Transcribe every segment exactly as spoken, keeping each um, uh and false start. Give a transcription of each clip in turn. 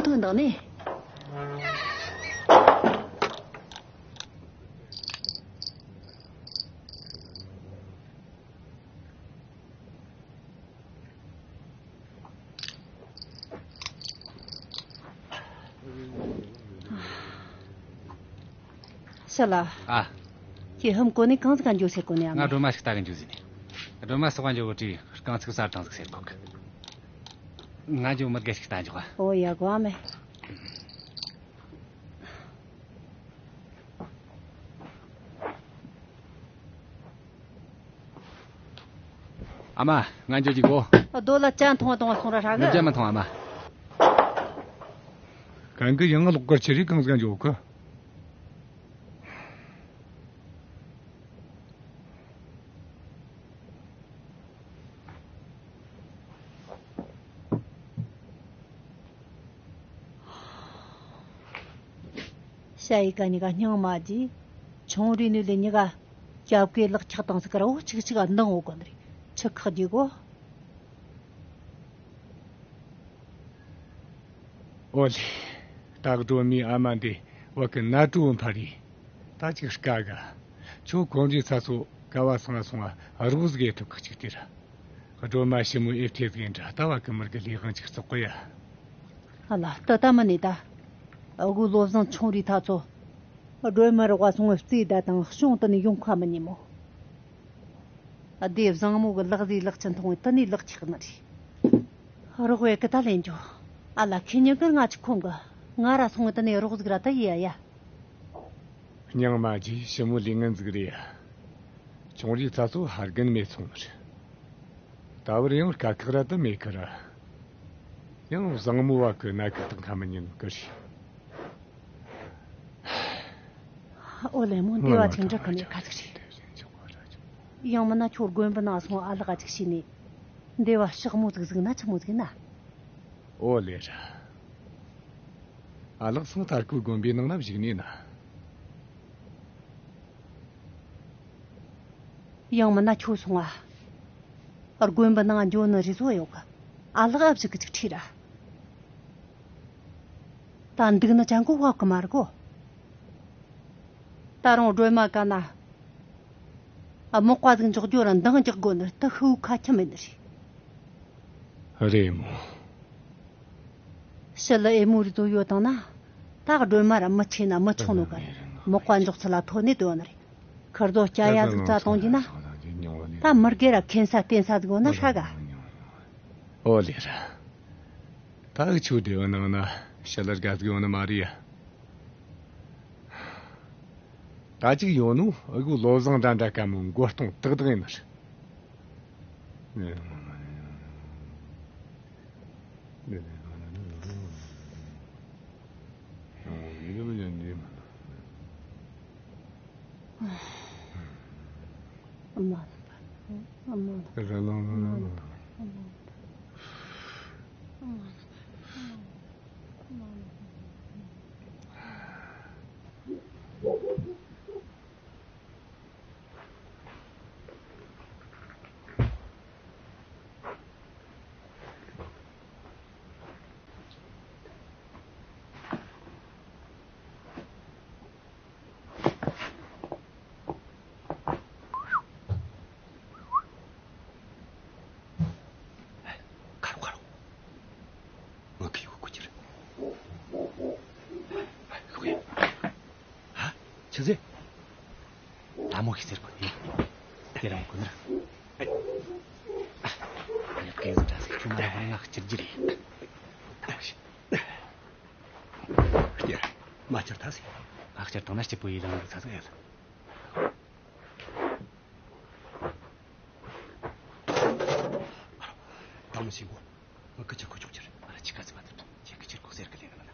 ཐོན་བཏང་ནས། ཤ་ལ། ཨ། ཁྱེད་ཧམ་གོ་ནས་གང་ཟིག་ག་འགྱོ་ཟེར་གོ་ནས་ཨ་ང་མ། སྒྲོལ་མ་ཞིག་ལྟ་གི་འགྱོ་ཟེར་ནས། སྒྲོལ་མ་སོགས་པ་འགྱོ་གི་བྲིས་རྐང་ཚུགས་གསར་བཏང་ཟིག་ཟེར་གོ་གི། ང་འགྱོ་མི་དགེ་ཞིག་ལྟ་འཇོག་ཨ། ཨོ་ཡ་གོ་ཨ་མེ། ཨ་མ། ང་འགྱོ་རྒྱུ་གོ། རྡོ་ལ་ཅན་འཐུང་བ་དང་བ་སོང་ར་ཧྲ་གི། ང་ཅན་མི་འཐུང་ཨ་མ། གན་གི་ཡང་ལོག་གར་ཆི་རིག་གང་ཟིག་འགྱོ་གི། ཤ་ཡི་ཀ་གཉིས་ཀ་སྙིང་མ་རྗེ། ཆུང་རིས་ནས་ལས་གཉིས་ཀ་རྒྱབ་ཀའི་ལག་ཆགས་དང་ཟིག་ག་ར་འོ་ཅིག་ཅིག་ག་འདང་འོ་གོ་ནི་རེད། ཆི་ཁག་རྒྱུ་གོ། ཨོ་ལེ། ད་སྒྲོལ་མའི་ཨ་མ་འདི་བ་གི་ན་དྲོ་འཕར་རེད། ད་ཅིག་དཀའ་ག་ཁྱོད་གོམ་རི་ཚ་ཚོ་ཀ་བ་སང་ང་སོང་ང་རོགས་ཟིག་ཡེ་ཐུབ་གི་ཅིག་དེ་ར། སྒྲོལ་མ་ཞི་མོ་ཨེ་ཐེ་ཟིག་ཡིན་དྲ་ལྟ་བ་གི་མི་རྒི་ལས་དབང་ཅིག་བཙོག་གི་ཡ། ཨ་ལ་ལྟ་ད་མི་ནི་ད། ཨ་གུ་བློ་བཟང་ཆུང་རིས་ཐ་ཚོ། སྒྲོལ་མ་རོགས་བ་སོང་ངི་རྩིས་ད་དང་གཞུང་དུ་ནི་ཡོང་ཁ་མི་ཉན་མོ། ཨ་དེ་བཟང་མོ་གི་ལག་ཟིག་ལག་ཆ་འཐུང་བའི་དུ་ནི་ལག་ཆགས་ནི་རེད། རོགས་བས་གི་ད་ལེན་རྒྱུ། ཨ་ལ་ཁེ་ཉིན་གི་ང་ཅིག་ཁོམ་གི། ང་ར་སོང་ངི་དུ་ནི་རོགས་ཟིག་ར་ད་ཡི་ཡ་ཡ། སྙིང་མ་རྗེ་ཞི་མོ་ལས་ངན་ཟིག་རེད་ཡ། ཆུང་རིས་ཚ་ཚོ་ཧར་རྒན་མེད་སོང་ནི་རེད། ད་བར་ཡང་དཀའ་ཁག་ར་ད་མེད་ཁི་ར། ཡང་བཟང་མོ་བ་གི་ན་གི་དང་ཁ་མི་ཉན་གི་རེད། ཨོ་ལེ་མོ་འདི་བ་ཅིག་འདྲི་གི་ནས་ཁ་ཅིག་རེད། ཡང་མིན་ན་ཁྱོད་དགོན་པའི་ནང་སོང་ཨ་ལགས་ཅིག་བྱས་ནས། འདི་བ་ཞག་མོ་ཟིག་ཟིག་ན་ཆི་མོ་ཟིག་ན། ཨོ་ལེ་ར། ཨ་ལགས་སང་ཐར་ཁུལ་དགོན་པའི་ནང་ན་བཞུགས་ནས་ན། ཡང་མིན་ན་ཁྱོད་སོང་ཨ། དགོན་པའི་ནང་འགྱོ་ནི་རེ་བཟོ་ཡོད་གི། ཨ་ལགས་ཨ་བཞུགས་གི་ཅིག་ཁྲིད་ར། ད་འདུག་ནི་ཅང་གོ་བབ་གི་མ་རེད་གོ། ད་རུང་སྒྲོལ་མ་ག་ན། ཨ་མག་པ་ཟིག་འཇོག་རྒྱུ་ར་འདང་རྒྱག་དགོ་ནི་ད་ཤི་བོ་ཁ་ཁྱམ་མེད་ནི་རེད། རེད་མོ། ཞི་ལི་ཨེ་མོ་རི་ཚོ་ཡོད་དང་ན། ད་སྒྲོལ་མ་ར་མི་ཆེ་ན་མི་ཆུང་ནོ་ག་མག་པ་འཇོག་ཚུལ་ལ་ཐོ་ནི་དོ་ནི་རེད། ཁིར་ཚོ་སྐྱ་ཡ་ཟིག་བཙལ་གཏོང་རྒྱུ་ན། ད་མི་རྒེ་ར་ཁེན་ས་བསྟེན་ས་ཟིག་ཡོད་ན་ཧྲ་ག། ཨོ་ལེ་ར། ད་འུ་ཆོ་སྡེ་བ་ནང་ན་ཞི་ལི་དགའ་ཟིག་ཡོད་ནི་མ་རེད་ཡ། ད་ཅིག་ཡོད་ནོ་ཨ་གུ་བློ་བཟང་འདྲ་འདྲ་ཀ་མོ་མགོ་སྟོང་ཏག་ཏག་ཡིན་ནི་རེད། ཁ་རོག་ཁ་རོག་ངི་ཁི་ཡོད་གོ་ཁྱེར། ལོག་ཡ། ཧ། ཆི་ཟེ། ལ་མོ་ཤི་ཟེར་གོ་ནི། དེ་རང་གོ་ནི། ཡ་གེ་ཟི་འདྲ་ཟིག་ཁྱོད་མ་ར་ང་ང་ཁྱེར་རྒྱུ་རེད། ཁྱེར། མ་ཁྱེར་ཐལ་ཟེ། ང་ཁྱེར་བཏང་ན་སྐྱིད་པོ་ཡིན་རང་རིག་ས་ཟིག་ཡ། ད་མི་ཤེས་གོ། ང་ཁི་ཆེར་ཁོ་ཆོག་ཆེར། ང་ལ་ཅི་ག་ཟི་མ་ཐུབ། ཁྱེད་ཁི་ཆེར་ཁོ་ཟེར་གི་ལེ་ནི་མ་ན།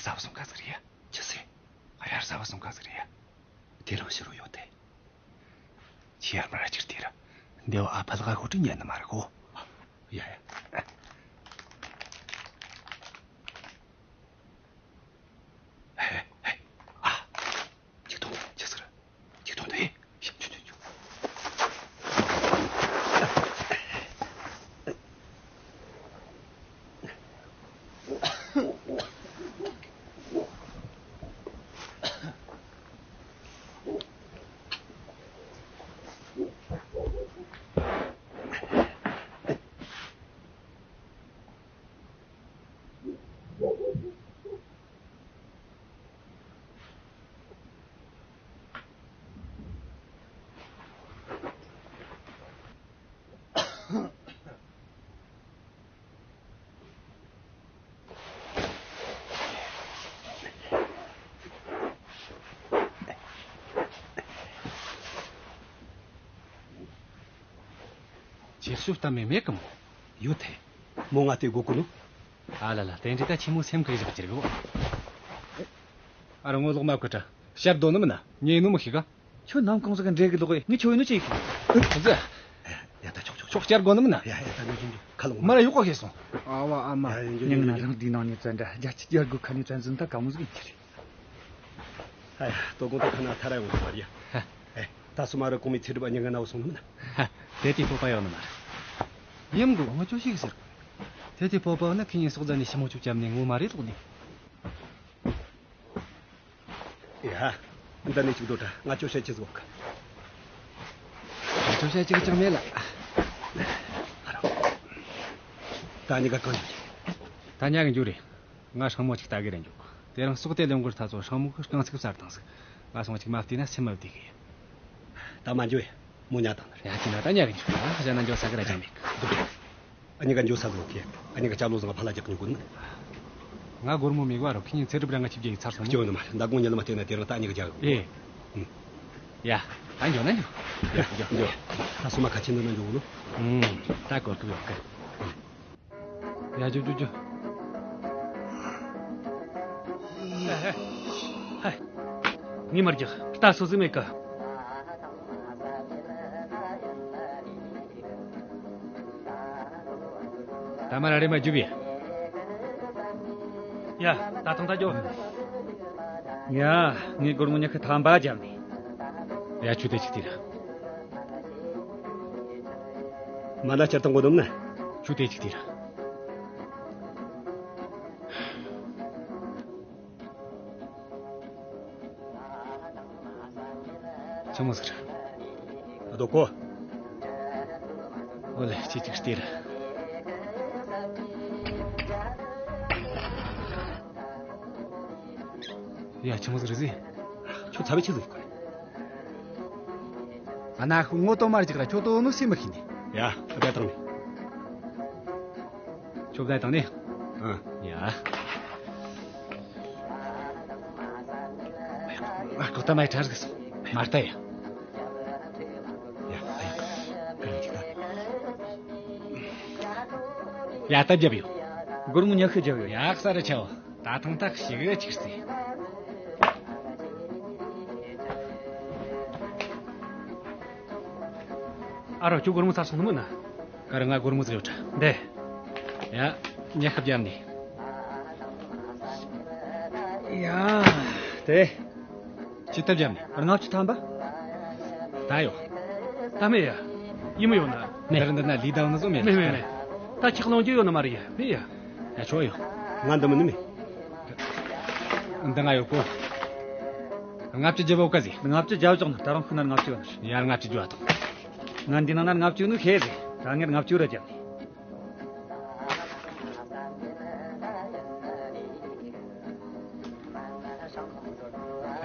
ཟབ་སོང་ཁ་ཟིག་རེད་ཡ། ཆི་ཟེར། ཨ་ཡར་ཟབ་སོང་ཁ་ཟིག་རེད་ཡ། དེ་རང་ཕྱི་རུ་ཡོད་དེ། ཁྱི་ཡར་མར་ཅིར་དེ་ར། འདེ་བ་ཨ་ཕ་ལ་ག་ཁོ་ཁྲི་ཉན་ནི་མ་རེད་གོ། ཡ་ཡ། ཧེ་ཧེ། ཨ། ཅིག་ཐོང་ཅི་ཟེར། ཅིག་ཐོང་དེ། ཤ་ཆུ་ཆུ་ཆུ། ཁྱེད་ཤུབ་ལྟ་མེད་མེད་གི་མོ། ཡོད་དེ། མོ་ང་དེ་དགོས་གོ་ནོ། ཨ་ལ་ལ། དེ་འདྲ་ད་ཆི་མོ་སེམས་ཀྱི་བཞག་ཅིར་གོ། ཨ་ར་ངོ་ལོག་མ་ཁོ་ཏྲ། ཤར་དོ་ནི་མིན་ན། ཉེ་ནུ་མི་ཤི་ག། ཁྱོད་ནམ་གང་ཟིག་འདྲེ་གི་ལོག་ངས་ཁྱོད་ནུ་ཅིག་ཁོ་ཟེ། ཡ་ད་ཆོག་ཆོག་ཆོག་ཆོག་ཤར་དགོ་ནི་མིན་ན། ཡ་ཡ་ད་ནུ་ཅིག་ཁ་ལོག་མ་ར་ཡོག་གོ་ཤེས་སོང་། ཨ་བ་ཨ་མ། ཡ་ཡ་ཉིན་ང་རང་འདི་ནང་ནས་བཙན་འདྲ་རྒྱ་ཆི་རྒྱ་དགུ་ཁ་ནས་བཙན་འཛིན་ད་ག་མོ་ཟིག་ཡིན་གྱི་རེད། ཨ་ཡ་དོ་དགོང་དུ་ཁ་ན་ཐ་ར་ཡོང་གི་མ་རེད་ཡ། ཨེ་ད་སོ་མ་ར་གོང་མའི་ཚེ་སྒྲུབ་ཉིན་ང་ན་བ་སོང་ནི་མིན་ན། དེ་དེ་སྤོབས་པ་ཡོད་ནི་མ་རེད། ཡིན་གོ་ང་ཅོ་ཞིག་ཟེར་གོ། དེ་དེ་སྤོབས་པ་ཡོད་ན་ཁི་ཉིན་སོག་རྫ་ནས་ཞི་མོ་ཅུ་བཅམ་ནས་ངོ་མ་རེད་ལོག་ནས། ཡ། འདི་ནས་ཅིག་སྡོད་དྲ། ང་ཅོ་བཤད་ཅི་ཟིག་གི། ང་ཅོ་བཤད་ཅིག་ཅང་མེད་ལ། ད་ཉི་ག་གང་ཡོད། ད་ཉག་གི་འཇུ་རེད། ང་སྲང་མོ་ཅིག་ལྟ་གི་རེད་འཇུ། དེ་རིང་ཟོག་དེ་ལེན་གོ་ཐ་ཚོ་སྲང་མོ་གི་རྐང་ཚུགས་གསར་དང་ཟིག་ང་སོང་ཅིག་མ་བལྟས་ན་སེམས་མ་བདེ་གི། ད་མ་འཇུ་ཡ། མོ་ཉལ་དང་ནི་རེད། ཡ་ཅི་ན་ད་ཉག་གི་འཇུ་ན་ཧ་ཅང་ན་འཇོ་ས་གི་ར་ཅང་མེད་གི། ཨ་ཉི་ག་འཇོ་ས་གི་ལོ་ཁེ། ཨ་ཉི་ག་ཅ་ལོ་ཟང་ཕ་ལ་རྒྱག་ཉོ་གོ་ནི། ང་སྒོར་མོ་མེད་ག་རོ་ཁི་ཉིན་ཚེ་སྒྲུབ་ར་ང་ཆིབ་རྒྱག་ཚར་སོང་། སྐྱོ་ནི་མ་རེད། ད་དགོང་ཉལ་མ་བལྟས་ན་དེ་རིང་ད་ཉི་ག་རྒྱག་གི། ཨེ། ཨུ། ཡ། ད་འགྱོ་ན་འགྱོ། ཡ་འགྱོ་འགྱོ། ད་སོ་མ་ཁ་ཆེ་འདི་ན་འགྱོ་གོ་ནོ། ཨུམ། ད་གོ་ཐུབ་ཡོད་གི། ཡ་འགྱོ་འགྱོ་འགྱོ། ཧེ་ཧེ། ཧེ། ངས་མར་རྒྱག་ད་སོ་ཟིག་མེད་གི། ད་མར་རེ་མ་རྒྱུག་ཡ། ཡ། ད་ཐང་ད་འགྱོ། ཡ། ངས་སྒོར་མོ་ཉི་ཤུ་ཐམ་པ་བརྒྱབ་ནས། ཡ་ཆུ་དེ་ཅིག་དེ་ར། མ་ན་ཆར་དང་གོ་དོམ་ན། ཆུ་དེ་ཅིག་དེ་ར། ཆི་མོ་ཟིག་རེད། ཨ་དོ་ཀོ། ཨོ་ལེ། ཅི་ཅིག་སྟེར། ཡ། ཆི་མོ་ཟིག་རེད་ཟེ། ཁྱོད་ཚ་བའི་ཆི་ཟིག་གོ། ཨ་ན་ཁོ་ངོ་ཏོ་མར་ཅིག་ར་ཁྱོད་ཏོ་ནོ་སེམས་མི་ཤེས་ནི། ཡ། ཨ་བདེ་དང་ནི། ཁྱོད་བདེ་དང་ནི། ཨ། ཡ། ཨ་ཁོ་ད་མའི་གྲལ་ཟིག་སོང་། མ་ལྟ་ཡ། ཡ། ཨ་ཡ། ཀ་ར་ཅིག་ད། ཡ། ད་རྒྱབ་ཡོ། སྒོར་མོ་ཉི་ཤུ་རྒྱབ་ཡོ། ཡ། ས་རུ་ཆའོ། ད་ཐང་ཐག་ཞིག་གི་ཅིག་རྩེ། ཨ་རོ། ཁྱོད་སྒོར་མོ་ཚར་སོང་ནི་མིན་ན། ཀ་ར་ང་སྒོར་མོ་ཟིག་ཡོད་དྲ། འདི། ཡ། ཉི་ཤུ་བརྒྱབ་ནི། ཡ། དེ། ཅི་ལྟར་བརྒྱབ་ནི། ལྔ་བཅུ་ཐམ་པ། ད་ཡོད། ད་མེད་ཡ། ཡིན་མི་ཡོད་ན། མེད། འདིར་འདི་ན་ལི་ད་ནི་བཟོ་མེད། མེད་མེད་མེད། ད་ཁྱེད་གླེང་རྒྱུ་ཡོད་ནི་མ་རེད་ཡ། མེད་ཡ། ཡ། ཁྱོད་ཡོད། ང་འདི་མིན་ནི་མེད། འདི་ང་ཡོད་གོ། ལྔ་བཅུ་བརྒྱབ་བོ་ཀ་ཟིག་ལྔ་བཅུ་བརྒྱབ་བཞག་ནི། ད་རུང་ཁོ་ན་ལྔ་བཅུ་ཡོད་ནི། ཡ། ལྔ་བཅུ་བརྒྱབ་བཏང་། ང་འདི་ནང་ན་ལྔ་བཅུ་ནི་ཤེས་ཟིག་ད་ངས་ལྔ་བཅུ་ར་བརྒྱབ་ནི།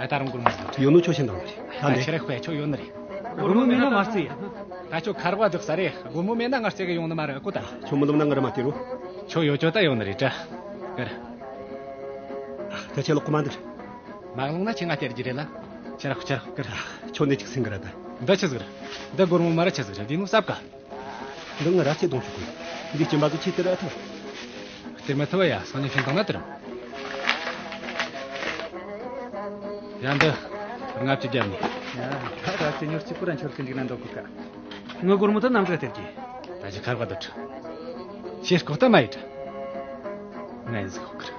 ཨ། ད་རུང་སྒོར་མོ་ཟིག་ཡོད་ནོ་ཁྱོད་ཤེས་དང་རེད། ད་ད་ནི་ཁྱེད་རེ་དཔེ་ཁྱོད་ཡོད་ནི་རེད། སྒོར་མོ་མེད་ན་མ་རྩི་ཡ། ད་ཁྱོད་ཁ་རོག་བདག་ས་རེད། སྒོར་མོ་མེད་ན་ང་རྩི་གི་ཡོང་ནི་མ་རེད་ཀོ་ད། ཁྱོད་མི་ལོམ་ན་ང་ར་མ་སྟེར་རོ། ཁྱོད་ཡོད་ཅོ་ད་ཡོད་ནི་རེད་དྲ། ཀར། ད་ཁྱེད་ལོག་གོ་མ་འདུག་མ་ལོང་ན་ཁྱེད་ང་སྟེར་རྒྱུ་རེད་ལ། ཁྱེད་ར་ཁྱེད་ར་ཀར། ཁྱོད་ནི་ཅིག་སེང་གི་ར་ད། འདི་ཆི་ཟིག་རེད། འདི་སྒོར་མོ་མ་ར་ཆི་ཟིག་རེད། འདི་ནོ་སྲབ་ག་འདི་ང་ར་ཆེ་གཏོང་ཆོག་གི། འདི་སྐྱིན་པ་གི་ཆེ་སྟེར་ཨ་ཐུབ། སྟེར་མི་ཐུབ་ཡ། སང་ཉིན་ཤིང་དང་ན་སྟེར། ཡ་འདི། ལྔ་བཅུ་བརྒྱབ་ནས། ཡ། ད་ར་ཅི་ཉོར་གཅིག་པུ་ར་འཆོར་གི་འཇིག་ན་འདོད་གི་ཀ། ངའི་སྒོར་མོ་དེ་ནམ་ཟིག་སྟེར་གི། ད་ཅི་ཁར་བ་དུ་ཁྲི། ཁྱེད་ལྐོག་ལྟ་མ་ཡིན་ཁྲི། ང་ཡིན་ཟིག་ཧོ་ཁར།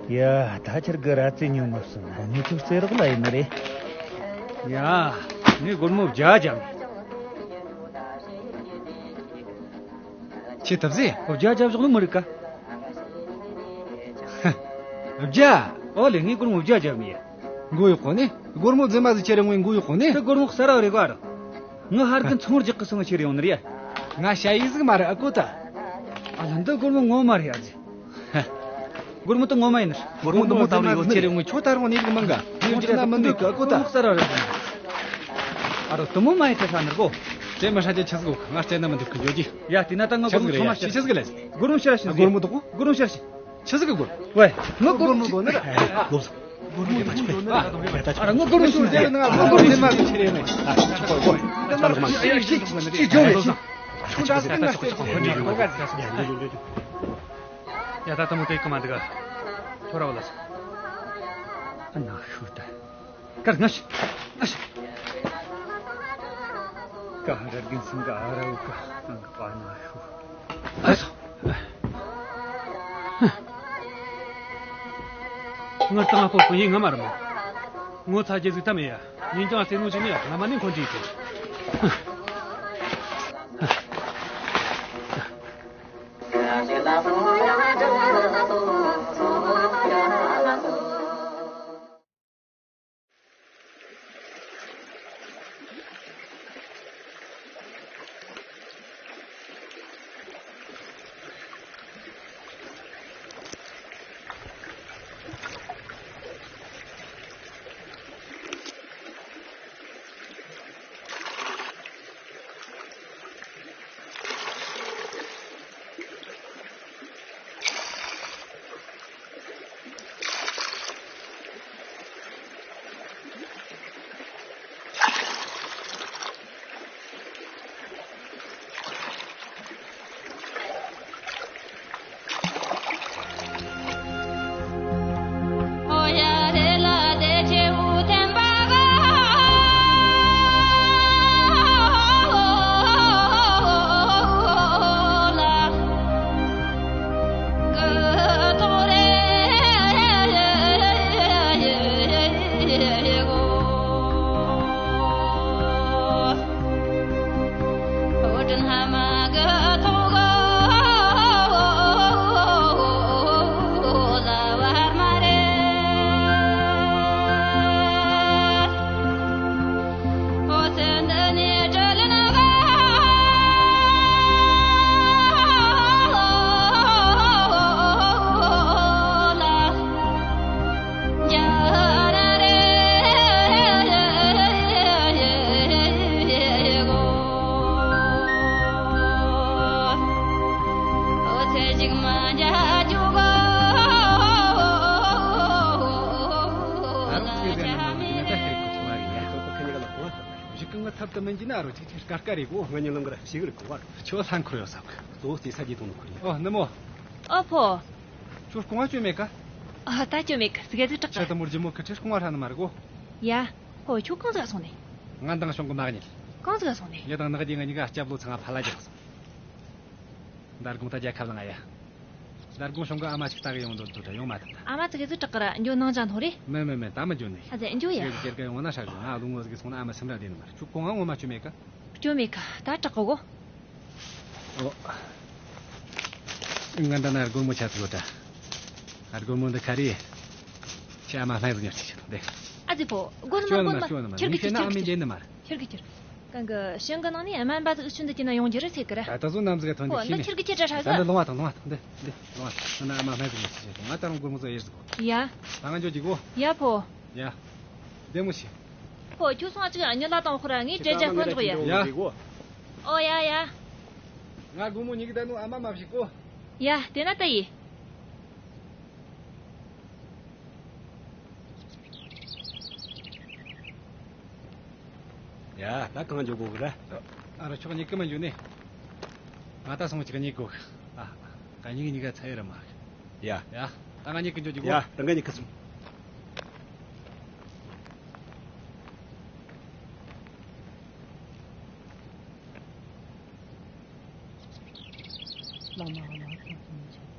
ཡ། ད་ཁྱེར་གི་ར་ཙི་ཉོ་མ་སོང་ན་ངེད་ཚོ་རྩེ་རོགས་ལ་ཡིན་ནི་རེད། ཡ། ངས་སྒོར་མོ་བརྒྱ་བརྒྱབ་ནས། ཁྱེད་ཐབས་ཟེ། ཨོ་བརྒྱ་བརྒྱབ་བཞག་ནི་མི་རིག་ག། བརྒྱ། ཨོ་ལེ། ངས་སྒོར་མོ་བརྒྱ་བརྒྱབ་ནས། མགོ་གཡོག་གོ་ནི། སྒོར་མོ་རྫུན་མ་ཟིག་ཁྱེར་ཡོང་ངས་མགོ་གཡོག་གོ་ནི། དེ་སྒོར་མོ་གསར་བ་རེད་ག་ར། ང་ཧར་གི་ཚོང་རྒྱག་གི་སོང་ཁྱེར་ཡོང་ནི་རེད། ང་ཞ་ཡི་ཟིག་མ་རེད། ཨ་ཀོ་ད། ཨ་ལ་འདི་སྒོར་མོ་ངོ་མ་རེད། ཨ་ཙི། སྒོར་མོ་དེ་ངོ་མ་ཡིན་ནི། སྒོར་མོ་དེ་མོ་ད་རེད་ཡོད་ཁྱེར་ཡོང་ངས་ཁྱོད་ད་རུང་ནི་ལིག་མང་ག། ངས་འཇོག་ན་མི་འདུག་ག་ཨ་ཀོ་ད། སྒོར་མོ་གསར་བ་རེད། ཨ་རོ་དེ་མོ་མ་ཡིན་ད་ཧྲ་ནི་གོ། དེ་མི་ཧྲ་རྒྱུ་ཆི་ཟིག་གོ། ང་རྩེ་ན་མི་འདུག་གི་འཇོག་རྒྱུ། ཡ་དེ་ན་ད་ང་སྒོར་མོ་ཆི་ཟིག་ཚང་མ་རེད། ཤེས། ཆི་ཟིག་ལས། སྒོར་མོ་ཕྱིར་ར་ཕྱིན། སྒོར་མོ་དེ་གོ། སྒོར་མོ་ཕྱིར་ར་ཕྱིན། ཆི་ཟིག་གི་སྒོར། ཝེ། ང་སྒོར་མོ་དགོས་ནི་རེད། ལོབས། སྒོར་མོ་དེ་མ་ཆོག་པས། ཨ་ར་ང་སྒོར་མོ་ཞུ་ཟེར་ན་ང་སྒོར་མོ་ནི་མ་ཟིག་ཆེ་རེད་ནི། ཨ་ཆོག་གོ། ད་ལོག་མ། ཅི་ཅི་ཅི་ཅི་ཇོ་ལེ་ཅི། ཁྱོད་ད་སེམས་ན་ཆོག་ཆོག་ཁོ་འདྲ་ཡོད་ག། ཡ་ད་ད་མོ་དེ་གི་མ་འདུག་ག། ཐོ་ར་བ་ལ་སོང་། ཨ་ན་ཤུ་ད། ཀར་ང་ཤི། ང་ཤི། ཀ་ར་རྒན་སིང་ག་ཨ་ར་འུ་ཀ་ཨང་ཀ་པ་ན་ཤུ། ཨ་སོ། ངར་ཏང་ཨ་པོ་པོ་ཡིན་ང་མ་ར་མོ། ངོ་ཚ་རྒྱུ་ཟིག་ད་མེད་ཡ། ཡིན་ཀྱང་ཨ་ཙེ་ནོ་ཅི་མེད་ཡ། ང་མ་ནི་འཁོན་གྱི་ཡིན། གཞི་ཀུན་གྱི་ཐབས་དུ་མིན་གྱི་ན་རོ་ཅིག་ཅིག་དཀའ་དཀའ་རེད་གོ། ང་ཉིད་ལང་གི་ར་ཞིག་རེད་གོ་བར། ཁྱོད་ལྷན་འཁོར་ཡོད་ས་གི། གཙོ་བོ་རྩེ་ས་རྒྱས་དོན་ནོ་ཁོ་རེད། ཨོ་ནུ་མོ། ཨོ་ཕོ། ཁྱོད་རྐང་བ་བཅོས་མེད་ག། ཨ་ད་བཅོས་མེད་གི། ཟིག་ཟིག་དྲག་གི། ཁྱོད་དུ་མོར་ཇི་མོ་ཁི་ཁྲི་རྐང་བ་ཧྲ་ནི་མ་རེད་གོ། ཡ། ཨོ་ཁྱོད་གང་ཟིག་སོང་ནས། ང་འདང་ཤོང་གི་མ་གཉིད། གང་ཟིག་སོང་ནས། ཡ་དང་ནག་དེ་ང་གཉིས་ཀ་སྐྱབས་ལོ་ཚང་ང་ཕ་ལ་རྒྱག་སོང་། མདར་དགོང་ད་རྒྱལ་ཁབ་ལ་ང་ཡ། མདར་དགོང་ཤོང་གི་ཨ་མ་ཅིག་ལྟ་གི་ཡོང་འདོད་འདོད་ད་ཡོང་མ་ཐུབ་ད། ཨ་མ་ཙི་གེ་ཟིག་དྲག་གི་ར་འགྱོ་ནང་ཅང་ཐོ་རེ། མེད་མེད་མེད། ད་མི་འགྱོ་ནི། ཨ་ཙི་འགྱོ་ཡ། ཁྱེད་ཀྱི་ཡོང་ན་ཧྲ་གི། ང་ལོ་ངོ་ཟིག་སོང་ན་ཨ་མ་སེམས་ར་བདེ་ནི་མ་རེད། ཁྱོད་གོང་ང་ངོ་མ་བཅོས་མེད་ག། བཅོས་མེད་ག། ད་དྲག་གི་གོ། ཨོ། ང་འདྲ་ན་སྒོར་མོ་ཆ་ཚུགས་ད། ཨ་སྒོར་མོ་འདི་ཁ་རེ། ཁྱེད་ཨ་མ་ལྷན་ཟིག་ཉར་ཅིག་བྱེད་དང་དེ། ཨ་ཙི་ཕོ། སྒོར་མོ་སྒོར་མོ། ཁྱོད་ནི་མ། ཁྱེར་གི་ཁྱེར་གི་ཁྱེར་གི་ཁྱེར་གི། གང་གི་ཞིང་གི་ནང་ནས་སྨན་པ་ཟིག་ཆུ་འདི་ཁྱེར་ན་ཡོང་རྒྱུ་རེད་ཟེར་གི་ར། ད་ད་གཟོད་ནམ་ཟིག་ག་ཐོན་རྒྱུ་ཁྱེར་ནས། འདི་ཁྱེར་གི་ཁྱེར་ར་ཧྲ་ཟ། ད་འདི་ལོང་བ་དང་ལོང་བ་དང་འདི་འདི་ལོང་བ་དང་། ང་ཨ་མ་ལྷན་ཟིག་ཉར་ཅིག་བྱེད་དང་། ང་ད་རུང་སྒོར་མོ་ཚོ་ཡེར་ཟིག་གོ། ཡ། ད་ང་འགྱོ་རྒྱུ་གོ། ཡ་ཕོ། ཡ། བདེ་མོ་བྱོས། ཕོ་ཁྱོད་སོང་ཨ་ཅིག་ཉི་ལ་དང་ཁོ་ར་ངའི་འབྲས་ཇ་ཁོ་འཇོག་ཡ། ཡ། ཨོ་ཡ་ཡ། ང་སྒོར་མོ་ཉིས་ཀ་ད་ནུ་ཨ་མ་མ་བྱེད་གོ། ཡ་དེ་ན་ད་ཡི། ཡ་ད་གང་འཇོག་གོ་གི་ར། ཨ་རོ། ཁྱོད་གཉིས་ཀ་མི་འགྱོ་ནས། ང་ད་སོང་ཅིག་གཉིད་དགོས། ཨ། ང་གཉིས་ཀ་གཉིས་ཀ་ཚ་ཡི་ར་མ། ཡ། ཡ། ད་ང་གཉིས་ཀ་འགྱོ་རྒྱུ་གོ། ཡ། ད་ང་གཉིས་ཀ་སོང་། བླ་མ་ལ་སྐྱབས་སུ་མཆིའོ།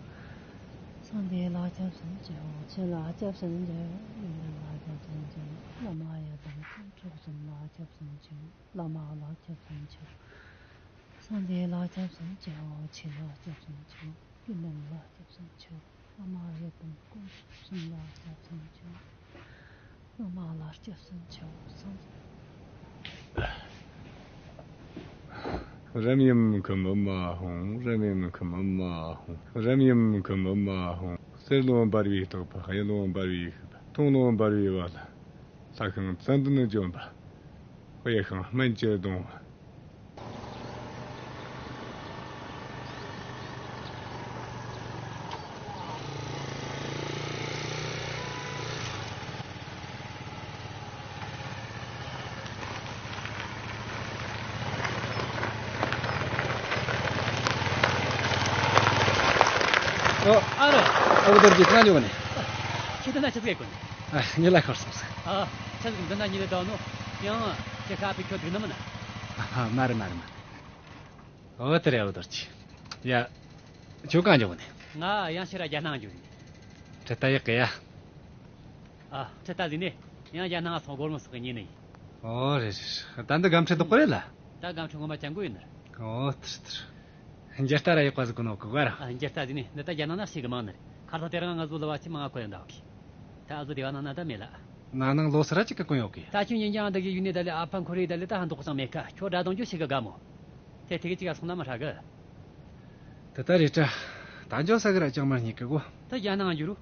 སངས་རྒྱས་ལ་སྐྱབས་སུ་མཆིའོ། ཆོས་ལ་སྐྱབས་སུ་མཆིའོ། ཡོན་ཏན་ལ་སྐྱབས་སུ་མཆིའོ། བླ་མ་ཡི་དམ་དཀོན་མཆོག་གསུམ་ལ་སྐྱབས་སུ་མཆིའོ། བླ་མ་ལ་སྐྱབས་སུ་མཆིའོ། སངས་རྒྱས་ལ་སྐྱབས་སུ་མཆིའོ། ཆོས་ལ་སྐྱབས་སུ་མཆིའོ། ཡོན་ཏན་ལ་སྐྱབས་སུ་མཆིའོ། བླ་མ་ཡི་དམ་དཀོན་མཆོག་གསུམ་ལ་སྐྱབས་སུ་མཆིའོ། བླ་མ་ལ་སྐྱབས་སུ་མཆིའོ། སངས་རྒྱས། རིམ་ཡིམ་ཁུམ་མ་ཧོང་། རིམ་ཡིམ་ཁུམ་མ་ཧོང་། རིམ་ཡིམ་ཁུམ་མ་ཧོང་། གསེར་ལོ་འབར་བའི་ཐག་པ། གཡུ་ལོ་འབར་བའི་ཤུབས་པ། ཐང་ལོ་འབར་བའི་བལ། ལྷ་ཤིང་ཙན་དན་ལྗོན་པ། དཔེ་ཤིང་སྨན་གྱི་སྡོང་བོ། ཨོ། ཨ་རོ། ཨ་ཁུ་རྡོ་རྗེ། གང་འགྱོ་གི་ནི། ཁྱེད་འདི་ན་ཆི་ཟིག་གོ་ནི། ཨ། ཉི་ལ་ཤོར་སོང་ཟིག། ཨ། ཆི་ཟིག་འདི་ན་ཉི་ལ་ད་ནོ། ཡང་ཁྱེད་ཁ་པའི་ཁྱོད་འདུག་ནི་མིན་ན། ཨ། མ་རེད་མ་རེད་མ་རེད། ཨོ་དེ་རེད། ཨ་ཁུ་རྡོ་རྗེ། ཡ། ཁྱོད་གང་འགྱོ་གི་ནི། ང་ཡང་ཕྱིར་ར་རྒྱ་ནང་འགྱོ་ནི། ཁྲིད་ད་ཡག་གི་ཡ། ཨ། ཁྲིད་ད་ཟིག་ནི། ཡང་རྒྱ་ནང་སོང་སྒོར་མོ་སོགས་ཉེ་ནི་ཡིན། ཨོ་རེད་རེད། ད་འདི་སྒམ་ཁྲི་དོག་པོ་རེད་ལ། ད་སྒམ་ཁྲི་ངོ་མ་ཅང་གོ་ཡིན་ནི་རེད། ཨོ་དེར་དེར། འཇར་ལྟ་ར་ཡག་པ་ཟིག་གོ་ནོ་གི་ག་ར། ཨ། འཇར་ལྟ་ཟིག་ནི་འདི་ད་རྒྱ་ནང་ན་ཞིག་གི་མང་ནི་རེད། ཁར་ཐོག་དེ་རིང་ང་ཟོ་ལ་བ་ཆི་མང་ང་གོ་ཡང་འདའ་གི། ད་ཨ་ཟོ་དེ་བ་ནང་ན་ད་མེད་ལ། ན་ནང་ལོ་སར་ཅིག་གི་གོ་ཡོད་གི། ད་ཁྱོད་ཉིན་རྒྱང་འདི་གི་ཡུལ་ནི་ད་ལི་ཨ་ཕ་འཁོར་རེ་ད་ལི་ད་ཧན་དོག་ཅང་མེད་ཀ། ཁྱོད་དགྲ་གདོང་རྒྱུ་ཞིག་གི་དགའ་མོ། དེ་དེ་གི་ཅིག་ག་སོང་ན་མི་ཧྲ་གི། དེ་ལྟར་རེད་དྲ། ད་འཇོག་ས་གི་ར་ཅང་མ་རྙེད་གི་གོ། ད་རྒྱ་ནང་འགྱུར་རུ།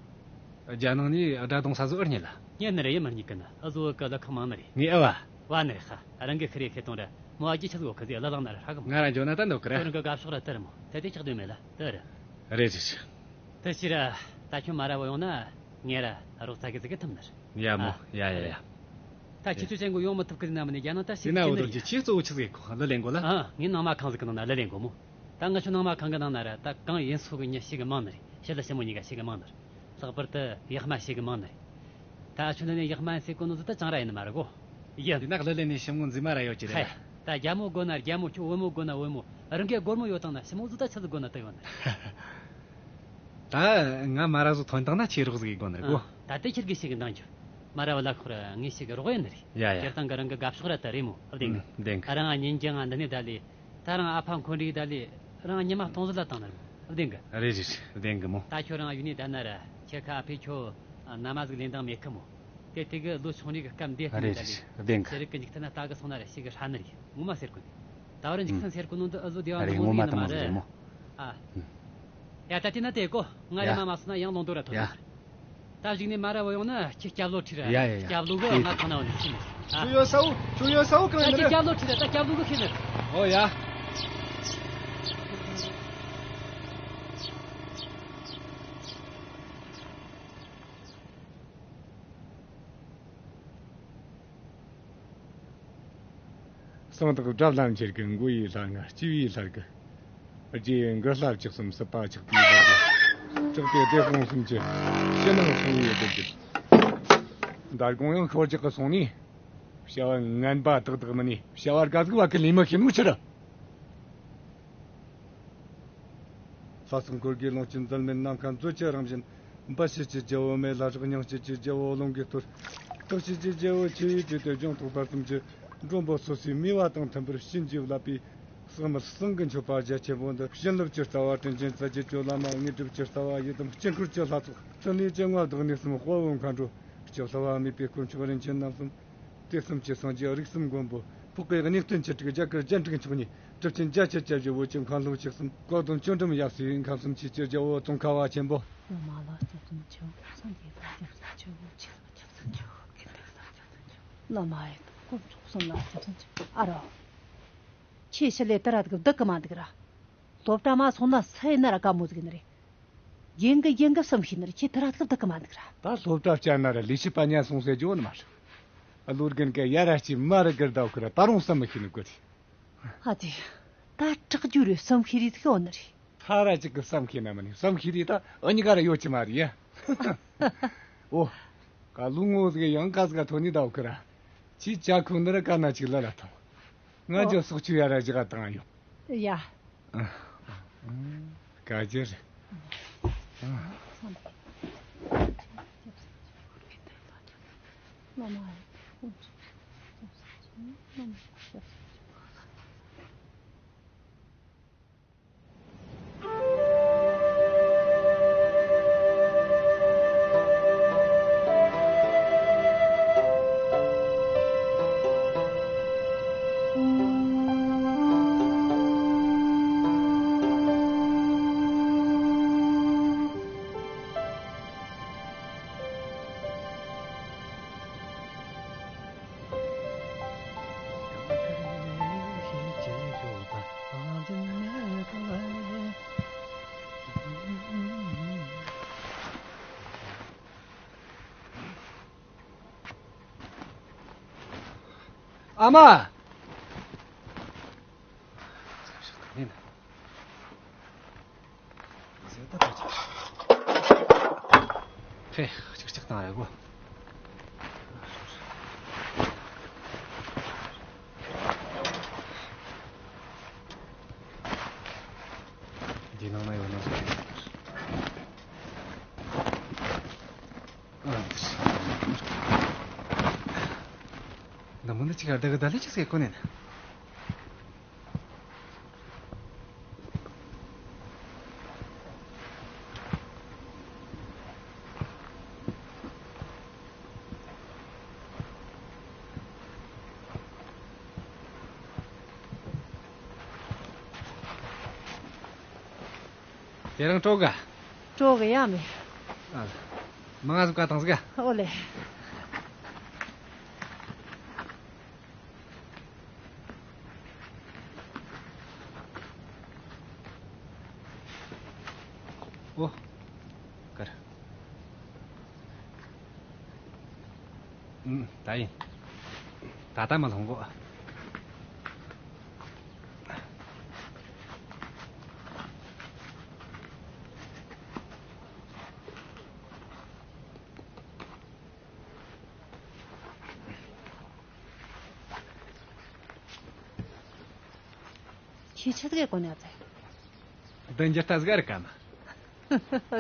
རྒྱ་ནང་ནས་དགྲ་གདོང་ས་བཟོ་ཨེ་རྙེད་ལ། རྙེད་ནི་རེད། ཡེ་མི་རྙེད་གི་ན། ཨ་ཟོ་གི་ལ་ཁང་མང་ནི་རེད། ངས་ཨ་བ། བ་ནི་རེད་ཁ། རང་གི་ཁི་རེ་ཁེ་གཏོང་ར་མོ་ཨ་ཅི་ཆི་ཟིག་གི་ཟེ་ལ་ལང་ན་ར་ཧྲ་གི་མོ། ང་ར་འཇོག་ན་ད་འདོད་གི་ར། ཁྱོད་རང་གི་དགའ་ཕྱོགས་ར་དེ་རེད་མོ། དེ་དེ་ཆགས་དོན་མེད་ལ་དེ་རེད། རེད་རེད། དེ་ཕྱིར་ར་ད་ཁྱོད་མ་ར་བ་ཡོང་ན་ངས་ར་རོགས་ཚ་གི་ཟིག་གི་ཐུབ་ནི་རེད། ཡ་མོ། ཨ། ཡ་ཡ་ཡ། ད་ཁྱེད་ཚོ་ཅན་གོ་ཡོང་མི་ཐུབ་གི་ན་མི་ནི་རྒྱ་ནང་ད་ཞིག་དེ་ན་འོ་དོ་ཅི་ཁྱེད་གཙོ་བོ་ཆི་ཟིག་གོ་ལ་ལེན་གོ་ལ། ཨ། ངས་ནང་མ་ཁང་ཟིག་གི་ནང་ན་ལ་ལེན་གོ་མོ། ད་ང་ཆོ་ནང་མ་ཁང་གི་ནང་ན་ར་ད་གང་ཡིན་སོ་གི་ཉི་ཞིག་གི་མང་ནི་རེད། ཞི་ལ་ཞི་མོ་གཉིས་ཀ་ཞིག་གི་མང་ནི་རེད། ལྷག་པར་དུ་ཡག་མ་ཞིག་གི་མང་ནི་རེད། ད་ཆོ་ལ་ནི་ཡག་མ་ཟེར་གོ་ནོ་ཟིག་ད་ཅང་ར་ཡིན་ནི་མ་རེད་གོ། ཡིན། འདི་ནག་ལ་ལེན་ནི་ཞི་མོ་འཛིན་མ་ར་ཡོད་ཀྱི་རེད། ཧེ། ད་རྒྱ་མོ་དགོ་ན་རྒྱ་མོ། ཁྱོད་བུ་མོ་དགོ་ན་བུ་མོ། རང་གི་སྒོར་མོ་ཡོད་དང་ན་ཞི་མོ་ཟིག་ད་ཆི་ཟིག་དགོ་ན་ད་ཡོད་ནི་རེད། ད་ང་མ་ར་ཟོ་ཐོན་དང་ན་ཁྱེད་རོགས་ཟིག་དགོ་ནི་རེད་གོ། ཨ། ད་དེ་ཁྱེད་གི་ཞིག་གི་འདང་རྒྱུ། མ་ར་བ་ལ་ཁོ་ར་ངས་ཞིག་གི་རོགས་ཡིན་ནི་རེད། ཡ་ཡ། ཁྱེད་དང་གི་རང་གི་དགའ་ཕྱོགས་ར་ད་རེད་མོ། བདེན་གི། ཨུ། བདེན་གི། ཨ། རང་ཉིན་རྒྱང་ང་འདི་ནས་ད་ལས། ད་རང་ཨ་ཕ་འཁོན་རིགས་ད་ལས། རང་ཉི་མ་སྟོང་ཟིག་ལ་བཏང་ནི་རེད་མོ། བདེན་གི། རེད་རེད། བདེན་གི་མོ། ད་ཁྱོད་རང་ཡུལ་ནས་ད་ན་ར་ཁྱེད་ཁ་ཨ་ཕས་ཁྱོད་ན་མ་ཟིག་ལེན་དང་མེད་གི་མོ། དེ་དེ་གི་ལོ་ཆུང་རིགས་གི་སྐབས་འདི་ལྟ་ནས་ད་ལས། བདེན་གི། ཤེས་རིག་གི་འཇིག་རྟེན་ན་ལྟ་གི་སོང་ན་ར་ཞིག་གི་ཧྲ་ནི་རེད། ངོ་མ་ཟེར་གོ་ནི། ད་བར་འཇིག་རྟེན་ཟེར་གོ་ནོ་འདི་ཨ་ཟོ་བདེ་བ་འདི་མོ་ཡིན་ནི་མ་རེད། ཨ། ཡ་ད་དེ་ན་དེ་གོ། ང་རེ་མ་མ་སོང་ན་ཡང་ལོང་དོ་ར་ཐོན། ཡ། ད་གཞུག་ནས་མ་ར་བ་ཡོང་ན་ཁྱེད་སྐྱབས་ལོ་ཁྲིད་ར། ཡ་ཡ་ཡ། སྐྱབས་ལོ་གི་ང་ཐོན་ན་བ་ནི་ཤི་ནི། ཨ། ཁྱོད་ཡོད་ས་བོ། ཁྱོད་ཡོད་ས་བོ་གང་ཡིན་ནི་རེད། ད་ཁྱེད་སྐྱབས་ལོ་ཁྲིད་ར། ད་སྐྱབས་ལོ་གི་ཤི་ནི། ཨོ་ཡ། གསང་བདག་དགྲ་ལྷ་འཁྱེར་གི། མགོ་ཡི་ལྷ་ང་སྤྱི་བོའི་ལྷར་གི། རྗེ་ཡི་མགུར་ལྷ་བཅུ་གསུམ། སྲིད་པ་ཆགས་པའི་ལྷར་གི། ཆགས་པའི་སྡེ་དཔུང་གསུམ་གྱི། ཕྱི་ནང་གསང་བའི་སྡེ་གི། མདར་དགོང་ཡང་ཤོ་རྒྱག་གི་སོང་ནས། བྱ་བ་ངན་པ་དག་དག་མིན་ནས། བྱ་བ་དགའ་ཟིག་བ་གི་ལས་མི་ཤེས་ནོ་ཆི་རེད། ལྷ་སྲས་འཁོར་གྱི་ལོངས་སྤྱོད་འཛད་མེད་ནམ་མཁའ་མཛོད་ཀྱི་རང་བཞིན། འབའ་ཞིག་གི་རྒྱལ་པོ་མེ་ལྷ་རི། སྙིང་དཀྱིལ་གྱི་རྒྱལ་པོ་རླུང་གི་གཏོར། རྟགས་ཞིག་གི་རྒྱལ་པོ་ཆེ་བའི་དུས་དེར་ལྗང་ཐོག་བར་གསུམ་གྱི་མགྲོན་པོ་སོ་སོའི་མོས་པ་དང་མཐུན་པར་བྱིན་གྱིས་བརླབས་པའི་གསང་མར་གསང་གི་མཆོད་པ་རྒྱ་ཆེན་པོ་འདི། བྱིན་རླབས་ཀྱི་རྩ་བ་དྲིན་ཅན་རྩ་རྒྱུད་ཀྱི་བླ་མ་དངོས་གྲུབ་ཀྱི་རྩ་བ་ཡི་དམ་དཀྱིལ་འཁོར་གྱི་ལྷ་ཚོགས། ཕྲིན་ལས་ཀྱི་མངའ་བདག་གནས་གསུམ་དཔའ་བོ་མཁའ་འགྲོ། སྐྱོབ་སླ་བ་མེད་པའི་དཀོན་མཆོག་རིན་ཆེན་རྣམ་གསུམ། དུས་གསུམ་གྱི་སངས་རྒྱས་རིགས་གསུམ་མགོན་པོ། འཕགས་པའི་གནས་བརྟན་ཁྱེད་དྲུག་རྒྱ་གར་རྒྱན་དྲུག་མཆོག་གཉིས། གྲུབ་ཆེན་རྒྱ་ཆེར་སྐྱབས་བཞི་བོད་ཀྱི་མཁའ་འགྲོ་བཅུ་གསུམ། བཀའ་གདམས་ཅོ་འགྲམ་ཡབ་སྲས་ཁམས་གསུམ། ཆོས་ཀྱི་རྒྱལ་པོ་ཙོང་ཁ་པ་ཆེན་པོ། བླ་མ་ལ་སྐྱབས་སུ་མཆིའོ། སངས་རྒྱས་ལ་སྐྱབས་སུ་མཆིའོ། ཆོས་ལ་སྐྱབས་སུ་མཆིའོ། དགེ་འདུན་ལ་སྐྱབས་སུ་མཆིའོ། བླ་མ་ཡི་དམ་དཀོན་མཆོག་གསུམ་ལ་སྐྱབས་སུ་མཆིའོ། ཨ་རོ། ཁྱེད་ཞི་ལས་དུ་ར་འདུག་གི་མ་འདུག་ར། སློབ་གྲྭ་མ་སོང་ན་སུ་ཡིན་ན་ར་དགའ་མོ་ཟིག་ཡིན་ནི་རེད། ཡིན་གི་ཡིན་གི་བསམ་ཤེས་ནི་རེད། ཁྱེད་དུ་ར་ལབ་དུ་གི་མ་འདུག་ར། ད་སློབ་གྲྭ་བསྐྱལ་ན་ར་ལས་བྱེད་པ་ཉན་སོང་ཟེར་རྒྱུ་ནི་མ་རེད། ཨ། ལོ་རྒན་གི་ཡ་ར་སྐྱེས་མ་ར་གི་ཟླ་བ་ཁུ་ར་ད་རུང་བསམ་མི་ཤེས་ནི་དགོས་རེད། ཨ་དེ། ད་དྲག་རྒྱུ་རེད། བསམ་ཤེས་རེད་ཟིག་ཡོད་ནི་རེད། ཐ་ར་ཅིག་གི་བསམ་ཤེས་ན་མ་ནི་བསམ་ཤེས་རེད། ད་འུ་གཉིས་ཀ་ར་ཡོད་ཀྱི་མ་རེད་ཡ། འོ། ཀ་ལུ་ངོ་ཟིག་ཡང་ཀ་ཟིག་ག་ཐོན་ནི་ད་འུ་ཀི་ར། ཅི་ཅ་ཁུ་ནི་ར་ཀ་ན་ཅིག་ལ་ལ་ཐོང་། ང་ཅོ་སོག་ཆུ་ཡ་ར་ཅིག་ག་བཏང་ཡོང་། ཡ། ཨ། ཨ། བཀའ་རྒྱ་རེད། ཨ། ཨ་མ། ཧེ། ཅིག་ཅིག་བཏང་ཡ་གོ། འདི་ནང་ན་ཡོད་ན་ཟེར། ཨ། འདི་མོ་འདི་ཅིག་ག་བདག་གི་བདག་ལས་ཅིག་ཟེར་གོ་ནས་ན། དེ་རིང་སྤྲོ་ག། སྤྲོ་གི་ཡ་མེད། ཨ། མང་ང་ཟིག་བཀའ་བཏང་ཟིག་ག། ཨོ་ལེ། ཨོ། ཀར། ཨུམ། ད་ཡིན། ད་ལྟ་མ་ལྷུང་གོ། ཁྱེད་ཆི་ཟིག་གོ་ནས་ཨ་ཙི། འདི་འགྱུར་རྟ་ཟིག་རིག་གམ།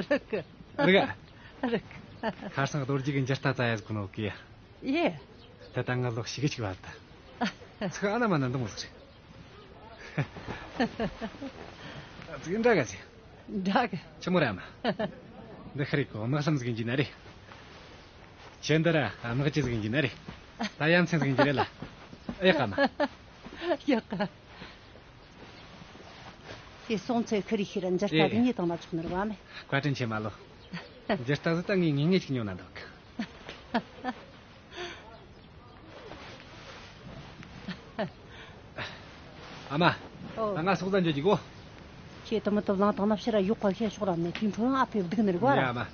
རིག་གི། རིག་ག། རིག་གི། ཁ་སང་རྡོ་རྗེ་གི་འགྱུར་རྟ་བཙལ་ཡ་ཟིག་གོ་ནོ་གི། ཡེ། ད་ལྟ་ང་ལོ་ཞེ་གི་ཅིག་བབས་ད། ཚིག་ཨ་ན་མ་ན་འདི་མོ་ཟིག་རེད། ཨ་ཙི་འདྲ་ག་ཟིག། འདྲ་གི། ཆི་མོ་ར་མ། འདི་ཤི་རིག་གོ་དམག་ལྷམ་ཟིག་ཡིན་གྱི་ན་རེ། ཁྱེད་འདི་ར་དམག་སྤྱི་ཟིག་ཡིན་གྱི་ན་རེ། ད་ཡ་མཚན་ཟིག་ཡིན་གྱི་རེད་ལ། ཨེ་ཡག་ག་མ། ཡག་ག། དེ་སོང་ཚེ་ཤི་རིག་ཤི་ར་འཇར་ལྟ་དེ་ཨེ། གཉིས་དང་ལ་ཆོག་ནི་རེད་བ་མེ། བཀའ་དྲིན་ཆེ་མ་ལོ། འཇར་ལྟ་ཟིག་ད་ངས་ངེས་ངེས་ཅིག་ཉོ་ན་འདུག། ཨ་མ། ཨོ། ད་ང་སོག་ཟ་འཇོག་གི་གོ། ཁྱེད་དུ་མི་དུ་བླངས་བཏང་ན་ཕྱིར་ར་ཡོག་པ་ཤེས་ཤོག་ར་ནས་དུས་འཕྲོ་ཡང་ཨ་ཕེ་སྡུག་ནི་རེད་བ་ར། ཡ་ཨ་མ།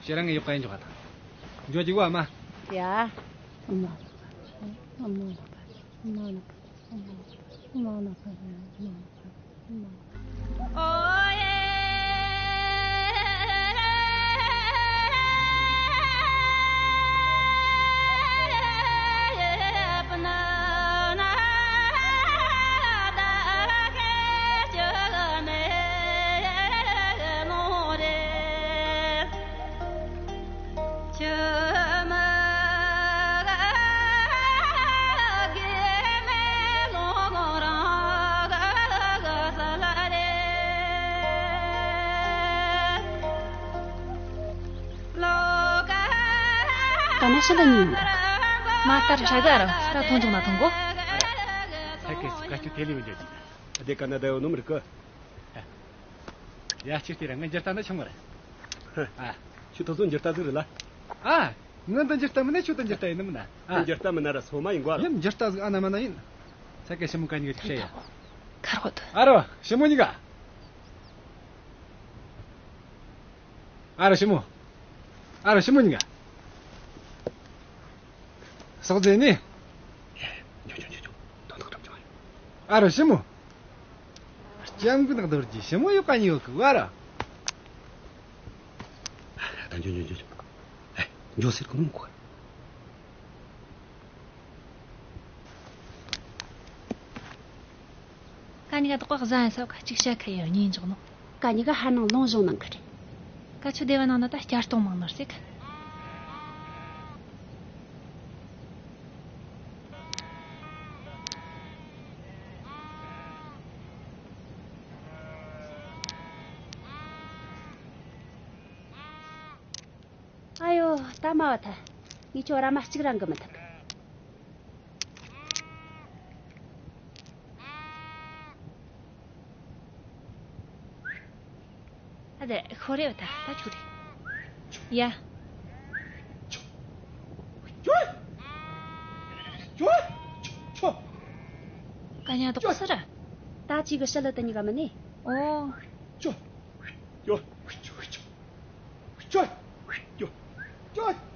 ཕྱིར་ར་ངས་ཡོག་པ་ཡིན་འཇོག་ག་དང་། འཇོག་གི་གོ་ཨ་མ། ཡ། ཨ་མ། ཨ་མ། ཨ་མ། ད་ནི་ཕྱི་ལ་ཉིན་འདུག། མ་ལྟར་ཆ་ག་ར་ད་ཐོང་ཆུང་ན་ཐོང་གོ། ཨ་ར། ཐད་ཀའི་སྐད་ཆུ་དེ་ལས་བུད་འཇོག་གི། ཨ་དེ་ཀ་ན་ད་ཡོད་ནོ་མི་རིག་གི། ཡ། ཁྱོད་དེ་ར་ངའི་འཇར་རྟ་ནི་ཆུང་བར། ཧ། ཨ། ཁྱོད་ཐོ་ཚོ་འཇར་རྟ་ཟིག་རེད་ལ། ཨ། ངའི་འདི་འཇར་རྟ་མིན་ན་ཁྱོད་འདི་འཇར་རྟ་ཡིན་ནི་མིན་ན། ཨ། འཇར་རྟ་མིན་ན་ར་སོ་མ་ཡིན་གོ་ར། ཡིན། འཇར་རྟ་ཟིག་ཨ་ན་མ་ན་ཡིན། ས་ཀ་ཞི་མོ་ག་གཉིས་ཀ་ཅིག་བཤད་ཡ། ཁར་ཧོ་དུ། ཨ་རོ། ཞི་མོ་གཉིས་ཀ། ཨ་རོ་ཞི་མོ། ཨ་རོ་ཞི་མོ་གཉིས་ཀ། སོག་རྫས་ནི། ཡེ། འཇོག་འཇོག་འཇོག་འཇོག། དོན་དག་འགྲམ་ཅང་ཡོད། ཨ་རོ་ཞི་མོ། སྐྱབས་མགོན་དང་རྡོ་རྗེ་ཞི་མོ་ཡོད་ག་ཉོ་གི་བ་ར། ད་འཇོ་འཇོ་འཇོ་འཇོ། ཨེ། འཇོ་ཟེར་གོ་ནོ་གོ། ཀ་ཉི་ག་དོག་པ་ཟ་ཡ་ས་ཀ་ཅིག་བཤད་ཁ་ཡ་གཉིས་འཇོག་ནོ། ཀ་ཉི་ག་ཧ་ནང་ལོང་བྱུང་ནང་གི་རེད། ཀ་ཆུ་སྡེ་བ་ནང་ན་ད་བསྐྱར་གཏོང་མང་ནོར་ཟེར་གི། ཨ་ཡོ། ད་མ་བ་ཐལ། ངས་ཁྱོད་ར་མ་གཅིག་རང་གི་མི་ཐུབ། ཨ་དེ་ཤོ་རེ་བ་ད་ད་ཆུ་རེ། ཡ། ཀ་ཉ་དོག་སི་ར། ད་ཅིག་གི་ཤི་ལི་དུ་ཉི་ག་མི་ནི། ཨོ།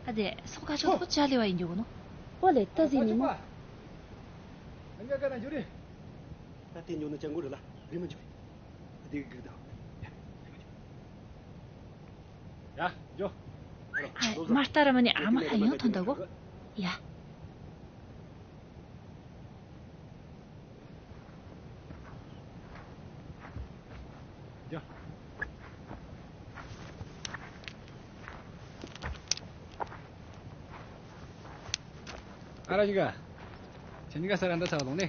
ཨ་དེ་སོག་ཁ་ཆོ་དོག་ཅ་ལེ་བ་ཡིན་འཇོག་ནོ། ཨོ་ལེ་ད་ཟིན་ནི་མོ། ད་དེ་ཉོ་ནི་ཅང་གོ་རེད་ལ། རེ་མ་འཇོག་རེད། ཨ་དེ་གི་གི་ད། ཡ། འཇོ། ཨ། མ་ལྟ་ར་མ་ནི་ཨ་མ་ཧ་ཡང་ཐོན་ད་གོ། ཡ། འཇོ། ཨ་ར་ཞིག་ག་ཁྱེད་གཉིས་ཀ་ས་ར་འདི་ཚ་བ་ལོང་ནི།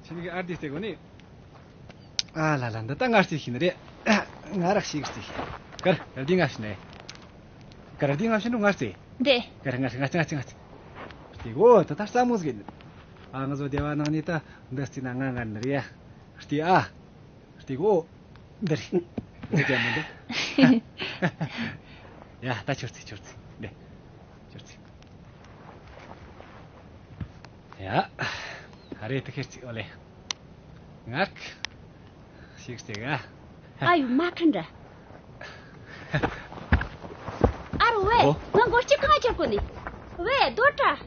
ཁྱེད་གཉིས་ཀ་ཨར་དེ་སྟེ་གོ་ནི། ཨ་ལ་ལ། འདི་ད་ང་རྩིས་ཤིག་ནི་རེད། ང་ར་ཤིག་རྩིས་ཤིག་གར་གར་དེ་ང་ཤི་ནས། གར་དེ་ང་ཤི་ནོ་ང་རྩིས། འདི། གར་ང་རྩིས་ང་རྩིས་ང་རྩིས་ང་རྩིས། དེ་གོ་ད་ད་རྩ་མོ་ཟིག་ཡིན། ཨ་ང་ཚོ་སྡེ་བ་ནང་ནས་ད་འདི་རྩིས་ན་ང་ང་ནི་རེད་ཡ། རྩིས་ཨ། རྩིས་གོ། འདི་རེད། འདི་རྒྱ་མི་འདི། ཡ་ད་ཁྱོད་རྩིས་ཁྱོད་རྩིས། འདི། ཁྱོད་རྩིས། ཡ། ཨ་རེ་དེ་ཁྱོད་རྩིས་ཨོ་ལེ། ངར་ཁ། ཤིག་ཅིག་ཨ། ཨ་ཡོ་མ་ཁན་ར། ཨ་རོ་ཝེ། ཨོ། ང་མགོ་སྐྱིབ་གང་ཁྱེར་གོ་ནི། ཝེ་རྡོ་ཏྲ།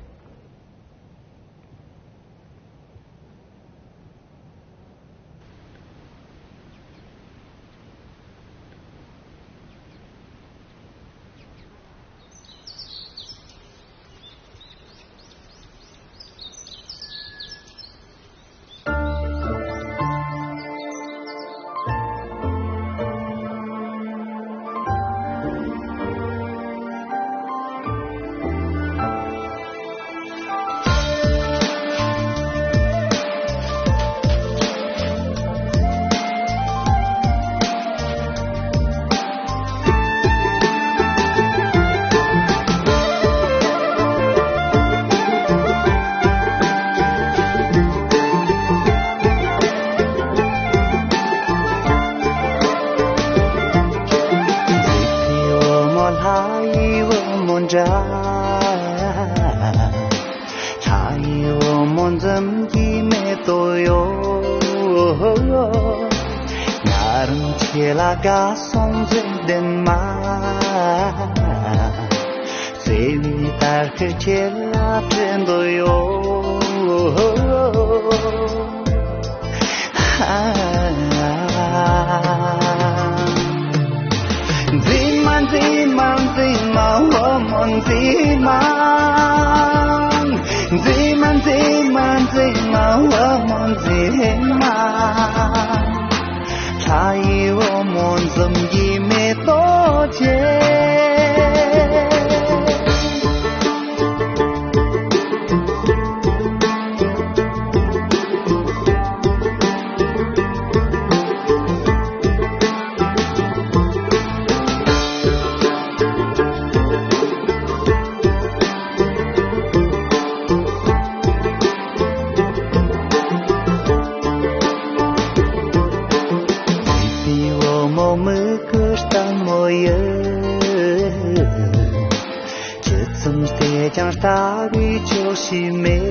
ལྷ་ཡི་བུ་མོ་འདྲ། ལྷ་ཡི་བུ་མོ་འཛུམ་གྱིས་མེ་ཏོག་གཡོ། ང་རང་ཁྱེད་ལ་དགའ་སོང་ཟེར་བདེན་མ། བརྩེ་བའི་དར་ཁུར་ཁྱེད་ལ་སྤྲད་འདོད་ཡོད། མཛེས་མ་མཛེས་མ་མཛེས་མ་འོ་མོ་མཛེས་མ། མཛེས་མ་མཛེས་མ་མཛེས་མ་འོ་མོ་མཛེས་མ། ལྷ་ཡི་བུ་མོ་འཛུམ་གྱིས་མེ་ཏོག་བྱེད། བོ་མོ་མིག་གི་ལྟད་མོ་ཡིན། ཇི་ཙམ་བལྟས་ཀྱང་ལྟ་བའི་ཆོག་ཤེས་མེད།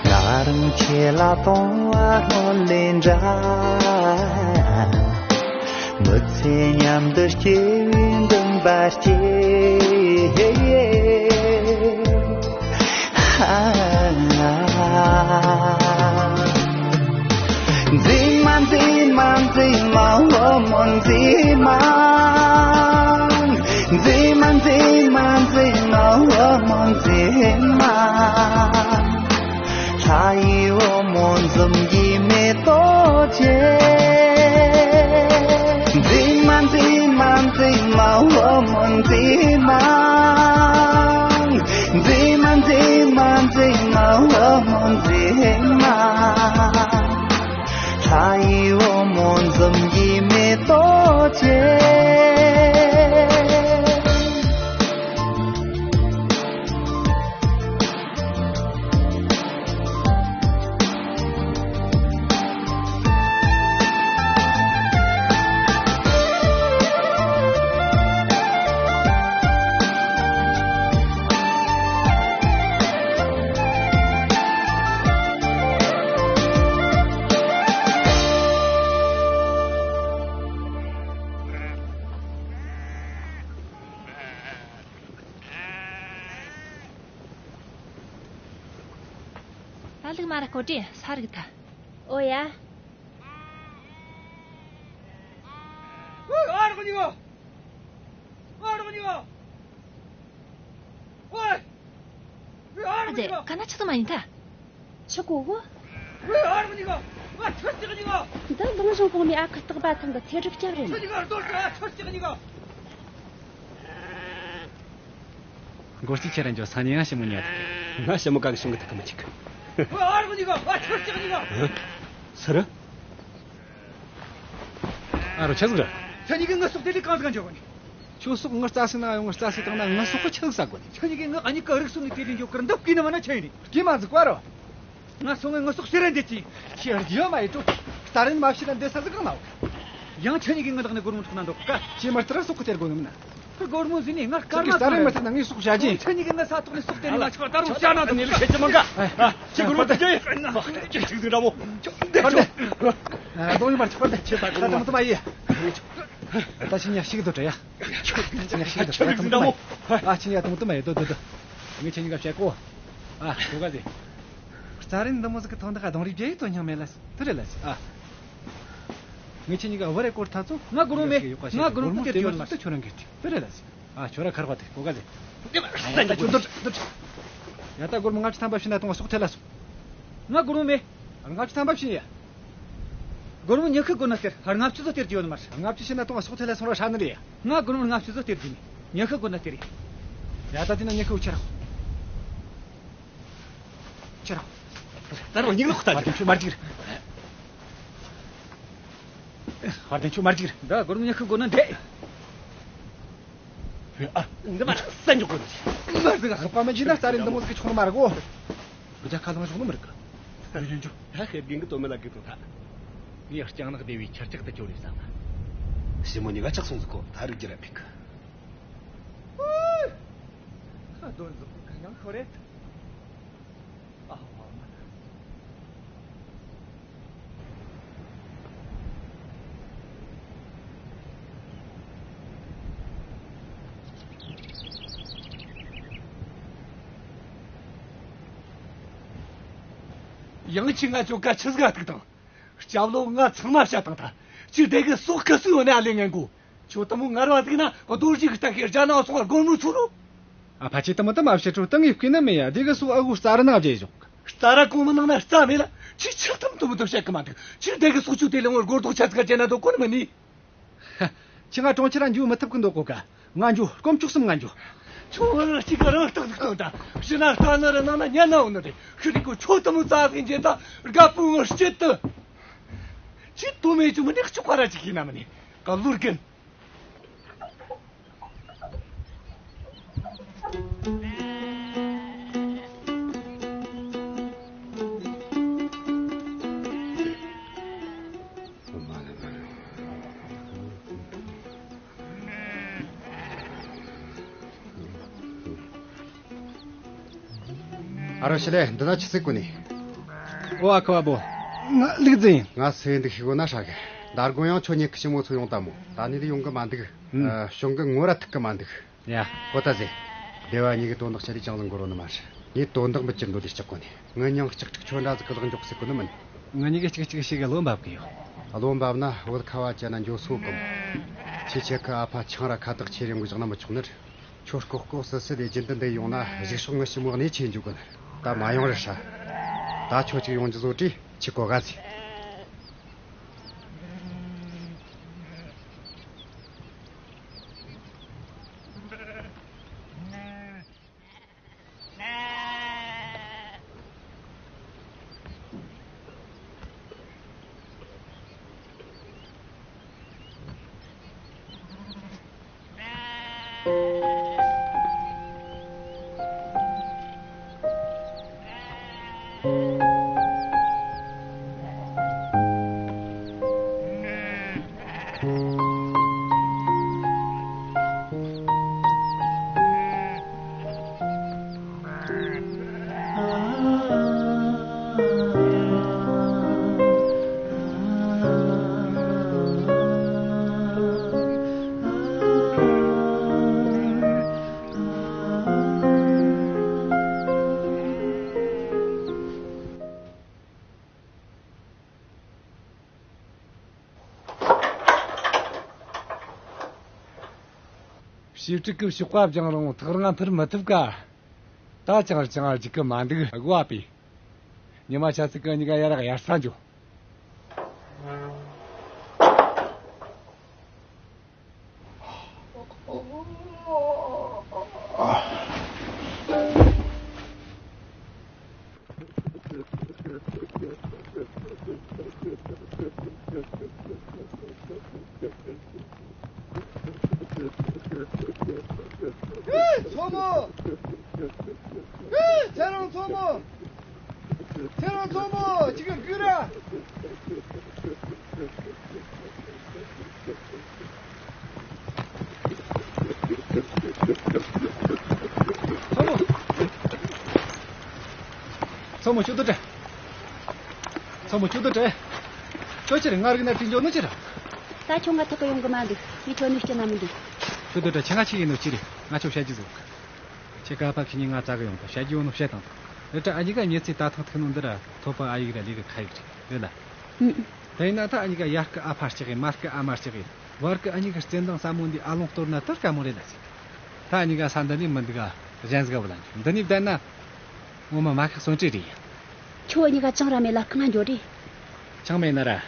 ང་རང་ཁྱེད་ལ་དུང་བ་སྔོན་ལས་འདྲ། མི་ཚེ་མཉམ་དུ་སྐྱེལ་བའི་འདུན་པ་སྐྱེས། ཨ་ལུག་མ་ར་ཀོ་ཏྲི་ས་རིག་ཐ། ཨོ་ཡ། ཨ་རོགས་གཉིས་གོ། ཨ་རོགས་གཉིས་གོ། ཨོ། ཨ་རོགས་གཉིས་གོ། ཨ་ཙི། ག་ན་ཆི་ཐོ་མ་ཡིན་ཐ། ཆི་གོ་གོ། ཨ་རོགས་གཉིས་གོ། ཨ་ཆི་ཆི་གཉིས་གོ། འདི་ལུང་གཞུང་གོང་མའི་ཨ་ཁུ་སྟག་པ་ཐང་གི་ཚེ་སྒྲུབ་སྐྱབས་རེད། ཆི་གཉིས་གོ། ཨ་ཆི་ཆི་གཉིས་གོ། མགོ་སྐྱིད་ཁྱེད་རང་ཚོ་སང་ཉིན་ཡང་ཞི་མོ་ཉལ་ཐུབ་གི། ང་ཞི་མོ་ག་གི་ཞིང་གི་ཐུག་གི་མི་འཇུག་གི། ཨ་རོགས་གཉིས་གོ། ཨ་ཆི་ཆི་གཉིས་གོ། ཨ། སུ་རེད། ཨ་རོགས་ཆི་ཟིག་རེད། ཁྱེད་གཉིས་གིས་ངའི་སྲོག་དེ་ལས་གང་ཟིག་ག་འཇོག་གོ་ནི། ཁྱོའི་སྲོག་ངའི་རྩ་སའི་ནང་ཡོང་ངས་རྩ་སའི་སྟེང་ན་ངའི་སྲོག་གི་ཆི་ཟིག་ཟ་གོ་ནི། ཁྱེད་གཉིས་གིས་ངའི་ཨ་མྱེས་གི་རིགས་གསོ་ནི་དེ་ལས་འཇོག་གི་ར་འདི་བརྐུས་ནི་མིན་ན་ཆི་ཡིན་ནི། བརྐུས་མ་ཟིག་གོ་རོ། ང་སོང་ངས་ངའི་སྲོག་ཕྱིར་ར་འདེད་ཀྱི། ཁྱེད་རྒྱུ་མ་ཡེ་དྲོ། རྩྭ་རིན་མ་བྱིན་ན་འདི་ས་ཟིག་གང་ན་ཡོད། ཡང་ཁྱེད་གཉིས་གིས་ངའི་ལག་ནས་སྒོར་མོ་འཕྲོག་ན་འདོད་ག། ཁྱེད་མི་ལྟར་སྲོག་གི་སྟེར་དགོས་ནི་མིན་ན། ཁྱེད་སྒོར་མོ་ཟིན་ནས་ངར་སྐར་མ་རྩྭ་རིན་མི་ཐུབ་ན་ངའི་སྲོག་བྱ་རྒྱུ། ཁྱེད་གཉིས་གིས་ངའི་ས་ཐོག་ནས་སྲོག་སྟེར་ནས་མ་ཆོག་ད་རུང་བྱ་ན་དང་ནི་ལུགས་བྱེད་ཀྱི་མིན་ག། ཨ། ཁྱེད་སྒོར་མོ་དེ་ཁྱེད་ཁྱེད་ཁྱེད་ཟིག་འདྲ་མོ། ཁྱེད་འདི་ཁྱེད། ཨ། ལོ་ཡིན་པར་ཆོག་པར་འདི་ཁྱེད་ད་ད་ད་མོ་དུ་མ་ཡེ། ད་ཕྱི་ཉ་ཞིག་འདུག་དྲ་ཡ། ཕྱི་ཉ་ཞིག་འདུག་དྲ་ཡ། ད་མོ་དུ་མ་ཡེ། ཨ། ཕྱི་ཉ་ད་མོ་དུ་མ་ཡེ། དོ་དོ་དོ། ངས་ཁྱེད་གཉིས་ཀ་བཤད་གོ། ཨ། གོ་ག་ཟེ། རྩྭ་རིན་འདི་མོ་ཟིག་གི་ཐོག་འདི་ག་རྡུང་རེས་བྱེད་ཡི་དོན་སྙིང་མེད་ལ། དེ་རེད་ལ་ཟེ། ཨ། ངས་ཁྱེད་གཉིས་ཀ་བུ་རེ་སྐོར་ཐག་ཚོ། ང་སྒོར་མོ་མེད། ང་སྒོར་མོ་སྟེར་རྒྱུ་ཡོད་མ་རེད། ཁྱོད་རང་གིས་དེ་རེད་ལ་ཟེ། ཨ། ཁྱོད་ར་ཁར་བ་དེ་གོ་ག་ཟེ། ཡ་ད་སྒོར་མོ་ལྔ་བཅུ་ཐམ་པ་བྱིན་ན་ཐོངས་ང་སྲོག་ཐེ་ལ་སོང་། ང་སྒོར་མོ་མེད། ལྔ་བཅུ་ཐམ་པ་བྱིན་ཡ། སྒོར་མོ་ཉི་ཤུ་དགོས་ན་སྟེར། ལྔ་བཅུ་ཟོ་སྟེར་རྒྱུ་ཡོད་མ་རེད། ལྔ་བཅུ་བྱིན་ན་ཐོངས་ང་སྲོག་ཐེ་ལ་སོང་ར་ཧྲ་ནི་རེད་ཡ། ང་སྒོར་མོ་ལྔ་བཅུ་ཟོ་སྟེར་རྒྱུ་མེད། ཉི་ཤུ་དགོས་ན་སྟེར་ཡ། ཡ་ད་དེ་ན་ཉི་ཤུ་ཁྱེར་རོགས། ཁྱེར་རོགས། ད་རུང་ཉིག་ལོག་ལྟ་རྒྱུ། ཕར་འདི་ཁྱོད་མར་ཅིག་རེད། ཕར་འདི་ཁྱོད་མར་ཅིག་རེད། ད་སྒོར་མོ་ཉི་ཤུ་དགོས་ན་འདྲེ། ཨ། འདི་མ་ར་སན་འཇོག་གོ་ནི། མ་ཟིག་ཨ། ཁ་པ་མ་ཇི་ན་རྩྭ་རིན་འདི་མོ་ཟིག་ཆུང་མ་ར་གོ། བུ་ཇ་ཁ་ལང་ཞོག་ནི་མི་རིག་གི། ཡོད་ཡོད་འཇོག་ད་ཁེ་དགེ་གི་དོན་མེད་ལ་གི་དོན་ཐ། ངས་རྐྱང་ནག་སྡེ་བའི་ཁྱི་ལྕག་ཏུ་སྐྱོར་རེ་བསམ་ན། ཞི་མོ་གཉིས་ཀ་ཆག་སོང་ཟིག་གོ། ད་རིག་རྒྱུ་ར་མེད་གི། ཨོ། ཁ་དོན་ཟིག་གོ་ག་ཡང་ཤོར་རེད། ཨ་ཧོ། ཡང་ཁྱེད་ང་ཅོ་ག་ཆི་ཟིག་ག་ཐུག་དང་། སྐྱབས་ལོ་ང་ཚང་མ་བཤད་དང་ད། ཁྱེད་དེ་གི་སྲོག་གི་སུ་ཡོད་ནས་ཨ་ལེ་ངན་གོ། ཁྱོད་དེ་མོ་ངར་བ་ཟིག་ན་རྡོ་རྗེ་གི་རྟ་ཤེར་རྒྱ་ན་སོང་སྒོར་མོ་ཚུར་རོ། ཨ་ཕ། ཁྱེད་དེ་མོ་དེ་མ་བཤད་དྲོ། ཏང་ངས་བསྐུལ་ན་མེད་ཡ། དེ་གི་སྲོག་ཨ་གོ་རྩྭ་ར་ནང་བརྗེ་བཞག་གི། རྩྭ་ར་གོང་མའི་ནང་ན་རྩྭ་མེད་ལ། ཁྱེད་ཆི་ཐམ་དུ་མི་དུ་བཤད་གི་མ་འདུག་ཁྱེད་དེ་གི་སྲོག་ཆུ་དེ་ལས་ངོར་སྒོར་རྡོག་ཆ་ཚིག་ག་ཅན་ན་དོ་གོ་ནི་མི་ནི། ཧ། ཁྱེད་ང་གྲོང་ཁྱེར་ར་འགྱོ་མི་ཐུབ་གི་འདུག་གོ་ག། ང་འགྱོ། དཀོན་མཆོག་གསུམ་ང་འགྱོ། ཁྱོད་ང་གཅིག་ག་རང་རྟགས་ཟིག་སྟོན་ད། ཕྱི་ན་རྟ་ནོར་ར་ནང་ན་ཉ་ན་འོ་ནི་རེད། ཤི་རིག་གོ། ཁྱོད་དེ་མོ་རྩྭ་ཟིག་འཇེ་ད་དགའ་པོ་ངོ་སྐྱིད་དུ། ཁྱེད་དོ་མེད་ཅུ་མི་འདི་གཅོག་པ་ར་ཅིག་ཡིན་ན་མི་ནི། ག་ལུར་གིན། ཨ་རོ་ཤི་ལེ། འདི་ན་ཆི་ཟིག་གོ་ནི། ཨོ། ཨ་ཁུ་བ་བོ། ང་ལིག་ཛི་ཡིན། ང་སུ་ཡིན་འདུག་ཤེས་གོ་ན་ཧྲ་གི། ད་དགོང་ཡང་ཁྱོད་ཉེ་གི་ཞི་མོ་ཚོ་ཡོང་ད་མོ། ད་ནི་ལི་ཡོང་གི་མ་འདུག་ཨ། གཞུང་གི་ངོ་ར་ཐུག་གི་མ་འདུག་ཡ། གོ་ད་ཟེ། སྡེ་བ་གཉིས་ཀྱི་དོན་དག་ཆེད་དུ་ཅང་ཟིག་འགོར་བོ་ནི་མ་རེད། ངས་དོན་དག་མི་ཅི་འདོད་དེ་སྐྲག་གོ་ནི། ངའི་མྱིང་ལྕགས་ཀྲིག་ཁྱོད་འདྲ་ཟིག་གི་ལག་འཇོག་སྲིད་གོ་ནི་མིན། ང་གཉིས་ཀྱི་གཅིག་གཅིག་ཤིག་གི་བློ་འབབ་གི་ཡོད། བློ་འབབ་ན་བོད་ཁ་བ་ཅན་ན་འགྱོ་སོ་གོམ། ཁྱེད་ཁྱེད་ཀྱི་ཨ་ཕ་ཆང་ར་ཁ་བཏགས་ཁྱེར་ཡོང་གི་བཞག་ན་མི་ཆོག་ནི་རེད། ཁྱོད་ལྐོག་ལྐོག་སི་སི་ལས་རྒྱུན་དུ་འདི་ཡོང་ན་གཞུག་ཕྱོགས་ངའི་ཞི་མོ་གནས་ཆེ་འཇུག་གི་ནི། ད་མ་ཡོང་རེ་ཧྲ། ད་ཁྱོད་ཅིག་ཡོང་རྒྱུ་བཟོ་དྲིས་ཁྱེད་གོ་ག་ཟིག་ཞེ་དྲག་གི་ཤོག་པ་བརྒྱངས་རུང་ཐག་རིང་ང་འཕུར་མི་ཐུབ་ཀ། ད་ཅང་ཅང་རྒྱུག་གི་མ་འདུག་གོ་ཨ་ཕས། ཉི་མ་ཆ་ཚིག་གི་གཉིས་ཀ་ཡར་ར་ཡར་ས་འགྱོ། ཚོ་མོ། ཚེ་རིང་ཚོ་མོ། ཚེ་རིང་ཚོ་མོ། ཅིག་སྒུག་ར། ཚོ་མོ། ཚོ་མོ་ཁྱོད་དུ་དྲན། ཚོ་མོ་ཁྱོད་དུ་དྲན། ཁྱོད་ཅི་རེད། ང་རིག་ན་དྲིན་འཇོག་ནི་ཅི་རེད། ད་ཁྱོད་ང་ཐུག་གི་ཡོང་གི་མ་འདུག་ངས་ཁྱོད་ནུས་སྐྱོན་ན་མི་འདུག་ཁྱོད་དུ་དྲན། ཁྱེད་ང་ཆི་ཡིན་ནོ་ཅི་རེད། ང་ཁྱོད་བཤད་རྒྱུ་ཟིག་ཡོད་གི། ཁྱེད་ཀ་ཕ་ཁྱེད་གཉིས་ང་བཙལ་གི་ཡོང་ད་བཤད་རྒྱུ་ཡོད་ནོ་བཤད་དང་། རེད་དྲ་ཨ་ཉི་ག་མྱི་ཚེ་ད་ཐེངས་ཐུག་ནོ་འདི་ར་ཐོབ་པ་ཨ་ཡིག་ར་ལས་གི་ཁ་ཡིག་རེད། རེད་ལ། ཨུམ། དེ་ཡིན་ན་ད་ཨ་ཉི་ག་ཡར་སྐུ་ཨ་ཕ་སྐྲག་གི། མར་སྐུ་ཨ་མ་སྐྲག་གི། བར་གི་ཨ་ཉི་གི་བརྩེ་འདང་ཟབ་མོ་འདི་ཨ་ལོང་གཏོར་ན་ད་དཀའ་མོ་རེད་ལ་ཟེར། ད་ཨ་ཉི་ག་ས་འདི་ནས་མི་འདུག་ག་གཞན་ཟིག་ག་བུད་ལ་འགྱོ། འདི་ནས་བསྡད་ན་ངོ་མ་མ་ཁག་སོན་བྲིས་རེད་ཡ། ཁྱོད་ཨ་ཉི་ག་ཅང་ར་མེད་ལ་གང་འགྱོ་རེད། ཅང་མེད་ན་ར།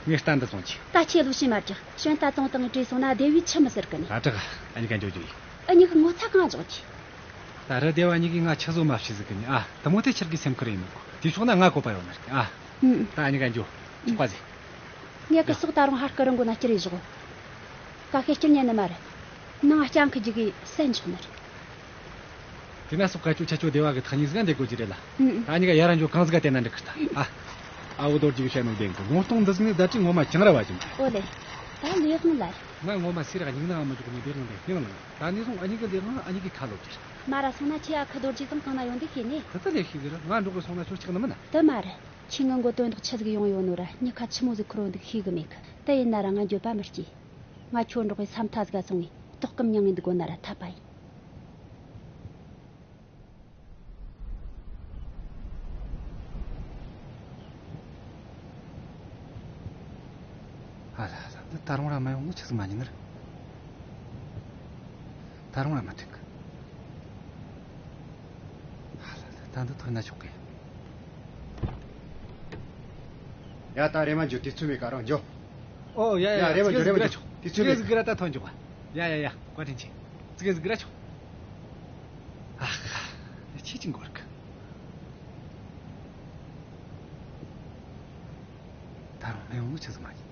ངས་རྟ་འདི་བཙོང་རྒྱུ། ད་ཁྱེད་ལོ་ཕྱི་མར་རྒྱག་ཞོན་རྟ་བཙོང་སྟངས་བྲིས་སོང་ན་སྡེ་བའི་ཆི་མི་ཟེར་གི་ནི། ཨ་དྲག་ཨ་ཉི་ག་འགྱོ་རྒྱུ་ཡིན། ཨ་ཉི་གི་ངོ་ཚ་གང་འཇོག་རྒྱུ། ད་རི་སྡེ་བ་གཉིས་ཀྱིས་ང་ཆི་བཟོ་མ་བྱེད་ཟིག་གི་ནི་ཨ། དེ་མོ་དེ་ཁྱེད་ཀྱི་སེམས་ཁུར་ཡིན་ནོ། དེ་ཕྱོགས་ན་ང་བཀོད་པ་ཡོད་ནི་རེད་ཨ། ཨུམ། ད་ཨ་ཉི་ག་འགྱོ། ཆོག་པ་ཟེར། ངས་གི་ཡ། སོག་ད་རུང་ཧར་སྐུ་རིང་གོ་ན་སྐྱུར་རེ་བཞག་ཀ་ཁེ་སྐྱུར་ཉན་ནི་མ་རེད། ནང་སྤྱང་ཁི་རྒྱུག་གི་སན་ཆོག་ནི་རེད། དེ་ན་སོག་ག་ཅུ་ཆ་ཅོ་སྡེ་བ་གི་ཐག་ཉེ་ཟིག་ག་འདེད་དགོས་ཀྱི་རེད་ལ། ཨུམ། ད་ཨ་ཉི་ག་ཡར་ར་འགྱོ་གང་ཟིག་ག་དེ་ན་འགྲིག་གི་ད་ཨ། ཨ་བོ་རྡོ་རྗེ་གི་བཤད་ནོ་བདེན་གི། ལུང་སྟོང་འདི་ཟིག་ནི་ད་ཅི་ངོ་མ་ཅང་ར་བ་ཅིང་། ཨོ་ལེ། ད་ལས་དབང་ལ། ང་ངོ་མ་སུ་ར་སྙིང་ནའང་མི་འཇུག་ནི་ལས་དབང་དེ་སྙིང་ནང་། ད་ནས་བཟུང་ཨ་ཉི་གི་ལས་དབང་ཨ་ཉི་གི་ཁ་ལོ་གྱིར། མ་ར་སོང་ན་ཁྱེད་ཨ་ཁུ་རྡོ་རྗེ་དང་གང་ན་ཡོང་འདུག་ཤེས་ནས། དེ་ད་ལས་ཤེས་གི་ར། ང་འགྲོ་གི་སོང་ན་ཁྱོད་ཆགས་ནི་མིན་ན། དེ་མ་རེད། ཁྱེད་ངའི་མགོ་དོན་དག་ཆི་ཟིག་ཡོང་ཡོད་ནོ་ར་མྱི་ཁ་ཆི་མོ་ཟིག་འཁོར་འོང་འདུག་ཤེས་གི་མེད་གི། དེ་ཡིན་ན་ར་ང་འགྱོད་པ་མི་སྐྱེ། ང་ཁྱོད་འགྲོགས་གི་ས་མཐའ་ཟིག་ག་སོང་ངས་ལྟོགས་སྐམ་མྱངས་ངས་འདུག་གོ་ན་ར་འཐད་པ་ཡིན། ཨ་ལ་ལ། འདི་ད་རུང་ར་མ་ཡོང་ནི་ཆི་ཟིག་མ་ཉན་ནི་རེད། ད་རུང་ར་མ་ཐུག་གི། ཨ་ལ་ལ། ད་འདི་ཐོན་ན་ཆོག་གི། ཡ་ད་རེམ་མ་འགྱོ། དུས་ཚོད་མེད་ཀ་རང་འགྱོ། ཨོ་ཡ་ཡ། ཡ་རེམ་མ་འགྱོ། རེམ་མ་འགྱོ། དུས་ཚོད་མེད། ཙི་གེ་ཟིག་ར་ད་ཐོན་འགྱོ། ཡ་ཡ་ཡ། བཀའ་དྲིན་ཆེ། ཙི་གེ་ཟིག་ར་ཆོག་ཨ་ཧ། ཁྱེད་ཀྱིས་འགོར་གི། ད་རུང་མེད་འོང་ཆི་ཟིག་མ་ཡིན།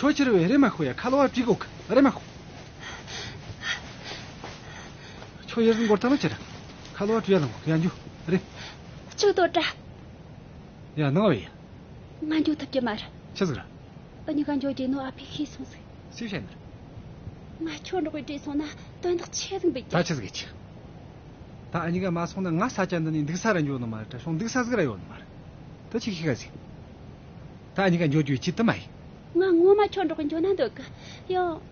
ཁྱོད་ཆི་རེད། རེམ་མ་ཤོག་ཡ། ཁ་ལོ་བ་བྲིས་གོ་གི། རེམ་མ་ཤོག་ཁྱོད་ཡར་འགོར་ཐལ་ནོ་ཆི་རེད། ཁ་ལོ་བ་བྲིས་ཡ་ལང་གོ་ཡ། འགྱོ་རེ། ཅིག་དོ་དྲ། ཡ་ནང་བས་ཡ། ང་འགྱོ་ཐུབ་ཀྱི་མ་རེད། ཆི་ཟིག་ར། ཨ་ཉི་ག་འགྱོ་རྒྱུ་ནོ་ཨ་ཕས་ཤེས་སོང་ཟིག་སུས་བཤད་ནི་རེད། ང་ཁྱོད་འགྲོགས་གི་བྲོས་སོང་ན་དོན་དག་ཆེ་ཟིག་འབུད་ད་རྒྱུ། ཆི་ཟིག་ཆི། ད་ཨ་ཉི་ག་མ་སོང་ན་ང་ས་ཆ་འདི་ནས་འདུག་ས་ར་འགྱོ་ནི་མ་རེད་དྲ། ཤོང་འདུག་ས་ཟིག་ར་ཡོད་ནི་མ་རེད། ད་ཆི་ཤི་ག་ཟིག་ད་ཨ་ཉི་ག་འགྱོ་རྒྱུའི་ཆེད་དུ་མ་ཡིན། ང་ངོ་མ་ཁྱོད་འགྲོགས་གི་འགྱོ་ན་འདོད་གི། ཡང་།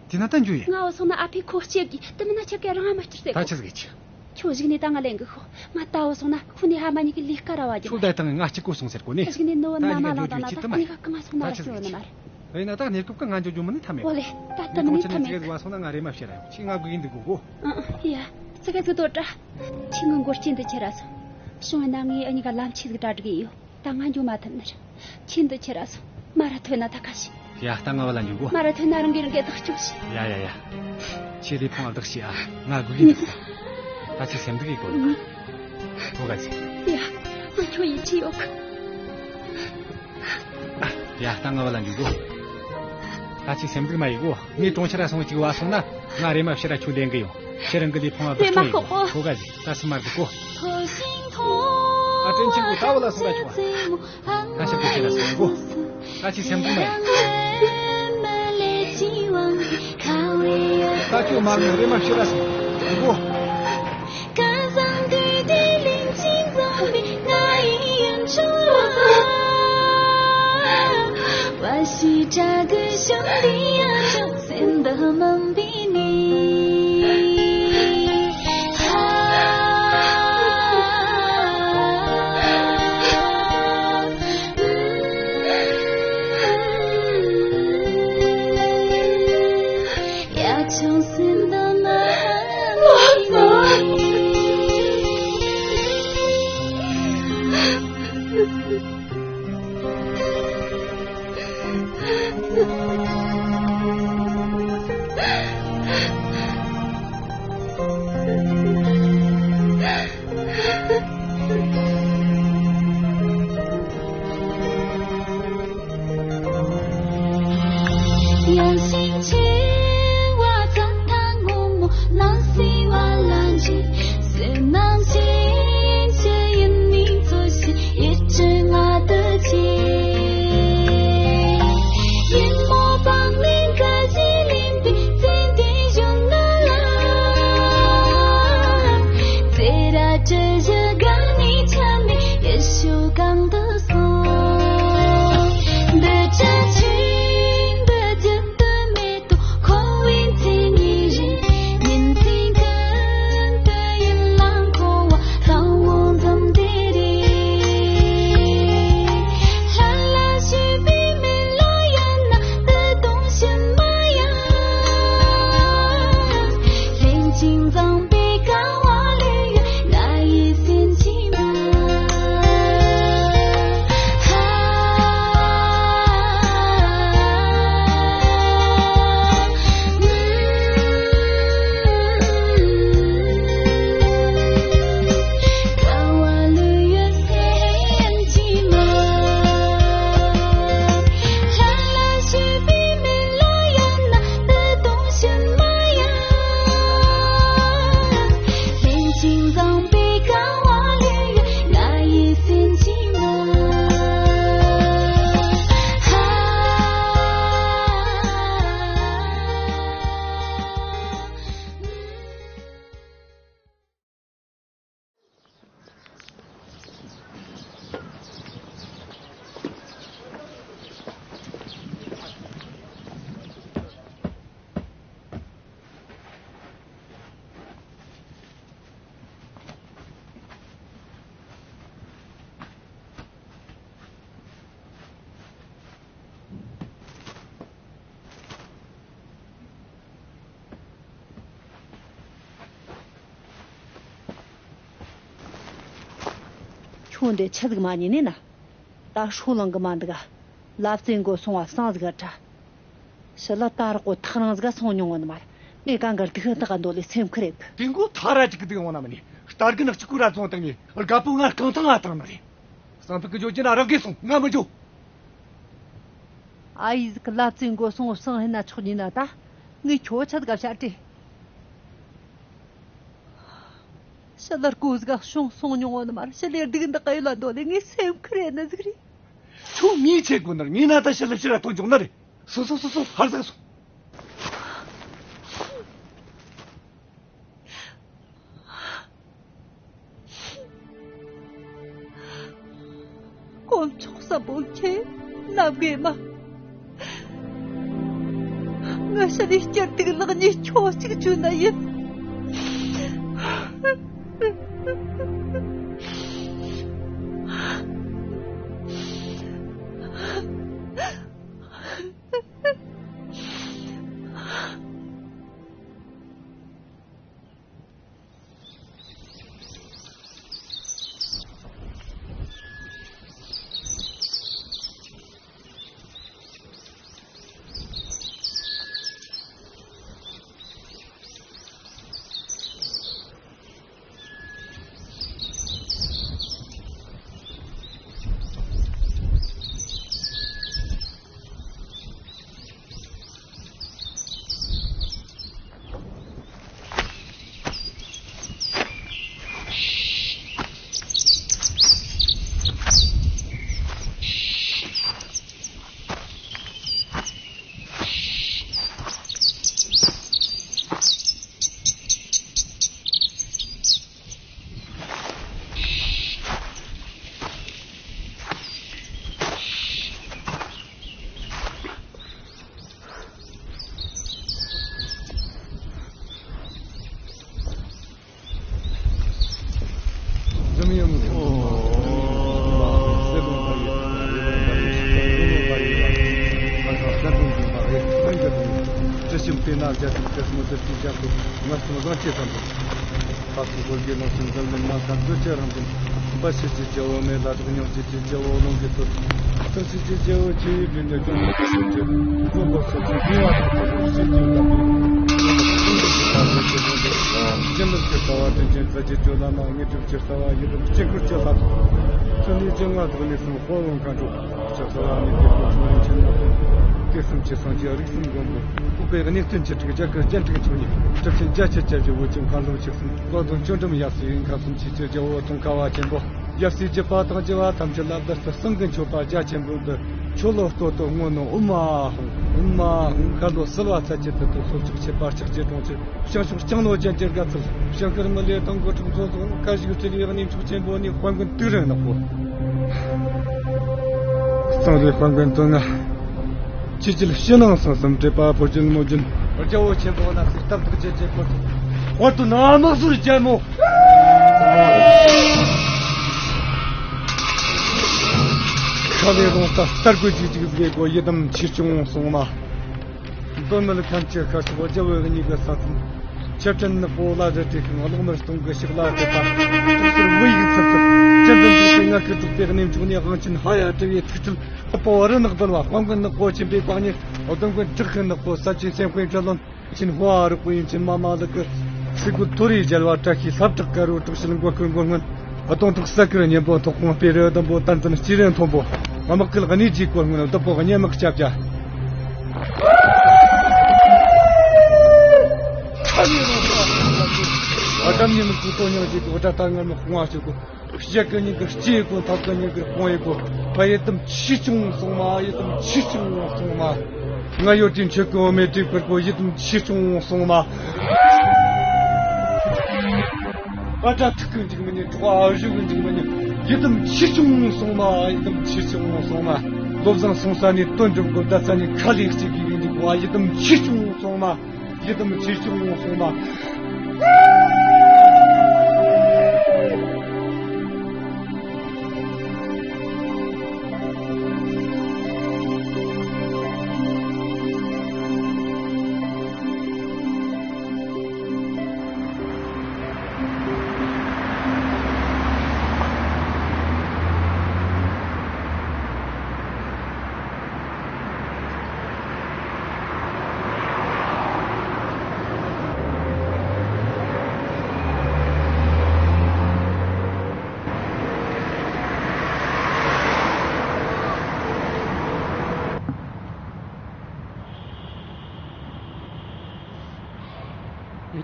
དེ་ན་ད་འགྱོ་ཡ། ང་བུད་སོང་ན་ཨ་ཕས་ཁོ་སྐྱེ་གི། དེ་མིན་ན་ཁྱེད་ཀ་རང་ཨ་མ་སྐྱུར་ཟེར་ད་གོ། ཆི་ཟིག་ཆི། ཁྱོད་གཞུག་ནས་ད་ང་ལེན་གི་ཤོག་ང་ད་བུད་སོང་ན་ཁོ་ནས་ཕ་མ་གཉིས་ཀྱི་ལས་ཀ་ར་བ་རྒྱུ། ཁྱོད་ད་དང་ང་གཅིག་གོ་སོང་ཟེར་གོ་ནས། གཞུག་ནས་ནུ་བོ་ད་ན་མ་ལངས་དང་ན་ད་ཁྱེད་ཀ་གང་སོང་ན་ད་ཁྱོད་ནི་མ་རེད། ད་ཡིན་ན་ད་གནས་སྐབས་ཀ་ང་འགྱོ་རྒྱུ་མིན་ནི་ཐ་མེད། ཨོ་ལེ། ད་ད་མིན་ནི་ཐ་མེད། ཙི་གེ་ཟིག་བུད་སོང་ན་ང་རེམ་མ་བཤད་ར་ཡོང་། ཁྱེད་ང་སྒུག་གིན་འདུག་གོ་གོ། ཨ་ཨ་ཡ། ཙི་གེ་ཟིག་དོ་དྲ། ཁྱེད་ངའི་མགོ་རྐྱེན་དུ་ཁྱེར་ར་སོང་། བྱུང་ན་ངས་ཨ་ཉི་ག་ལམ་ཆས་ཟིག་གྲ་སྒྲིག་ཡིན་ཡོད། ད་ང་འགྱོ་མ་ཐུབ་ནི་རེད། ཁྱེད་འདི་ཁྱེར་ར་སོང་། མ་ར་ཐོན་ན་ད་ཁ་ཤས། ཡ་ད་ང་བུད་ལ་འགྱོ་གོ། མ་ར་ཐོན་ན་རང་གིས་རང་གི་བདག་སྐྱོང་བྱོས། ཡ་ཡ་ཡ། ཁྱེད་ལས་ཕུང་བ་བདག་བྱོས་ཨ། ང་སྒུག་གིན་འདུག་ད་ཁྱེད་སེམས་སྡུག་གི་གོ་ལ། ཐོ་ག་ཚེ། ཡ། ང་ཁྱོད་ཡིད་ཆེས་ཡོད་གི། ཡ་ད་ང་བུད་ལ་འགྱོ་གོ། ད་ཁྱེད་སེམས་སྡུག་མ་ཡེ་གོ། ངས་གྲོང་ཁྱེར་ར་སོང་གཅིག་བུད་སོང་ན་ང་རེམ་མ་ཕྱིར་ར་ཁྱོད་ལེན་གི་ཡོང་། ཁྱེད་རང་གི་ལས་ཕུང་བ་བདག་སྐྱོང་ཡེ་གོ། ཐོ་ག་ཚེ། ད་སེམས་མ་སྡུག་གོ། ཨ་དྲིན་ཆེན་གོ། ད་བུད་ལ་སོང་ར་ཆོག་ཨ། ད་ཤ་ཁུ་ཤི་ར་སོང་གོ། ད་ཁྱེད་སེམས་སྡུག་མ་ཡེ། ད་ཁྱོད་མ་ངུ། རེམ་མ་ཕྱིར་ར་སོང་གོ། ཁྱོད་འདི་ཆི་ཟིག་མ་ཉན་ནི་ན། ད་ཧྲོ་ལངས་གི་མ་འདུག་ག། ལབ་རྩེ་མགོ་སོང་བ་སང་ཟིག་ག་ཁྲ། ཞི་ལ་ད་རག་གོ་ཐག་རིང་ཟིག་ག་སོང་མྱོང་ངོ་ནི་མ་ར། ངས་གང་གར་དུག་ཤི་ཐག་ག་འདོད་ལས་སེམས་ཁུར་རེད་གི། དེ་མགོ་ཐག་ར་ཅིག་གི་དུག་ཡོང་ན་མི་ནི། རྟ་རྒན་གཅིག་གུ་ར་ཚོང་བཏང་ནི་རྒད་པོ་ང་རྐང་ཐང་ང་བཏང་ནི་རེད། སང་ཕུད་གི་འཇོག་རྒྱུ་ན་རང་གིས་སོང་། ང་མི་འཇོག། ཨ་ཡེ་ཟིག་གི་ལབ་རྩེ་མགོ་སོང་བ་སང་ཧེ་ན་ཆོག་ཉིན་ན་ད། ངས་ཁྱོད་ཆ་ཟིག་ག་བཤད་དྲི། ཞི་ལར་གོ་ཟིག་ག་བྱུང་སོང་མྱོང་བ་ནི་མ་ར། ཞི་ལེར་སྡུག་འདི་ག་ཡོད་ལ་འདོད་ལས་ངས་སེམས་ཁུར་ཡེ་ནི་ཟིག་རེད། ཁྱོད་མིའི་ཆེད་དགོས་ནར་ངས་ན་ད་ཞི་ལ་ཕྱིར་ར་ཐོན་འཇོག་ནི་རེད། སོང་སོང་སོང་སོང་། ཧར་ཟིག་སོང་། དཀོན་མཆོག་གསུམ་པོ་ཁྱེད་རྣམ་དགོས་མ། ང་ཞི་ལི་སྐྱར་དུག་ལག་ཉེས་ཁྱོད་གཅིག་བཅོས་ན་ཡིན། ཟེར་གྱི་རྒྱལ་པོ། ངར་སོང་བཟང་སྐྱེས་ཐམས་ཅད། ཁ་སོང་སྒོར་གྱི་ལོངས་སྤྱོད་འཛམ་གླིང་མ་ཁམས་བཟོད་བྱེད་རང་བཞིན། འབའ་ཞིག་གི་རྒྱལ་པོ་མེད་ལ་དྲག་སྙིང་རྗེ་གི་རྒྱལ་པོ་ཀློང་གི་ཚོད། ཐུགས་རྗེ་གི་རྒྱལ་པོ་ཆེ་བའི་བདུན་ལས་ཀུན་ནས་ཀུན་སེམས་ཀྱི། མགོན་པོ་ཚོགས་ཀྱི་དགེ་བ་དང་མཐུན་པའི་སྲིད་ཀྱི་བདག་པོ། རྒྱུ་ནོར་གྱི་རྩ་བ་དྲིན་ཅན་མཛད་ཀྱི་སྤྱོད་ལམ་མ། དངོས་གྲུབ་ཀྱི་རྩ་བ་ཡི་དམ་དཀྱིལ་འཁོར་གྱི་ལྷ་ཚོགས། ཐོན་ནས་བྱིན་རླབས་ཐོགས་ནས་སོང་དཔའ་བོ་མཁའ་འགྲོ། ཕྱག་འཚལ་བ་ནི་དེ་ཀོ་ཚོགས་རིན་ཆེན་མ། དུས་གསུམ་ཆོས་སངས་རྒྱས་རིགས་གསུམ་མགོན་པོ། སྤོབས་པའི་གནས་བརྟན་ཆེ་དྲུག་རྒྱ་གར་སྤྱན་དྲུག་མཆོག་ནི། གྲུབ་ཆེན་རྒྱ་ཆེར་ཁྱབ་པའི་དབུ་ཅན་མཁའ་འགྲོ་མཆོག་གསུམ། བློ་བཟང་བཅོམ་ལྡན་ཡབ་སྲས་ཡིན། ཁམས་གསུམ་ཆོས་ཀྱི་རྒྱལ་པོ་ཙོང་ཁ་བ་ཆེན་པོ། ཡབ་སྲས་བརྒྱུད་པ་དང་བཅས་པ་ཐམས་ཅད་ལ་བདག་ལྟར་གསུང་གི་མཆོད་པ་རྒྱ་ཆེན་པོ་འདི། ཁྱོད་ལོ་སྟོད་དུ་བསྔོ་ནོ། ཨུམ་མ་ཧཱུྃ། ཨུམ་མ་ཧཱུྃ། ཁ་ལོ་བསིལ་བ་ཚལ་གྱི་དུར་དུ་སོལ་ཚོགས་ཆད་པ་ལྕགས་ཀྱི་གྲོང་ཁྱེར། བྱང་ཕྱོགས་ལྕང་ལོ་ཅན་གྱི་དགའ་ཚལ། བྱང་ཤར་མི་ལའི་དང་སྒོ་ཕྲུག་ཚོ་ཚོགས། ཁ་བཞུགས་སྤྲུལ་པའི་གནས་མཆོག་ཆེན་པོ་ནས། དཔལ་མགོན་དུས་རིང་ནག་པོ། གཙང་རིའི་དཔལ་མགོན་དོན་ལྔ། ཆོས་རྒྱལ་ཕྱི་ནང་གསང་གསུམ། དྲེགས་པ་ཕོ་རྒྱུད་མོ་རྒྱུད། རྒྱལ་པོ་ཆེན་པོ་རྣམས་སུ་སྟབས་བདེ་བྱེད་ཅེས་འཁོར། དཔལ་དུ་ན་དམག་ཟོར་རྒྱལ་མོ། ཁ་ལས་རླུང་རྟ་རྟ་རྒོད་ཅིག་ཅིག་བཟོས་གོ། ཡི་དམ་ཆོས་སྐྱོང་སྲུང་མ། གདོད་མའི་ཁམས་ཀྱི་ཤར་ཕྱོགས་རྒྱལ་པོའི་གཉིས་ཀྱི་ས་མཚམས། ཆར་སྤྲིན་ནག་པོ་ལ་རི་བྲེ་ཁེངས། གློག་དམར་སྟོང་གི་ཕྱོགས་ལ་བྲེས་པ། དུག་སེར་བུ་ཡུག་འཚུབ་འཚུབ། ཅན་དུ་འདུས་པའི་ངར་སྐད་དྲག་པའི་གནས་མཆོག་ནས། དབང་ཆེན་ཧ་ཡ་དྲི་བའི་ཐུགས་རྒྱུད། དཔའ་བོ་རི་ནག་རྡོལ་བ། དཔལ་མགོན་ནག་པོ་ཆེན་པོའི་པགས་ཉེ། གདོན་མགོན་བྲག་ཁུ་ནག་པོ། ས་ཆེན་སེམས་དཔའི་འདྲེ་ལོན། ཆེན་ཧོ་ཨ་རུ་པུ་ཡིན། ཆེན་མ་མ་ལི་ཀི། སི་ཀུ་ཐོ་རི་རྒྱལ་བ། བཀྲ་ཤིས་ལྷ་བྲག་དཀར་རོ། དྲག་ཤེལ་མགོ་ཁུ་མགོ་སྔོན། གདོང་ཐོག་ས་ཁུར་གཉན་པོ། ཐོག་ཁོང་སྤེ་རུ་ཟླུམ་པོ། བསྟན་འཛིན་སྐྱེས་རན་མཐོན་པོ། དམག་སྐུལ་གནས་རྗེས་གོ་སྔོན། བདག་པོ་གཉན་དམག་སྐྱབས་རྒྱ། ཨ་དམ་ཉི་མི་ཚུ་དོ་མྱང་རྗེས་གོ། དགྲ་ལྟ་ངར་མི་དཔུང་བ་ཞུ་གོ། ཞལ་གི་སྙིང་གི་ལྕེ་གོ། ཐབས་གི་སྙིང་གི་དཔུང་ཡེ་གོ། ཡི་དམ་ཆོས་སྐྱོང་སྲུང་མ། ཡི་དམ་ཆོས་སྐྱོང་སྲུང་མ། ང་ཡོད་དུས་ཆོས་གོ་མེད་དུས་ཕུར་གོ། ཡི་དམ་ཆོས་སྐྱོང་སྲུང་མ། ཨ་དྲ་ཐུག་གི་འཇིགས་མི་ཉན། གྲོགས་ཨ་བཞུགས་གི་འཇིགས་མི་ཉན། ཡི་དམ་ཆོས་སྐྱོང་སྲུང་མ། ཡི་དམ་ཆོས་སྐྱོང་སྲུང་མ། བློ་བཟང་སྲུང་ས་ནས་དོན་འགྲུབ་གོ། བརྡ་ས་ནས་ཁ་ལས་གཅིག་གིས་འཇིགས་པ། ཡི་དམ་ཆོས་སྐྱོང་སྲུང་མ། ཡི་དམ་ཆོས་སྐྱོང་སྲུང་མ།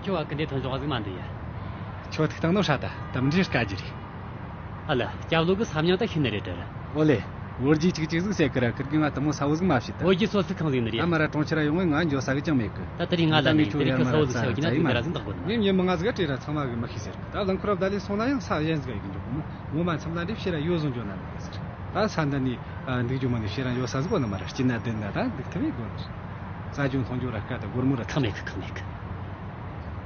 ཁྱོད་བ་ཀི་འདི་ཐོན་ཆོག་ཟིག་མ་འདུག་ཡ། ཁྱོད་ཐུག་བཏང་ནོ་ཧྲ་ད་དམ་འདྲེ་དཀའ་རྒྱུ་རེད། ཨ་ལ། སྐྱབས་ལོ་གི་ས་མྱང་ད་ཤེས་ནི་རེད་དྲ། ཨོ་ལེ། བོར་རྗེས་ཅིག་ཅིག་ཟིག་ཟེར་གི་ར། ཁིར་གི་ང་དུ་མོ་ས་བོ་ཟིག་མ་བྱེད་ད། བོད་རྒྱལ་སོ་ཚིག་ཁང་ཟིག་ནི་རེད། ད་མ་ར་གྲོང་ཁྱེར་ར་ཡོང་ངས་ང་འགྱོ་ས་གི་ཅང་མེད་གི། ད་དེ་རིང་ང་ལ་ནི་དེ་རིང་གི་ས་བོ་ཟིག་ཟེར་གི་ན་དེ་འདྲ་ཟིག་འདག་གོ་ནི། ངས་ཉིན་མོ་ང་ཟིག་ག་བྲོས་ར་ཚང་མ་གི་མི་ཤེས་ཟེར་གི། ད་རླངས་འཁོར་བ་བདའ་ལས་སོང་ན་ཡང་ས་གཞན་ཟིག་ག་ཡི་གི་འགྱོ་གོ་མོ། ངོ་མ་མཚམས་ལ་འདི་ཕྱིར་ར་ཡོད་བཟོ་འགྱོ་ན་མི་ཟེར། ད་ས་འདི་ནི་འདུག་རྒྱུ་མ་ནི་ཕྱིར་ར་ཡོད་ས་ཟིག་གོ་ནི་མ་ར། སྐྱིད་ན་བདེ་ན་ད་འདུག་ཐུབ་ཡི་གོ་ནི། ས་ཆུང་མཐོང་རྒྱུ་ར་དཀའ་ད་སྒོར་མོ་ར་ཁག་མེད་གི། ཁག་མེད་གི།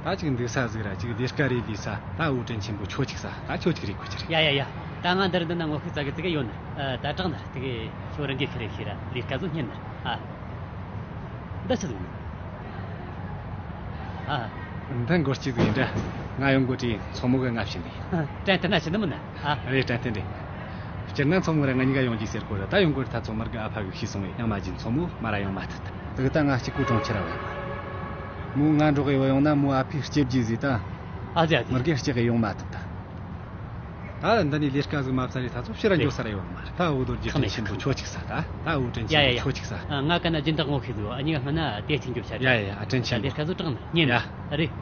ད་ཅིག་འདུག་ས་ཟིག་ར་ཅིག་ལས་ཀ་རེ་ལས་ས། ད་འུ་དྲིན་ཆེན་པོ་ཁྱོད་ཅིག་ས། ད་ཁྱོད་ཅིག་རེ་ཁུ་ཅིག་རེ། ཡ་ཡ་ཡ། ད་ང་འདིར་འདི་ན་ངོ་ཤེས་ཙག་གི་ཙིག་གི་ཡོད་ནི། ཨ། ད་དྲག་ནི་དེ་གི་ཁྱོད་རང་གི་ཁི་རེ་ཁི་ར་ལས་ཀ་ཟོ་སྙན་ནི། ཨ། འདི་ཆི་ཟིག་ནི། ཨ། འདི་མགོ་སྐྱིད་ཟིག་ཡིན་འདྲ། ང་ཡོང་གོ་དྲིས་མཚོ་མོ་གི་ང་བྱིན་ནི། ཨ། དྲན་ཐུབ་ན་ཆི་ནི་མིན་ནི། ཨ། རེད། དྲན་ཐུབ་རེད། སྤྱིར་ན་མཚོ་མོ་ར་ང་གཉིས་ཀ་ཡོང་རྒྱུ་ཟེར་གོ་ར། ད་ཡོང་གོ་ར་ད་མཚོ་མོར་གི་ཨ་ཕ་གི་ཤི་སོང་བས་ཡང་མ་བྱིན། མཚོ་མོ་མ་ར་ཡོང་མ་ཐུབ་ད། ད་ང་གཅིག་པུ་གྲོང་ཁྱེར་ར་བས། མོ་ང་འགྲོགས་གི་ཡོང་ན་མོ་ཨ་ཕས་སྐྱེ་བརྒྱུད་ཟིག་ད། ཨ་ཙི་ཨ་ཙི། མོར་གི་སྐྱེ་གི་ཡོང་མ་ཐུབ་ད། ད་འདི་ནས་ལས་ཀ་ཟིག་མ་བཙལ་རེ་ད་ཚོ་ཕྱིར་ར་འགྱོ་ས་ར་ཡོད་མ་རེད། ད་འུ་དོར་རྒྱུ་དྲིན་ཆེན་པོ་ཁྱོད་ཅིག་ས། ད་ད་འུ་དྲིན་ཆེན་པོ་ཁྱོད་ཅིག་ས། ཨ། ང་ག་ན་སྦྱིན་བདག་ངོ་ཤེས་ཟིག་ཡོད། ཨ་ཉི་ག་སྨན་ན་དེ་ཅིག་འགྱོ་ཤ་རེད། ཡ་ཡ་ཡ། ཨ། དྲིན་ཆེན་པོ། ད་ལས་ཀ་ཟོ་དྲག་ནི་ཉན། ཡ། རེད།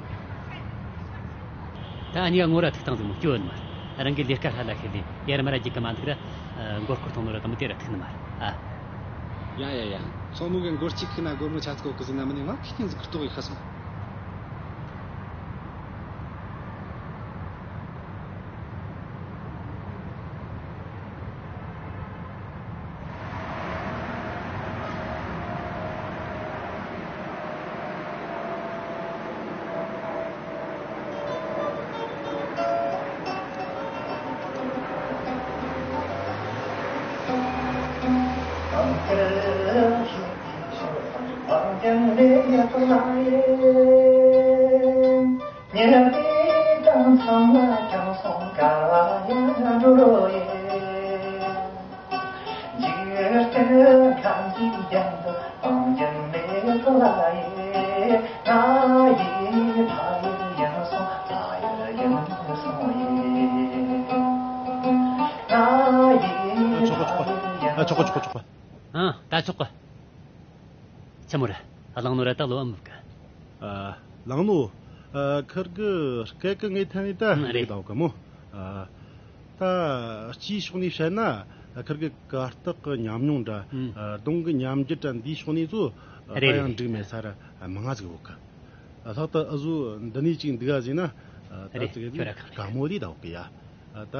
ད་ཨ་ཉི་ག་ངོ་ར་ཐུག་བཏང་ཟིག་མོ་སྐྱོ་ཡོད་མ་རེད། རང་གི་ལས་ཀ་ཧ་ལ་ཤེས་ལེ། ཡར་མར་རྒྱུག་གི་མ་འདུག་ར། ཨ། མགོ་སྐོར་ཐོང་ནོ་ར་དམ་དེ་ར་ཐུག་ནི་མ་རེད། ཨ། ཡ་ཡ་ཡ། མཚོ་མོ་གི་མགོ་གཅིག་ཁུག་ན་སྒོར་མོ་ཆ་ཚིག་གོ་གི་ཟིག་ན་མིན་ནི་ང་ཁི་ཁྱིན་ཟིག་གི་ལྟོགས་ཡི་ཤ་སོང་། ཉེ་དེ་དང་ཚང་མ་ཀྱང་སོང་ག་ཡང་འགྲོ་རོ་ཡེ། འཇིག་རྟེན་ཁམས་ཀྱི་རྒྱན་དུ་སྤང་རྒྱུ་མེད་ལ་ཡེ། ང་ཡི་ཕ་ཡུལ་ཡིན་སོང་། ཕ་ཡུལ་ཡིན་སོང་ཡེ། ང་ཡི་ཨ། ཆོག་གི། ཕ་ཡུལ་ཡིན། ཨ། ཆོག་གི། ཆོག་གི། ཆོག་གི། ཨ། ད་ཆོག་གི། ཆི་མོ་རེད། གླང་ནོ་ར་ད་ལོ་ཨ་མི་གི། ཨ། གླང་ནོ། ཨ། ཁིར་གི་སྐད་གི་ངེས་ཐན་ནི་ད། ཨ། རེད། ལེགས་དང་གི་མོ། ཨ། ད་སྤྱིའི་ཕྱོགས་ནས་བཤད་ན། ཁིར་གི་གར་སྟེགས་གི་ཉམས་མྱོང་འདྲ། ཨ། གདོང་གི་ཉམས་འགྱུར་འདྲ་འདིའི་ཕྱོགས་ནས་ཚོ། ཨ། རེད། ད་ཡང་འགྲིག་མེད་ས་ར་མང་ང་ཟིག་ཡོད་གི། ཨ། ལྷག་ཏུ་ཨ་ཟོ་འདི་ནས་ཅིག་འདུག་ག་ཟེར་ན། ཨ། ད་རེད། ཙི་གེ་ཁྱོད་ར་ཁག་རེད། དཀའ་མོ་ལས་ད་ཡོད་གི་ཡ། ཨ། ད་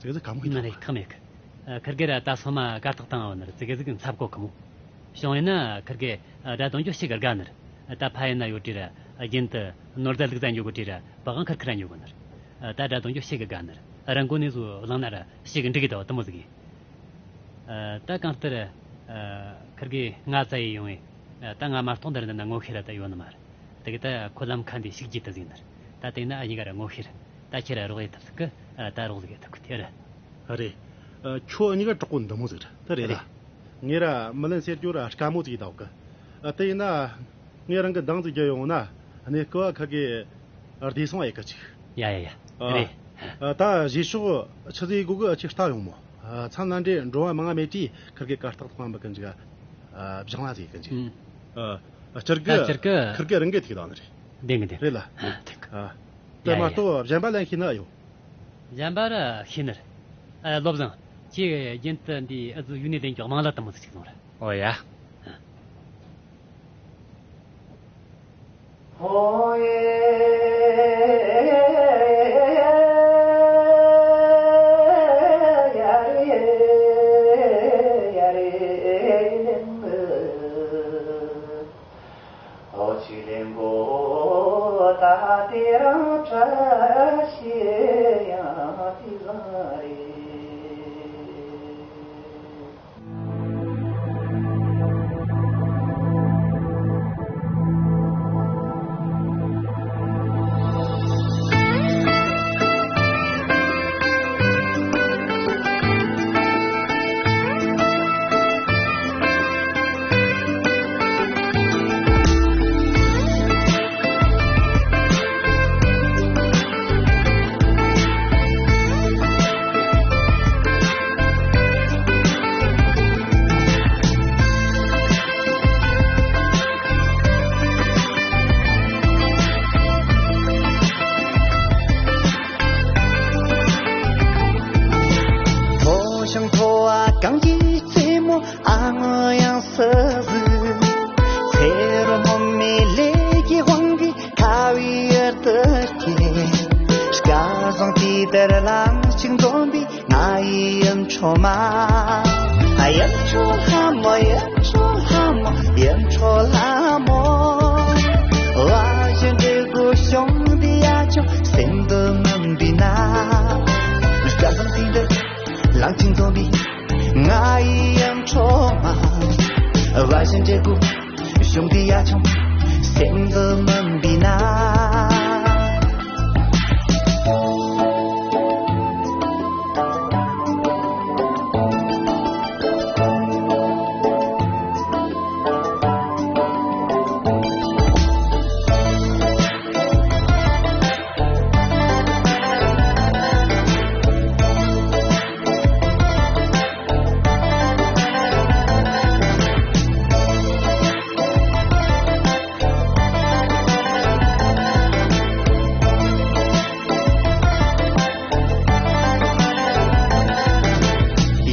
ཙི་གེ་ཟིག་དཀའ་མོ་ཡིན་ད། མ་རེད། ཁག་མེད་གི། ཨ། ཁིར་གེ་ར་ད་སོ་མ་གར་སྟེགས་བཏང་བ་ནི་ར་ཙི་གེ་ཟིག་འཚབ་གོ་གི་མོ། བྱུང་ཡིན་ན་ཁིར་གེ། ཨ། སྒྲ་དོན་ཅོ་ཤེས་གི་དགའ་ནི་ར། ད་ཕ་ཡུལ་ན་ཡོད་དུས་ར་རྒྱུན་དུ་ནོར་རྫ་ལུག་རྫ་འགྱོ་གི་དུས་ར་བག་ཁིར་ཁིར་ར་འགྱོ་གི་ནི་ར། ཨ། ད་སྒྲ་དོན་ཅོ་ཤེས་གི་དགའ་ནི་ར། རང་མགོ་ནས་བཟོ་བླངས་ན་ར་ཤེས་གི་འགྲིག་གི་ད་བ་དེ་མོ་ཟིག་ཡིན། ཨ། ད་གང་ལྟར། ཨ། ཁིར་གེ་ང་ཙ་ཡེ་ཡོང་ངེ། ཨ། ད་ང་མ་གཏོགས་འདིར་འདི་ན་ངོ་ཤེས་ར་ད་ཡོད་ནི་མ་རེད། དེ་གི་ད་ཁོ་ལམ་ཁ་འདི་ཞིག་རྒྱུ་ད་ཟིག་ནི་རེད། ད་དེ་ན་ཨ་གཉིས་ཀ་ར་ངོ་ཤེས་ར། ད་ཁྱེད་ར་རོགས་ཡེད་ཐུབ་ཟིག་གི། ཨ། ད་རོགས་ཟིག་ཡེད་ཐུབ་གི་དེ་ར། ཨ། རེད། ཨ། ཁྱོད་ཨ་གཉིས་ཀ་གྲོགས་པོ་འདི་མོ་ཟིག་རེད། དེ་རེད་ལ། རེད། ངས་ར་མི་ལན་ཟེར་རྒྱུ་ར་དཀའ་མོ་ཟིག་ཡེད་ད་གི། ཨ། དེ་ཡིན་ན་ངས་རང་གི་འདང་ཟིག་རྒྱག་ཡོང་ན་གནས་སྐབས་ཁ་གི་བདེ་སོང་ཡེད་གི་ཅིག། ཡ་ཡ་ཡ། ཨ། རེད། ཨ། ད་རྗེས་ཕྱོགས་ཆི་ཟིག་དགོས་གི་ཨ་ཅིག་ལྟ་ཡོང་མོ། ཨ། མཚམས་ལ་འདྲེ་འགྲོ་བ་མང་ང་མེད་དུས་ཁིར་གེ་གར་སྟེགས་སྤང་མི་གི་འཇུག། ཨ། བཞེངས་ལ་ཟིག་གི་འཇུག། ཨུམ། ཨ། སྤྱིར་གི། ཨ། སྤྱིར་གི་ཁིར་གེ་རང་གི་ཐུག་དང་ནི་རེད། བདེན་གི་བདེན། རེད་ལ། ཨ། ཐུག་གི། ཨ། ཡ་དེ་མ་ཡ། གཏོགས་གཞན་པ་ལན་ཤེས་ནི་ཨེ་ཡོད། གཞན་པ་ར་ཤེས་ནི་རེད། ཨ། བློ་བཟང་། ཁྱེད་རྒྱུན་དུ་འདི་ཨ་ཟོ་ཡུལ་ནས་བསྡད་མགྱོགས་མང་ལ་དེ་མོ་ཟིག་ཅིག་ལོངས་ར། ཨོ་ཡ། ཐོ་ཞིང་ཐོ་བ་གངས་ཀྱི་རྩེ་མོ། ཨ་ངོ་ཡང་སི་ཟིག། ཚེ་རོ་སྔོན་མོའི་ལས་ཀྱི་དབང་གིས་ཁ་བའི་ཡུལ་དུ་སྐྱེས། སྐལ་བཟང་དུས་དེར་ལམ་གཅིག་འཛོམས་པའི་ང་ཡི་ཡུམ་ཆོ་མ། ཡུམ་ཆོ་ལྷ་མོ། ཡུམ་ཆོ་ལྷ་མོ། ཡུམ་ཆོ་ལྷ་མོ། བ་ཞིག་འབྲི་དགོས་བྱུང་འདི་ཡ་ཆོ་སེམས་དུ་མིན་པའི་ན། སྐལ་བཟང་དུས་དེར་ལམ་གཅིག་འཛོམས་པའི་ང་ཡི་ཡུམ་ཆོ་མ། བ་ཞིག་འབྲི་དགོས་བྱུང་འདི་ཡ་ཆོ་སེམས་དུ་མིན་པའི་ན།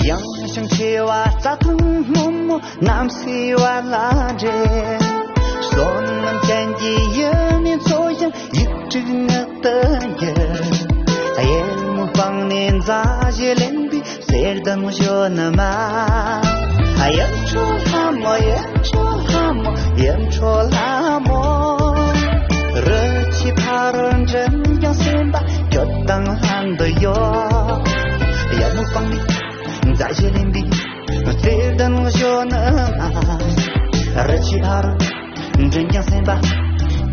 ཡངས་ཤིང་ཆེ་བ་རྩྭ་ཐང་སྔོན་མོ། གནམ་སའི་བར་ལ་འདྲེས། བསོད་ནམས་ཅན་གྱི་ཡུལ་ནས་འཚོ་ཞིང་ཡིག་དྲུག་ངག་ཏུ་འགྱུར། གཡེར་མོ་སྤང་ནས་མཛའ་བཤེས་ལེན་པའི་གསེར་ལྡན་གཞོན་ནུ་མ། ཡུམ་ཆོ་ལྷ་མོ། ཡུམ་ཆོ་ལྷ་མོ། ཡུམ་ཆོ་ལྷ་མོ། རི་ཆུའི་ཕ་རོལ་མགྲིན་བརྐྱང་སེམས་པ་ཁྱོད་དང་ལྷན་དུ་ཡོད། གཡེར་མོ་སྤང་ནས་མཛའ་བཤེས་ལེན་པའི་གསེར་ལྡན་གཞོན་ནུ་མ། རི་ཆུའི་ཕ་རོལ་མགྲིན་བརྐྱང་སེམས་པ་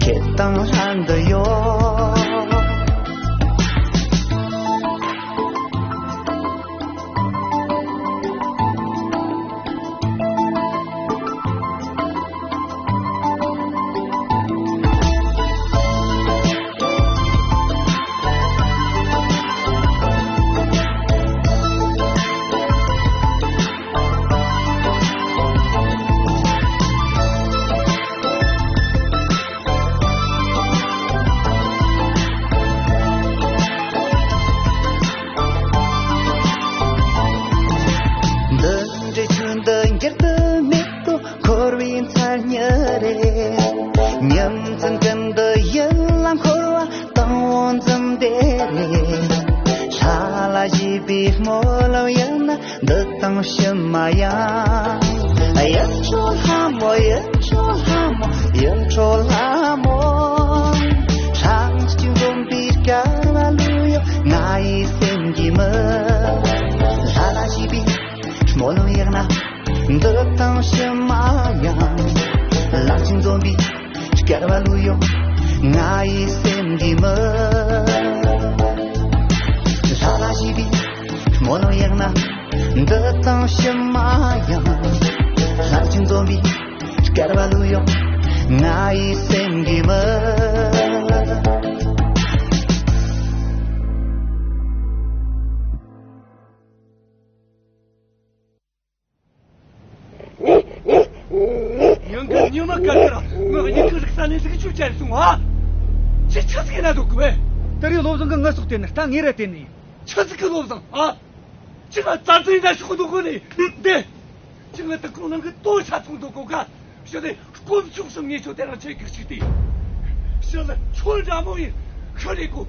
ཁྱེད་དང་ལྷན་དུ་ཡོད། ལྷ་ལ་བཞད་པའི་སྨོན་ལམ་ཡང་ན་འདི་དང་ཕྱི་མ་ཡང་། ཡུལ་ཕྱོགས་ལྷ་མོ་ཡུལ་ཕྱོགས་ལྷ་མོ་ཡུལ་ཕྱོགས་ལྷ་མོ། ལྷ་གཅིག་འཛོམས་པའི་སྐལ་བ་ལོས་ཡོང་ང་ཡི་སེམས་ཀྱི་མི། ལྷ་ལ་བཞད་པའི་སྨོན་ལམ་ཡང་ན་འདི་དང་ཕྱི་མ་ཡང་། ལྷ་གཅིག་འཛོམས་པའི་སྐལ་བ་ལོས་ཡོང་ང་ཡི་སེམས་ཀྱི་མི། ལྷ་ལ་བཞད་པའི་སྨོན་ལམ་ཡང་ན་འདི་དང་ཕྱི་མ་ཡང་། ལྷ་གཅིག་འཛོམས་པའི་སྐལ་བ་ལོས་ཡོང་ང་ཡི་སེམས་ཀྱི་མི། ཉིན་གི་ཉི་མ་དཀར་དཀར་ངའི་སྙིང་གི་རིག་ས་ནས་ཟིག་ཆུ་ཅན་སོང་ཨ། ཆི་ཆི་ཟིག་ཡིན་ན་འདུག་གི་བས། དེ་རིང་བློ་བཟང་གི་ངལ་གསོ་བལྟས་ནས་ད་ངེད་ར་བལྟས་ནས། ཆི་ཟིག་གི་བློ་བཟང་ཨ། ཅི་ང་རྩ་རྩི་ཡིན་ན་ཤོག་འདུག་གོ་ནི་འདི། ཅི་ང་དུ་ཁོང་ནང་གི་ལྟོ་ཆ་ཚོང་འདུག་གོ་ག་ཞི་ལི་དཀོན་མཆོག་གསུམ་ངེད་ཆོ་དེ་རང་ཆེ་གི་ཞིག་དེ། ཞི་ལི་ཆོ་འདྲ་མོ་ཡིན་ཤི་རེ་གོ།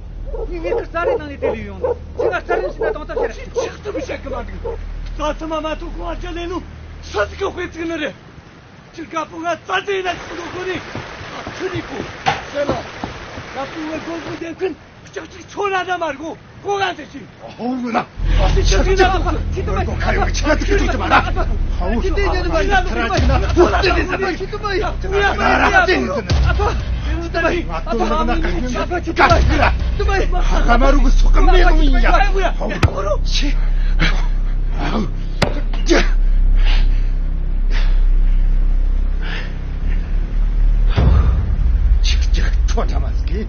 ངས་ངེད་ཀྱི་རྩ་རའི་ནང་ནས་དེ་ལས་ཡོང་ནོ། ཅི་ང་རྩ་རིན་ཞིག་ན་དང་ཐབས་ཤེས་རེད། ཆགས་ཐུབ་བཤད་གི་མ་འདུག་རྩ་ཚང་མ་མ་ཐུག་གོ་ཨ་ཅི་ལས་ནོ་ཤི་ཟིག་གི་དཔེ་ཚིག་ནི་རེད། ཅི་དཀར་པོ་ང་རྩ་རྩི་ཡིན་ན་ཤོག་འདུག་གོ་ནི་ཨ་ཁུ་རེ་གོ། ཞི་ལི་དཀར་པོ་ང་དགོན་པོ་འདེམས་མཁན། ལྕགས་ཅིག་ཆོ་ར་འདྲ་མ་རེད་གོ། གོ་ག་འདི་ཅི། ཧོ་རུ་ན། ཨ་ཅི་ཅི་ཅི་ན་ཁོ་ཁ་ཡོད་ཆི་ན་ཐུག་ཐུག་ཅི་མ་ར། ཧོ་ཅི་ཏེ་ནི་མ་ཡ། ཐ་ར་ཅི་ན་ཐུག་ཏེ་ནི་ཟེར་ན། ཅི་ཏུ་མ་ཡ། ང་ར་ཏེ་ནི་ཟེར་ན། ཨ་ཕ། ཅི་ཏུ་མ་ཡ། ང་ཏུ་ན་ན་ཀ་ཡོད་ཅི་ཀ་ཀི་ར། ཏུ་མ་ཡ། ཧ་མ་རུ་གི་སོ་ཀ་མེ་ནོ་ཡ། ཧོ་ཅི། ཅི་ཅི་ཅི་ཐོ་ཐ་མ་སྐྱེ།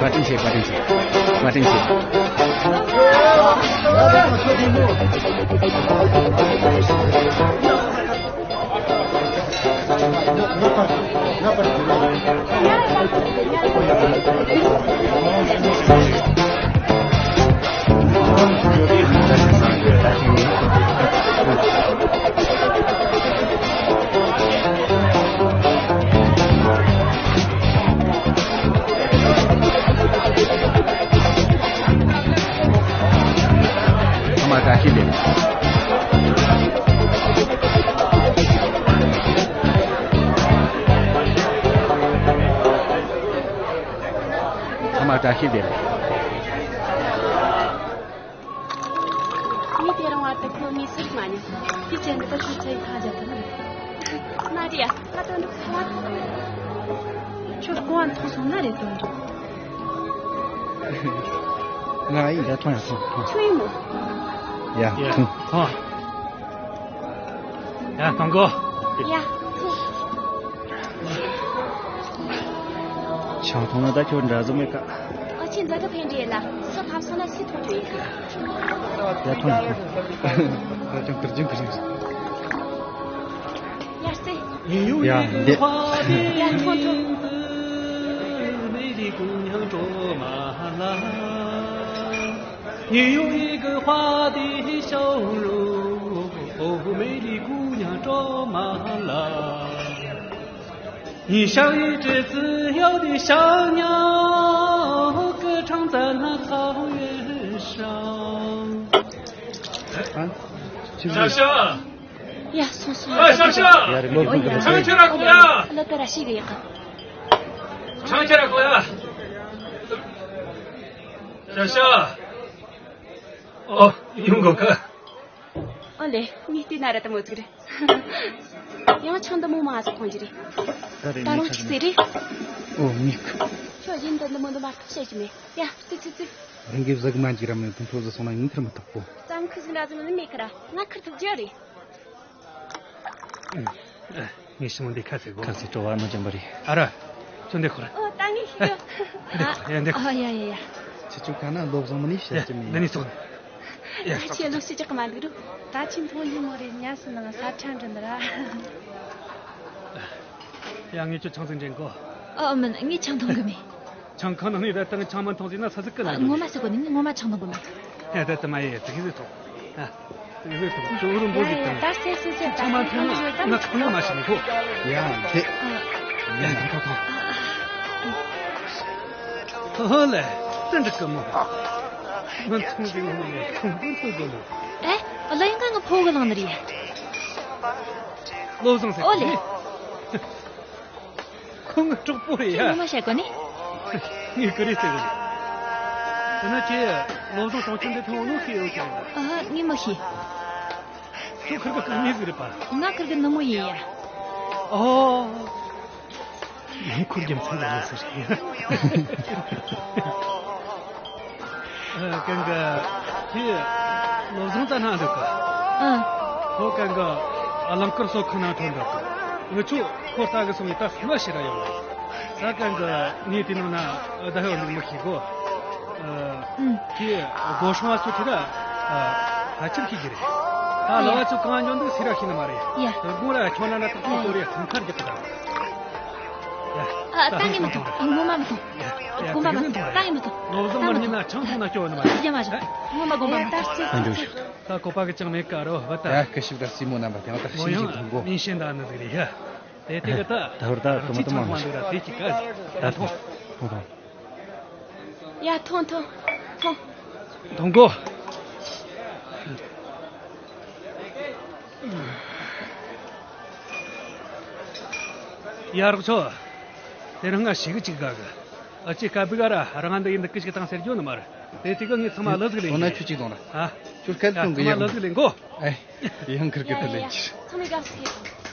བཀའ་དྲིན་ཆེ། བཀའ་དྲིན་ཆེ། བཀའ་དྲིན་ཆེ། ཚང་མ་བཀྲ་ཤིས་བདེ་ལེགས། ཚང་མ་བཀྲ་ཤིས་བདེ་ལེགས། ངས་དེ་རིང་བར་དུ་ཁོ་མིག་ཟུར་མ་མྱོང་། དེ་ཅན་དུ་ཁྱོད་ཚོའི་ཁ་བརྒྱབ་ཐུབ་ནི། མ་རེད་ཡ། ད་དོན་འགྲུབ་ཚང་མ་ཐོག་ཁྱོད་གོང་བ་མཐོང་སོང་ན་རེད་དོན་འགྲུབ། ང་ཡིན་ད་མཐོང་ཡ་མཐོང་མཐོང་། ཁྱོད་ཡིན་མོ། ཡ་མཐོང་། ཡ་མཐོང་གོ། ཡ་མཐོང་། ཆང་འཐུང་ན་ད་ཁྱོད་འདྲ་ཟིག་མེད་ཀ། ཨ་ཆེ་འདི་གི་ཕན་འབྲས་ལ་སུ་ཕམ་སོང་ན་སུས་མཐོང་རྒྱུ་ཡིན་ཀ། ཡ་ཐོན་ཐོན། ད་ཅང་དུར་རྒྱུན་ཁུར་ཡིན། ཡར་སེ། ཡ་འདི། ཡ་ཐོན་ཐོན། 你有一个花的笑容，哦，美丽姑娘卓玛拉。你像一只自由的小鸟，歌唱在那草原上。 ཨ། ཅི་ཟེར། ཡ། སོང་སོང་། ཡ། ཡ། རེད། ལོ་ཁོང་གི། ཆང་ཁྱེར་ར་ཁོ་ཡ། ལོ་ཏ་ར་ཤི་གི་ཡག་ཆང་ཁྱེར་ར་ཁོ་ཡ། ཤ་ཤ། ཨོ། ཡོང་གོ་གི། ཨོ་ལེ། ངས་བལྟས་ན་ར་དེ་མོ་ཟིག་རེད། ཡང་ཆང་འདི་མོ་མང་ཟིག་འཐུང་རྒྱུ་རེད། ད་རུང་ཅིག་ཟེར་རེད། ཨོ། ངས་ཁྱོད་གཞན་དུ་འདི་མོ་འདི་མ་གཏོགས་བཤད་རྒྱུ་མེད། ཡ། ཙི་ཙི་ཙི། རང་གི་གཟུགས་མ་འཇིགས་ར་མེད། དུང་ཕྲུག་ཟིག་སོང་ན་ངས་ཁུར་མི་ཐུབ་གོ། ཙང་ཁུ་ཟིག་འདྲ་ཟིག་ནི་མེད་ཁི་ར། ང་ཁུར་ཐུབ་རྒྱུ་རེད། ངས་ཞི་མོ་འདི་ཁ་ཟེར་གོ། ཁ་ཟེར། སྤྲོ་བ་ནོ་ཅན་པ་རེད། ཨ་ར། ཁྱོད་འདི་ཁོ་ར། ཨོ། ད་ངས་ཤེས་གི། འདི་ཁོ་ཡ། འདི་ཁོ། ཨོ། ཡ་ཡ་ཡ། ཁྱེད་ཚོ་ག་ན་བློ་བཟང་མི་ནི་བཤད་ཀྱི་མེད། ཡ། འདི་ནི་ཚོ། ཡ། ད་ཁྱེད་བློ་ཤེས་ཀྱི་མ་འདུག་རུ། ད་ཁྱེད་མཐོང་ཡིན་མོ་རེད། ཉལ་སོང་ན་ས་ཁྲ་འདྲི་འདི་ར། ཡ། ངས་ཁྱོད་ཆང་ཟིག་འདྲེན་གོ། ཨོ། མིན། ངས་ཆང་འཐུང་གི་མེད། ཆང་ཁང་ནང་ནས་ད་ཐེངས་ཆང་མ་འཐུང་ཟིན་ན་ས་ཟིག་གི་ན། ངོ་མ་ཟེར་གོ་ནི། ངས་ངོ་མ་ཆང་འཐུང་གི་མེད། ཧེ། ད་དེ་མ་ཡེ། དེ་གི་ཟིག་ཐོངས། ཨ། དེ་གི་ཟིག་ཐོངས། ད་རུང་འབོ་ཟིག་ཡ་ཡ། ཐོངས། ད་སེ་སེ་སེ། ད་ཆང་མ་འཐུང་ན་ང་ཁོ་ན་མ་ཤི་ནི་གོ། ཡ། དེ། ཡ། ད་ཐོངས། ཧོ་ལེ། ཙི་འགྲིག་གི་མོ། ང་འཐུང་གི་ངོ་མ་ལེ། ཁོང་འཐུང་གི་མོ། ཨེ། ལོ་ཡིན་ག། ང་ཕོ་གི་ལང་ནི་རེད། བློ་བཟང་ཟེར། ཨོ་ལེ། ཁོང་གི་གྲོགས་པོ་རེད་ཡ། ངོ་མ་བཤད་གོ་ནི། ངས་ཀུ་རེ་ཟེར་གོ་ནི། དེ་ན་ཁྱེད་བློ་བཟང་གྲོང་ཁྱེར་འདི་ཐོན་ནོ་ཤེས་ཡོད་ཀྱང་། ཨ་ཧ། ངས་མི་ཤེས། ཁྱོད་ཁུར་གི་ཁུར་མི་ཟིག་རེད་པ། ང་ཁུར་གི་ནུ་མོ་ཡིན་ཡ། ཨོ། ཁུར་རྒྱུ་མཚན་ལ་ཡིན་ཟེར། ཨ། གན་གི། ཁྱེད་བློ་བཟང་ད་ན་འདུག་གི། ཨ། ཁོ་གན་གི་རླངས་འཁོར་བཟོ་ཁང་ན་ཐོན་འདུག་གི། ངི་ཆོ་ཁོ་ལྟ་གི་སོང་ཡི་ད་སུ་མ་ཤི་ར་ཡོང་། ད་གན་གི་ངས་དེ་ནང་ན་ད་ཧེ་བ་འདུག་མི་ཤེས་གོ། ཨ། ཨུམ། ཁྱེད་སྒོ་སྲུང་བ་ཚོ་ཁྱེད་ད་ཕལ་ཆེར་ཤེས་ཀྱི་རེད། ད་ལ་བ་ཚོ་གང་ཡོང་འདུག་སུ་ར་ཤེས་ནི་མ་རེད། ཡ། དོ་དགོང་ར་ཁྱོད་ན་ན་ཏག་ཏག་གཏོར་རེ་ཐང་ཁར་རྒྱག་གི་ད། ཡ། ཨ། ད་ངས་མི་འཐུང་། ངོ་མ་མི་འཐུང་། ཡ། ཡ། དགོངས་པ་མ་ཚོམ། ད་ངས་མི་འཐུང་། བློ་བཟང་མ་ཉན་ན་ཆང་འཐུང་ན་སྐྱོ་བ་ནི་མ་རེད། ཡ། མ་བྱུང་། ངོ་མ་དགོངས་པ་མ་ཚོམ། ད་འགྲོ་ཤོག། ད་ཁོ་པ་གི་ཅང་མེད་ཀ་རོ་བ་ད། ཡ། སྐུ་ཞབས་ར་སྲས་མོ་རྣམ་པ། དེ་ཡང་ད་ཤིན་ཅིག་འཐུང་གོ། མིན་ཤེས་ད་ནི་ཟིག་རེད་ཡ། དེ་དེ་གི་ད། ད་ཧོར་ད་ཁོ་མ་ད་མ་ཆང་འཐུང་ན་འདུག་ར་དེ་ཅིག་ག། ད་འཐུང་། འཐུང་། ཡ། འཐུང་། འཐུང་། འཐུང་། འཐུང་གོ། ཡ། རོགས་ཚོ། དེ་རིང་ང་ཞིག་གཅིག་ག་གི། ཨ་ཅེ་ཀ་བི་ག་ར་རང་འདི་ཡིན་འདི་ཀི་ཞིག་བཏང་ཟེར་རྒྱུ་ནི་མ་རེད། དེ་དེ་གི་ངས་ཚང་མ་ལོ་ཟིག་ལེན་གི། འོ་ན་ཁྱོད་ཅིག་གཏོང་ར། ཨ། ཁྱོད་སྐད་ཡ། གཏོང་གི། ཚང་མ་ཡིན། ལོ་ཟིག་ལེན་གོ། ཨེ། ཡང་ཁིར་གི་ཡ་དེ་ཡ་ལེན་ཡ། ཅི། ཚང་མས་དགའ་བསུ་ཡེད་དང་།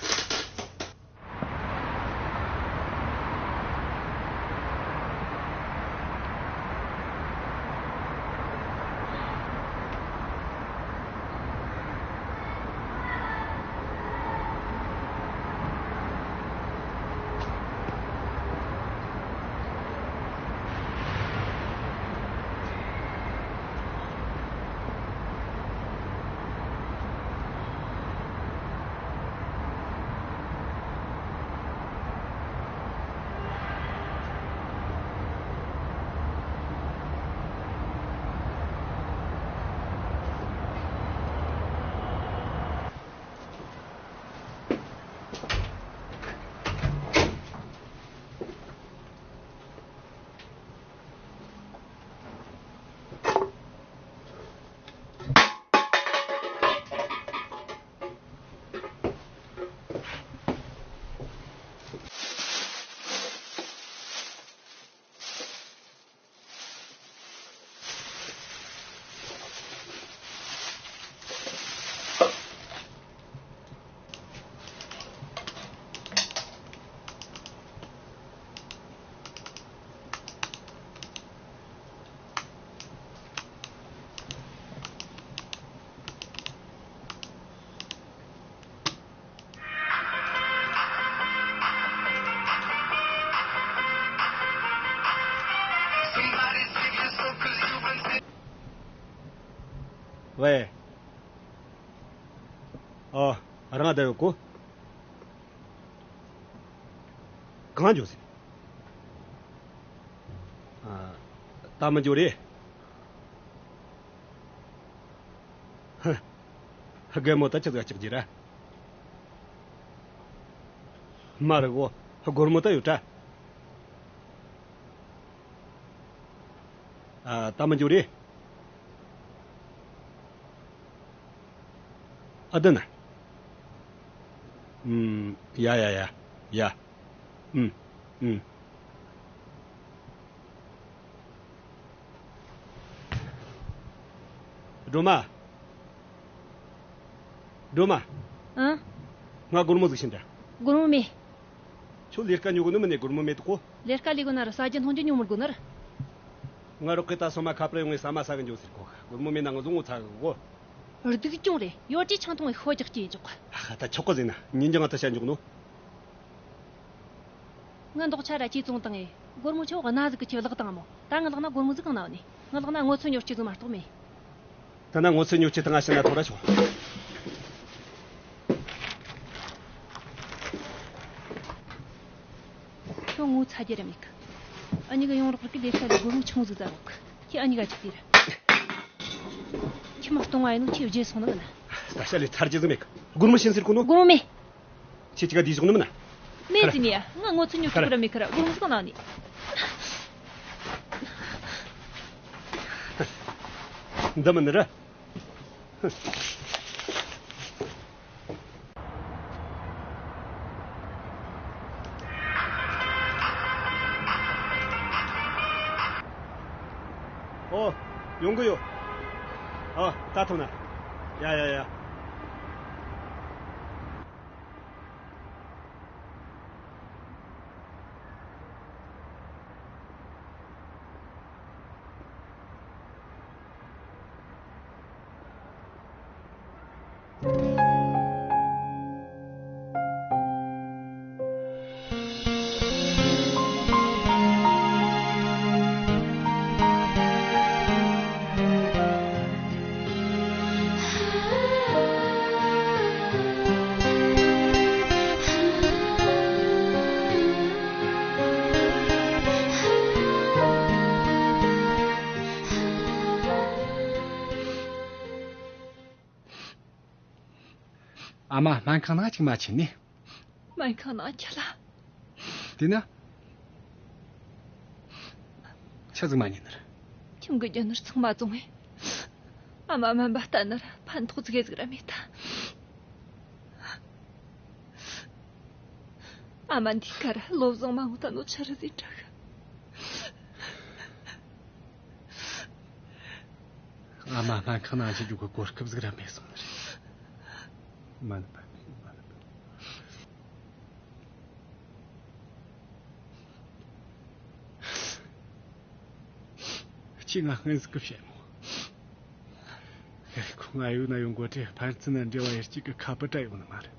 ཝེ། ཨ། རང་བསྡད་ཡོད་གོ། གང་འགྱོ་ཟེར། ཨ། ད་མི་འགྱོ་རེད། རྒན་མོ་ད་ཅི་ཟིག་ལྕགས་ཀྱི་ར། མ་རེད་གོ། སྒོར་མོ་ད་ཡོད་དྲ། ཨ། ད་མི་འགྱོ་རེ། ཨ། ད་ན། ཨུམ། ཡ་ཡ་ཡ། ཡ། ཨུམ། ཨུམ། སྒྲོལ་མ། སྒྲོལ་མ། ཨང་། ང་སྒོར་མོ་ཟིག་བྱིན་དྲ། སྒོར་མོ་མེད། ཁྱོད་ལས་ཀ་ཉོ་གོ་ནི་མིན་ནས་སྒོར་མོ་མེད་དོ་གོ། ལས་ཀ་ལས་གོ་ན་ར་ཟ་རྒྱུ་འཐུང་རྒྱུ་ཉོ་མི་དགོ་ནི་ར། ང་རོགས་གི་ད་སོ་མ་ཁ་པར་ཡོང་ངས་ཟ་མ་ཟ་གི་འགྱོ་ཟེར་གོ། སྒོར་མོ་མེད་ན་ང་ཟོ་ངོ་ཚ་གི་གོ། སྡུག་གྱོང་རེད། ཡོད་ཀྱི་ཆང་འཐུང་བའི་ཤོ་རྒྱག་གི་འཇོག་ག་ཨ་ད་ཆོག་གི་ཟེར་ན་ཉིན་རྒྱང་ང་ད་བྱ་འཇོག་ནོ། ང་འདོག་ཆ་ར་ཅི་བཙོང་བཏང་ངས། སྒོར་མོ་ཆོག་ག་ན་ཟིག་གི་ཆེ་བརླག་བཏང་མོ། ད་ང་ལག་ན་སྒོར་མོ་ཟིག་གང་ན་ཡོད་ནི། ང་ལག་ན་དངུལ་ཚོ་ཉོ་སྤྱི་ཟིག་མ་གཏོགས་མེད། ད་ན་དངུལ་ཚོ་ཉོ་སྤྱི་ད་ང་ཕྱིན་ན་ཐོ་ར་ཆོག་ཁྱོད་ངོ་ཚ་རྒྱུ་ར་མེད་གི། ཨ་ནི་གི་ཡོང་རོགས་གི་ལས་ཀ་ལས་སྒོར་མོ་ཆུང་ཟིག་ཟ་རོགས་གི། ཁྱེད་ཨ་ནི་ག་ཅིག་དེ་ར། ཁྱི་མ་སྟོང་བ་ཡིན་ནོ་ཁྱེད་བརྗེད་སོང་ནི་མིན་ན། ད་ཤ་ལས་ཚར་རྒྱུ་ཟིག་མེད་གི། སྒོར་མོ་ཕྱིན་ཟེར་གོ་ནོ། སྒོར་མོ་མེད། ཁྱེད་ཅི་ག་དེ་བཞག་ནི་མིན་ན། མེད་ཟེར་ནི་ཡ། ང་ངོ་ཚ་ཉོ་ཁྱོད་ར་མེད་ཁ་ར་སྒོར་མོ་ཟིག་ན་ནི། འདི་མིན་ནི་ར། ཨོ། ཡོང་གི་ཡོད། ཨ། ད་ཐོན་ན། ཡ་ཡ་ཡ། ཨ་མ་སྨན་ཁང་ནང་ཅིག་མ་ཕྱིན་ནི། སྨན་ཁང་ནང་ཁྱེར་ལ། དེ་ན། ཆི་ཟིག་མ་ཉན་ནི་རེད། ཁྱིམ་གི་རྒྱུ་ནོར་ཚང་མ་བཙོང་བས། ཨ་མ་སྨན་པ་ལྟ་ནི་ར་ཕན་ཐོགས་ཙིག་གེ་ཟིག་ར་མེད་ད། ཨ་མ་འདི་ཁར་བློ་བཟང་མ་འོང་ད་ནོ་ཆི་རེད་ཟེར་དྲག་ཨ་མ་སྨན་ཁང་ནང་ཕྱིན་རྒྱུ་གི་གོ་སྐབས་ཟིག་ར་མེད་སོང་ནི་རེད། མ་ནི་པ། མ་ནི་པ། ཁྱེད་ང་སྔོན་ཟིག་གི་བཤད་མོ། ཁོ་ང་ཡུལ་ན་ཡོང་གོ་དུས་ཕན་ཚུན་ན་འབྲེལ་བ་ཡར་གཅིག་གི་ཁ་པར་བྲལ་ཡོང་ནི་མ་རེད།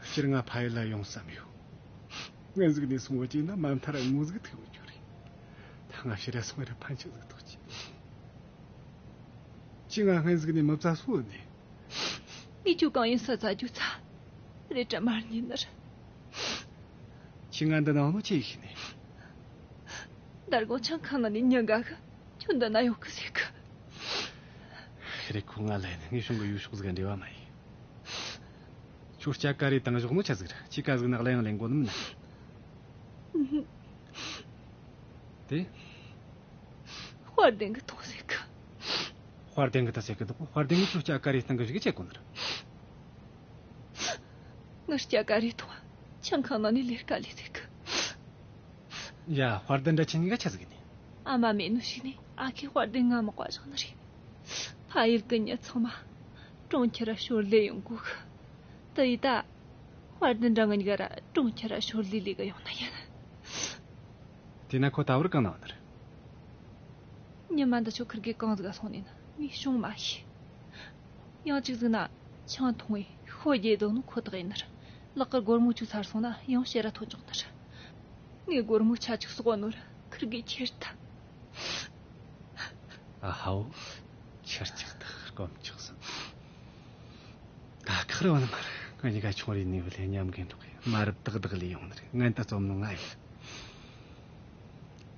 སྤྱིར་ང་ཕ་ཡུལ་ལ་ཡོང་བསམ་ཡོད། སྔོན་ཟིག་ནས་སོང་བ་ཅིག་ན་མ་མཐའ་ར་ངོ་ཟིག་ཐུག་ཡོང་རྒྱུ་རེད། ད་ང་ཕྱིར་ར་སོང་ར་ཕན་ཆད་ཟིག་ཐོགས་ཀྱི། ཁྱེད་ང་སྔོན་ཟིག་ནས་མི་བཙལ་སོང་ནས། ངས་ཁྱོད་གང་ཡིན་ས་བཙལ་རྒྱུ་ཚ། རེད་དྲ་མར་ཉན་ནི་ར། ཁྱེད་ང་འདི་ན་ཡོང་ནོ་ཆི་ཡེ་ཤེས་ནས། མདང་དགོང་ཆང་ཁང་ནང་ནས་ཉིན་འགའ་གི་ཁྱོད་འདི་ན་ཡོད་གི་ཟེར་གི། རེད། ཁོ་ང་ལ་ཡིན་ངའི་གཞུང་གི་ཡུལ་ཕྱོགས་ཟིག་འབྲེལ་བ་མ་ཡིན། ཁྱོད་སྐྱ་ཀ་རེ་བཏང་བཞག་ནོ་ཆི་ཟིག་རེད། ཁྱེད་ཀ་ཟིག་ནག་ལ་ཡང་ལེན་གོ་ནི་མིན་ན། དེ། དཔལ་ལྡན་གི་ཐོངས་ཟེར་གི། དཔལ་ལྡན་གི་ད་ཟེར་གི་འདུག་དཔལ་ལྡན་གི་ཁྱོད་སྐྱ་ཀ་རེ་བཏང་གི་ཞིག་གི་བྱེད་གོ་ནི་རེད། ངི་སྐྱ་ཀ་རེ་ཐོངས། ཆང་ཁང་ནང་ནས་ལས་ཀ་ལས་ཟེར་གི། ཡ། དཔལ་ལྡན་འདྲ་ཁྱེད་གཉིས་ཀ་ཆི་ཟིག་ནི། ཨ་མ་མེད་ནོ་ཞིག་ནས་ཨ་ཁུས་དཔལ་ལྡན་ང་མི་བཀའ་བཞག་ནི་རེད། ཕ་ཡུལ་གི་མྱི་ཚང་མ་གྲོང་ཁྱེར་ར་ཞོར་ལས་ཡོང་གོ་གི། དེ་ཡི་ད། དཔལ་ལྡན་འདྲ་ངི་གཉིས་ཀ་ར་གྲོང་ཁྱེར་ར་ཞོར་ལས་ལས་གི་ཡོང་ནི་ཡིན། དེ་ན་ཁོ་ད་བར་གང་ན་ཡོད་ནི་རེད། ཉི་མ་འདི་ཆོ་ཁིར་གེ་གང་ཟིག་ག་སོང་ནས་ན་ངས་བྱུང་མ་ཤེས། ཡང་གཅིག་ཟིག་ན་ཆང་འཐུང་བས་ཤོ་རྒྱས་བསྡད་ནོ་ཁོ་ཐག་ཡིན་ནི་རེད། ལག་གི་སྒོར་མོ་ཆུ་ཚར་སོང་ན་ཡང་ཕྱིར་ར་ཐོན་ཆོག་ནི་རེད། ངས་སྒོར་མོ་ཆ་གཅིག་གསོག་ནོ་ར་ཁིར་གེ་ཁྱེར་ཐལ། ཨ་ཧའོ། ཆར་ཆག་ཐག་སྐོམ་ཆག་སོང་། ད་ཁག་རེ་བ་ནི་མ་རེད། ང་གཉིས་ཀ་ཆུང་རིས་ནས་བུ་ལས་མཉམ་གི་འགྲོགས་ཡོད། མ་རབས་ཏག་ཏག་ལས་ཡོང་ནི་རེད། ངན་ད་རྩོམ་ནོ་ང་ཡིན།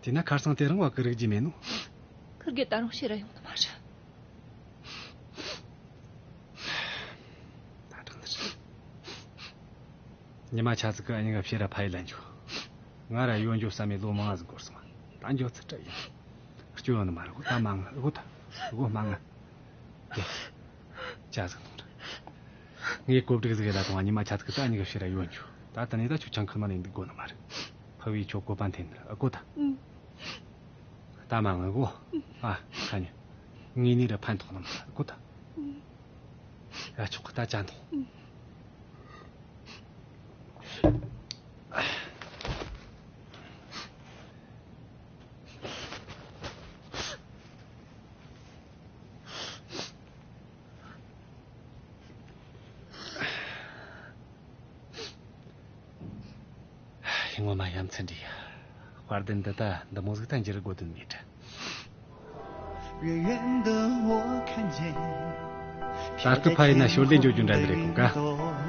དེས་ན་ཁར་སང་དེ་རིང་བ་གི་རིག་རྒྱུ་མེད་ནོ། ཁིར་གེ་ད་རུང་ཕྱིར་ར་ཡོང་ནི་མ་རེད། ཉི་མ་ཆ་ཙིག་གི་ཨ་ཉི་ག་ཕྱིར་ར་ཕ་ཡུལ་ལ་འགྱོ། ང་ར་ཡོང་འགྱོ་བསམ་མེད་ལོ་མང་ང་ཟིག་འགོར་སོང་། ད་འགྱོ་ཚུལ་བྲལ་ཡིན། སྐྱོ་ཡོང་ནི་མ་རེད། ད་མ་ང་། ཨ་གོ་ད། ཨ་གོ་མ་ང་། ཡ། ཅི་ཟིག་གཏོང་ར། ངས་གོ་སྒྲིག་ཟིག་ཡེད་ལ་གཏོང་བ། ཉི་མ་ཆ་ཙིག་གི་ད་ཨ་ཉི་ག་ཕྱིར་ར་ཡོང་འགྱོ། ད་དེ་ནས་ད་ཁྱོད་ཆང་ཁང་ནང་ནས་འདུག་དགོས་ནི་མ་རེད། ཕུ་བོས་ཁྱོད་བཀོད་པ་འཐེན་ནི་རེད། ཨ་གོ་ད། ད་མ་ང་། ཨ་གོ། ཨ་ཁ་ཉོན། ངེད་གཉིས་ར་ཕན་ཐོགས་ནི་མ་རེད། ཨ་གོ་ད། ཨ་ཆོག་གི། ད་ཅན་ཐོངས། ངོ་མ་ཡ་མཚན་འདྲ་ཡ། དཔལ་ལྡན་འདི་ད་འདི་མོ་ཟིག་ད་འགྱུར་དགོས་དོན་མེད་དྲ། ད་སྐུ་ཕ་ཡིན་ན་ཞོར་ལས་འགྱོ་རྒྱུ་འདྲ་འདི་རེད་གོ་ག།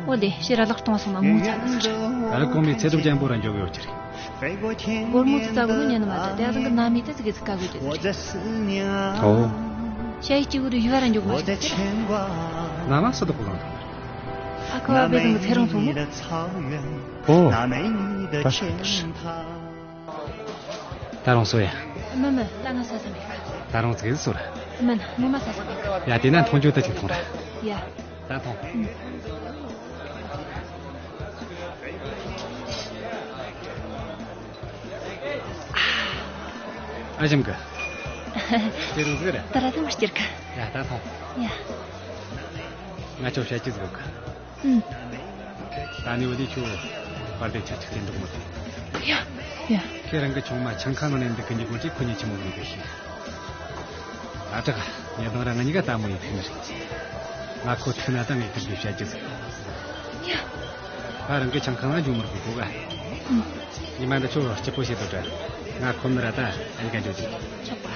འོ་ལེ། ཕྱིར་ར་ལག་གཏོང་སོང་ན་མོ་ཚ་གི་ཟེར། ཨ་ར་གོང་མའི་ཚེ་སྒྲུབ་རྒྱལ་པོ་ར་འགྱོ་གི་ཡོད་ཀྱི་རེད། སྒོར་མོ་ཚོ་ཙ་གི་ནོ་ཉན་ནི་མ་ད། དེ་ཨ་ཟང་གི་ན་མི་དེ་ཚིག་གི་ཚིག་ག་གི་དེ་ཚིག་རེད། ཨོ། ཞ་ཡི་གཅིག་གི་རུ་ཡུ་བ་ར་འཇོག་མ་ཤེས་ཚེ། ན་མ་སུ་དག་གོ་གང་ཐོང་། ཨ་ཁ་བ་བེ་ཟང་གི་ཚེ་རིང་ཐོང་མོ། ཨོ། ད་ད་རུང་སོ་ཡ། མི་མི། ད་ང་ས་ས་མེད་གི། ད་རུང་ཚིག་གི་སོ་ར། མིན། ངོ་མ་ས་ས་མེད་གི། ཡ། དེ་ན་མཐོང་རྒྱུ་ད་ཅིག་མཐོང་ར། ཡ། ད་མཐོང་། ཨ་ཞིམ་གི། དེ་རུང་ཟིག་རེད། ད་ར་དེ་མི་སྐྱིར་གི། ཡ། ད་ཐོངས། ཡ། ང་ཆོ་བཤད་རྒྱུ་ཟིག་ཡོད་གི། ཨུམ། ད་ནི་འོ་དེ་ཁྱོད་བར་དེ་ཆ་ཆག་ཅན་འདུག་མོ་དེ། ཡ། ཡ། ཁྱེད་རང་གི་ཆུང་མ་ཆང་ཁང་ནང་ནས་འདུག་གི་འཇུག་གོ་ཅིག་ཁོ་ཉིད་ཆི་མོ་གི་འདུག་ཤེས། ཨ་ཅག། ཉེ་དང་ར་ང་གཉིས་ཀ་ལྟད་མོ་ཡེད་ཐུབ་ནི་རེད། ང་ཁོ་ཐུག་ན་ད་ངས་ཁིར་གི་བཤད་རྒྱུ་ཟིག། ཡ། ད་རང་གི་ཆང་ཁང་ང་འཇུག་མི་རུང་གི་གོ་ག། ཨུམ། ཉི་མ་འདི་ཆོ་སྐྱིད་པོ་བྱེད་དོ་དྲ། ང་ཁོམ་ནི་ར་ད་ཨ་ནི་ག་འཇུག་ཅིག། ཆོག་པ།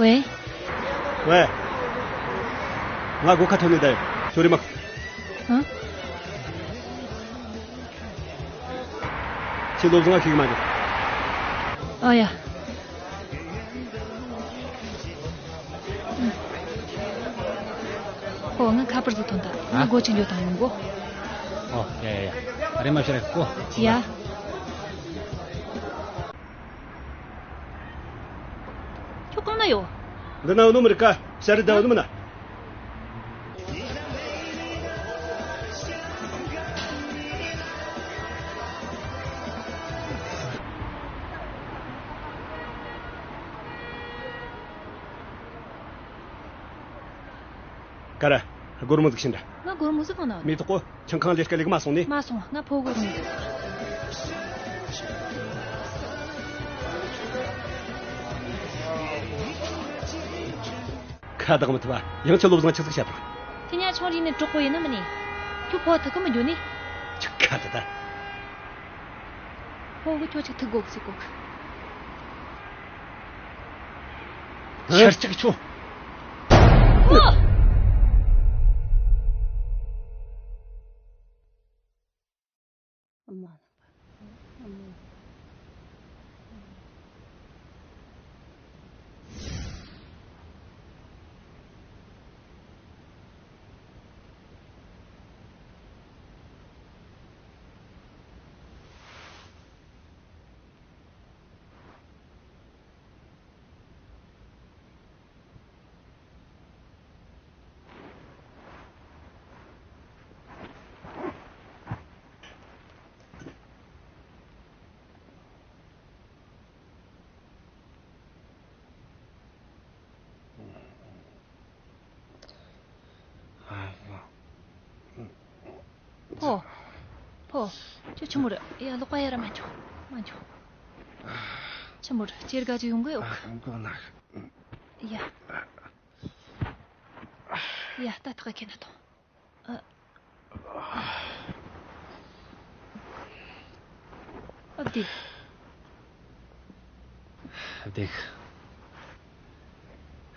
ཝེ། ཝེ། ང་སྒོ་ཁ་ཐོན་ནས་བསྡད་ཡོད། ཁྱོད་རེམ་མ། ཨ། ཁྱེད་བློ་བཟང་ང་ཤེས་གི་མ་འདུག། ཨ་ཡ། ཨོ། ང་ཁ་པར་ཟིག་ཐོན་ཐལ། ང་ཨ། སྒོ་ཅིག་འགྱོ་དང་ཡོང་གོ། ཨོ། ཡ་ཡ་ཡ། རེམ་མ་ཕྱིར་གོ། ཡ། ཁྱོད་གང་ན་ཡོད། འདི་ན་ཡོད་ནོ་མི་རིག་ག། ཤ་རི་ད་ཡོད་ནོ་མིན་ན། ཀ་ར། སྒོར་མོ་ཟིག་བྱིན་དྲ། ང་སྒོར་མོ་ཟིག་གང་ན་ཡོད། མི་ཐོག་གོ། ཆང་ཁང་ལས་ཀ་ལས་མ་སོང་ནི། མ་སོང་། ང་ཕོ་སྒོར་མོ་ཟིག། ཁ་བདག་མི་ཐུབ་པ། ཡང་ཁྱོད་བློ་བཟང་ཆི་ཟིག་བཤད་དང་། དེ་ཉ་ཆུང་རིག་ནས་གྲོགས་པོ་ཡིན་ནི་མིན་ནི། ཁྱོད་ཕོ་ཐུག་གི་མི་འགྱོ་ནི། ཁྱོད་ཁ་ད་ད། ཕོ་གི་ཁྱོད་ཅིག་ཐུག་གོ་གི་ཟིག་གོ་གི། ཤར་ཅིག་ཁྱོད། ཨོ། ཕོ། ཕོ། ཁྱོད་ཆི་མོ་རེད། ཡ། ལོག་པ་ཡར་མ་འཇོག། མ་འཇོག། ཆི་མོ་རེད། ཁྱེད་དགའ་ཅིག་ཡོང་གི་ཡོད་གི། ཡ། ཡ། ད་ཐག་ཁེ་ན་ཐོང་། ཨ། དེ། བདེ་གི།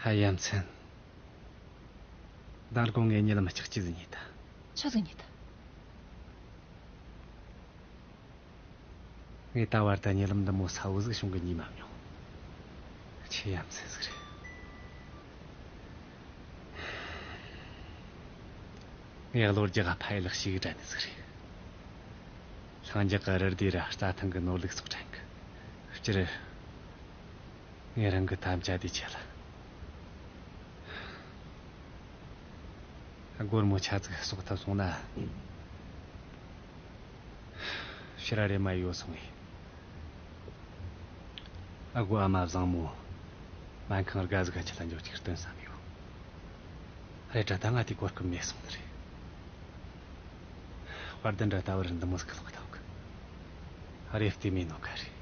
ཧ། ཡ་མཚན། མདང་དགོང་ངས་རྨི་ལམ་ལྕགས་ཀྱི་ཟིག་རྨིས་ད། ཆི་ཟིག་རྨིས་ད། ངས་ད་བར་དུ་རྨི་ལམ་འདི་མོ་གསལ་བོ་ཟིག་བྱུང་གི་རྨིས་མ་མྱོང་། ཆེས་ཡ་མཚན་ཟིག་རེད། ངས་གློ་རྒྱག་ཕ་ཡུལ་ལ་ཞིག་དྲན་ནི་ཟིག་རེད། ལྷིང་འཇགས་ཀྱི་རི་དེ་ར་རྩྭ་ཐང་གི་ནོར་ལུག་སོགས་དྲན་གི། སྤྱིར། ངས་རང་གི་དམ་བཅའ་དེ་ཆད་ལ། སྒོར་མོ་ཆ་ཙིག་གསོག་ཐུབ་སོང་ན། ཕྱིར་ར་རེམ་མ་ཡོད་སོང་ངས། ཨ་གོ་ཨ་མ་བཟང་མོ། སྨན་ཁང་དགའ་ཟིག་ག་ཁྲིད་ལ་འགྱོ་ཅིག་སྟོན་བསམ་ཡོད། རེད་དྲ་ད་ང་དེ་གོ་སྐབས་མེད་སོང་ནི་རེད། དཔལ་ལྡན་དྲ་ད་བར་འདི་མོ་ཟིག་གི་ལོག་ཐུབ་གི། རེད། བལྟས་མེད་ནོ་ཁ་རེད།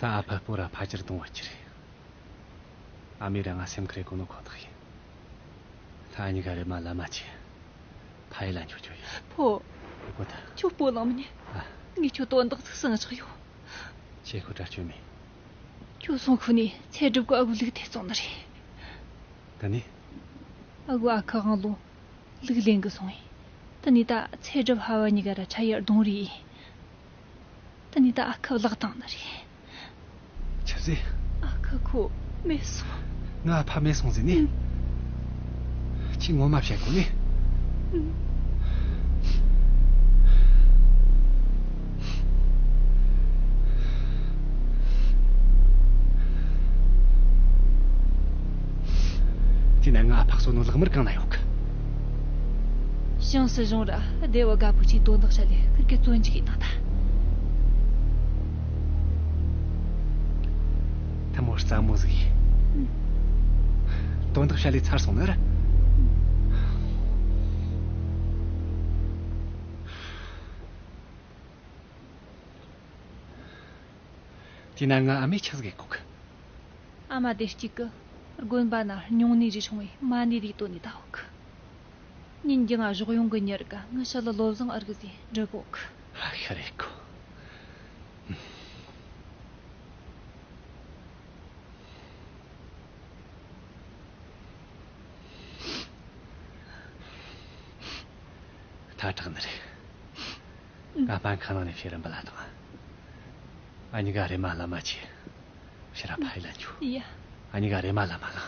ད་ཨ་ཕ་སྤོ་ར་ཕ་ཕྱིར་གཏོང་བ་ཅི་རེད། ཨ་མས་ར་ང་སེམས་ཁུར་གོ་ནོ་ཁོ་ཐག་ཡིན། ད་ཨ་ཉི་ག་རེ་མ་ལ་མ་ཆེ། ཕ་ཡུལ་ལ་འགྱོ་རྒྱུ་ཡིན། ཕོ། གོ་ད། ཁྱོད་སྤོ་ལངས་མི་ཉན། ཨ། ངས་ཁྱོད་དོན་དག་ཟིག་གསང་བཞག་ཡོད། ཁྱེད་ཁོ་དྲ་ཆོད་མེད། ཁྱོད་སོང་ཁུ་ནས་ཚེ་སྒྲུབ་གི་ཨ་ཁུ་ལུག་ཐེ་བཙོང་ནི་རེད། ད་ནི། ཨ་ཁུ་ཨ་ཁུ་དབང་ལུང་ལུག་ལེན་གི་སོང་ཡིན། ད་ནི་ད་ཚེ་སྒྲུབ་ཕ་བུ་གཉིས་ཀ་ར་ཁྲ་ཡར་གདོང་རིས་ཡིན། ད་ནི་ད་ཨ་ཁུ་བརླག་བཏང་ནི་རེད། ཆི་ཟེ། ཨ་ཁུ་ཁོ་མེད་སོང་། ང་ཕ་མེད་སོང་ཟེར་ནི། ཨང་། ཁྱོས་ངོ་མ་བཤད་གོ་ནི། ཨང་། དེ་ན་ང་ཕག་སོ་ནོ་ལག་དམར་གང་ན་ཡོད་གི། ཞང་སྲིད་གཞུང་ར་སྡེ་བ་དགའ་ཕུག་ཆེ་དོན་དག་བྱ་ལས་ཁིར་གི་བཙོན་འཇུག་ཡིན་ནང་ད། ཐ་མོ་རྩ་མོ་ཟིག་ཡིན། དོན་དག་བྱ་ལས་ཚར་སོང་ནི་ར། དེ་ན་ང་ཨ་མས་ཆི་ཟིག་གོ་གི། ཨ་མ་དེ་གཅིག་གི་དགོན་པ་ན་སྨྱུང་གནས་རེ་བྱུང་བས་མ་ཎི་རེ་བཏོན་ནས་ད་ཡོད་གི། ཉིན་རྒྱང་ང་ཞོགས་ཡོང་གི་ཉེར་ག་ངི་ཤ་ལ་ལོ་བཟང་ཨར་གི་ཟེ་འདྲི་གོ་གི། ཧ་ཤ་རེད་གོ། ཐ་དྲག་ནི་རེད། ང་སྨན་ཁང་ནང་ནས་ཕྱིར་ར་འབུད་ལ་ཐོངས། ཨ་ཉི་ག་རེ་མ་ལ་མ་ཆེ། ཕྱིར་ར་ཕ་ཡུལ་ལ་འགྱོ། ཡ། ཨ་ཉི་ག་རེ་མ་ལ་མ་ལ།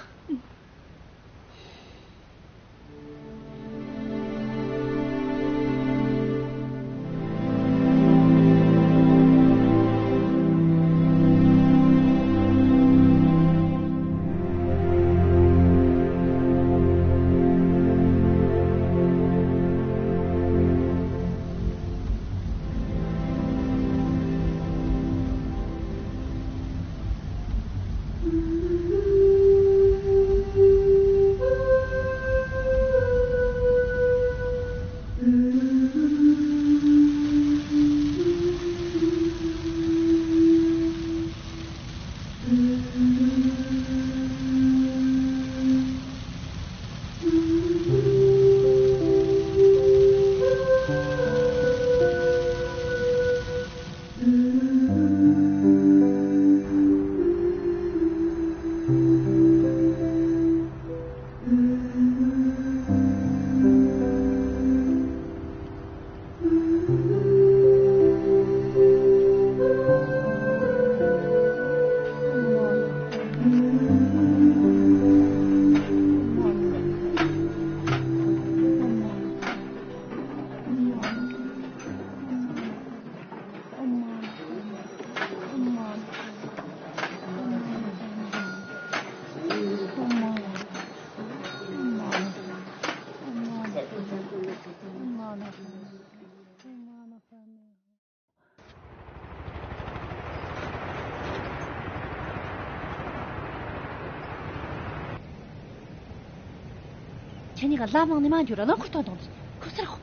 ཁྱེད་གཉིས་ཀ་ལམ་ནང་ནས་མ་འགྱོ་ར་རླངས་འཁོར་གཏོང་གཏོང་ནས་ཁུ་སར་ཤོག་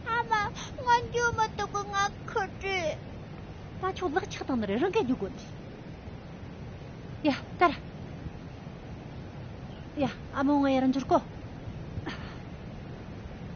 ཨ་མ། ང་འགྱོ་མི་ཐུབ་གི། ང་ཁུ་བྲེ། ད་ཁྱོད་ལག་ཆགས་བཏང་ནི་རེད། རང་ག་འགྱོ་དགོས་ནི། ཡ། ད་ར། ཡ། ཨ་མ་ང་ཡར་འགྱོ་གོ།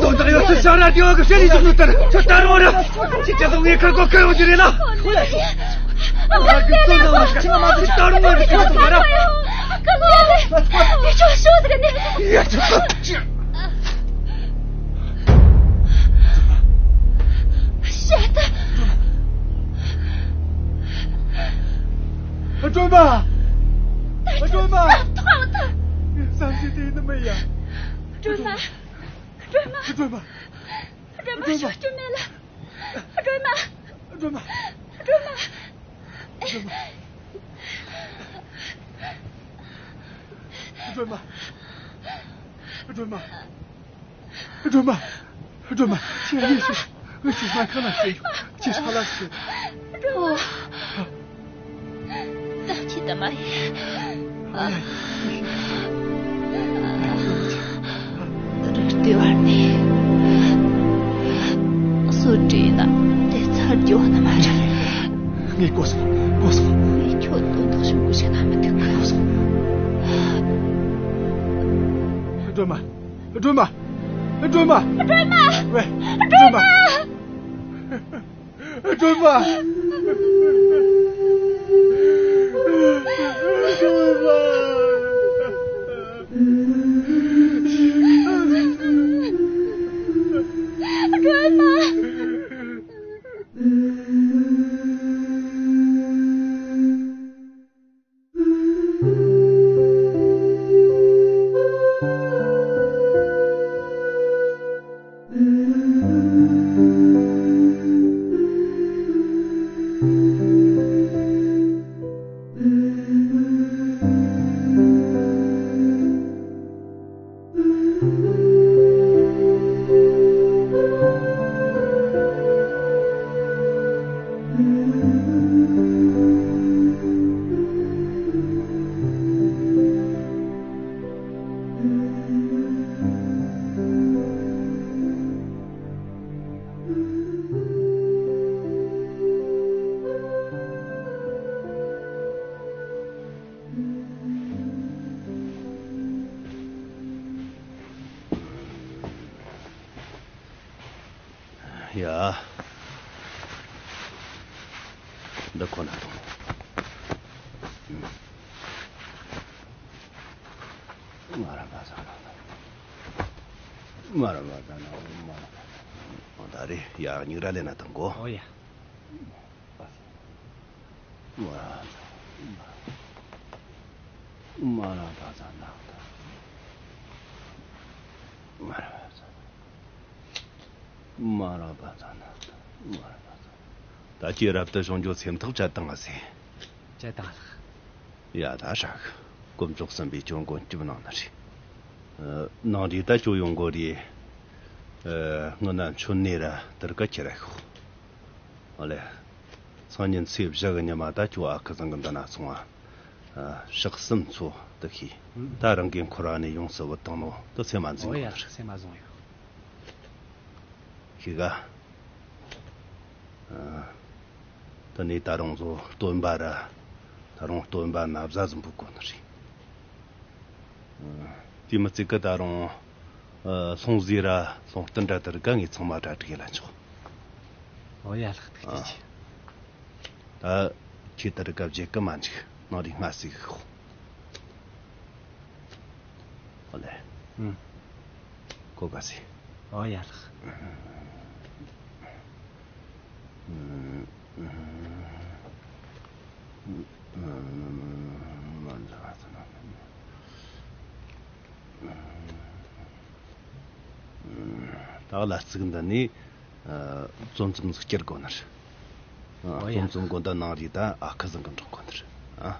དོན་དག་ཡོད་ཚད་ཤ་ར་ཏི་ཝ་གི་ཞལ་ནས་བཙུགས་ནོ་ལྟར་ཁྱོད་ད་རུང་ར་ཁྱེད་ཅག་ཚོ་ངའི་ཁར་སྒོ་ཁ་ཡོང་རྒྱུ་རེད་ལ། ཁྱོད་ད་རུང་ར་ཁྱེད་ཚོ་མ་ར། ཁྱོད་ཤོག་ཟེར་ནས། ཡ་ཁྱོད་ཤི་ད། སྒྲོལ་མ། སྒྲོལ་མ། ཐོག་ཐོག་བསམ་ཤེས་དེ་ནི་མི་ཡ། སྒྲོལ་མ། སྒྲོལ་མ། སྒྲོལ་མ། སྒྲོལ་མ། ཤོག་སྐྱོན་མེད་ལ། སྒྲོལ་མ། སྒྲོལ་མ། སྒྲོལ་མ། སྒྲོལ་མ། སྒྲོལ་མ། སྒྲོལ་མ། སྒྲོལ་མ། སྒྲོལ་མ། ཁྱེད་ཡིན་ཤི། ངས་ཁྱེད་སྨན་ཁང་ལ་བསྐྱལ་ཡོད། ཁྱེད་ཧྲ་ལ་ཤི། ཨོ། ད་ཁྱེད་ད་མ་ཡིན། རི་ལྟེ་བར་ནས་སོ་བྲིས་ན་དེ་ཚར་རྒྱུ་ནི་མ་རེད། ངས་གོ་སོང་། གོ་སོང་། ངས་ཁྱོད་དོན་དག་ཆེན་པོ་ཞིག་ན་མི་འདུག་གི། གོ་སོང་། སྒྲོལ་མ། སྒྲོལ་མ། སྒྲོལ་མ། སྒྲོལ་མ། ཝེ། སྒྲོལ་མ། སྒྲོལ་མ། སྒྲོལ་མ། སྒྲོལ་མ། སྒྲོལ་མ། འདི་ཁོ་ན་དང་། མ་ར་མ་ཟ་ན། མ་ར་མ་ཟ་ན། མ་ར་མ་ཟ་ན། ད་རེས་ཡ་སྙིང་ར་ལེན་ན་དང་གོ། ཨོ་ཡ། མ་ར་མ་ཟ་ན། མ་ར་མ་ཟ་ན། མ་ར་མ་ཟ་ན། མ་ར་མ་ཟ་ན། ད་ཁྱེད་རབ་ཏུ་བྱུང་རྒྱུ་སེམས་ཐག་བཅད་བཏང་ང་ཟེ། བཅད་བཏང་ལགས། ཡ་ད་ཧྲ་གི། དཀོན་མཆོག་གསུམ་པོས་ཁྱོད་མགོན་སྐྱོབ་གནང་ནི་རེད། ཨ། ནངས་རི་ད་ཁྱོད་ཡོང་གོ་རེད། ཨ། སྔོན་ན་མཆོད་གནས་ར་དུར་ཁ་ཁྱེར་ར་ཤོག། ཨོ་ལེ། སང་ཉིན་ཚེས་བཞི་གི་ཉི་མ་ད་ཁྱོད་ཨ་ཁུ་ཚང་གི་འདི་ན་སོང་ང་། ཨ། ཕྱག་གསུམ་འཚོལ་དུ་ཤེས། ད་རང་གིས་འཁོར་བ་ནས་ཡོངས་སུ་བུད་བཏང་ནོ་དེ་སེམས་མ་འཛིན་ཨོ་ཡ། གོ་ནི་རེད། སེམས་མ་བཟུང་ཡོད། ཤེས་ག། ཨ། དེ་ནས་ད་རུང་བཟོ་སྟོན་པ་ར། ད་རུང་སྟོན་པ་ན་བཟའ་ཟིན་པོ་དགོས་ནི་རེད། ཨ། དེ་མི་ཚད་གི་ད་རུང་། ཨ། སློང་རྫས་ར་སློང་རྟེན་ར་དེ་རིགས་ངས་ཚང་མ་གྲ་སྒྲིག་ཡེ་ལ་འཇོག། ཨོ་ཡ་ལགས། ཐུགས་རྗེ་ཆེ། ད་ཁྱེད་དེ་རིགས་བརྗེད་གི་མ་འཇུག། ནངས་རི་སྔ་སེ་གི་ཤོག། ཨོ་ལེ། ཨུམ། གོ་ག་ཟེ། ཨོ་ཡ་ལགས། ད་ག་ལ་ཚིག་འདི་ནས། ཨ། རྩོམ་རྩོམ་ཟིག་སྐྱུར་དགོས་ནི་རེད། ཨ། ཨོ་ཡ། རྩོམ་རྩོམ་དགོས། ད་ནངས་རི་ད་ཨ་ཁུ་ཚང་གི་འགྲོ་དགོས་ནི་རེད།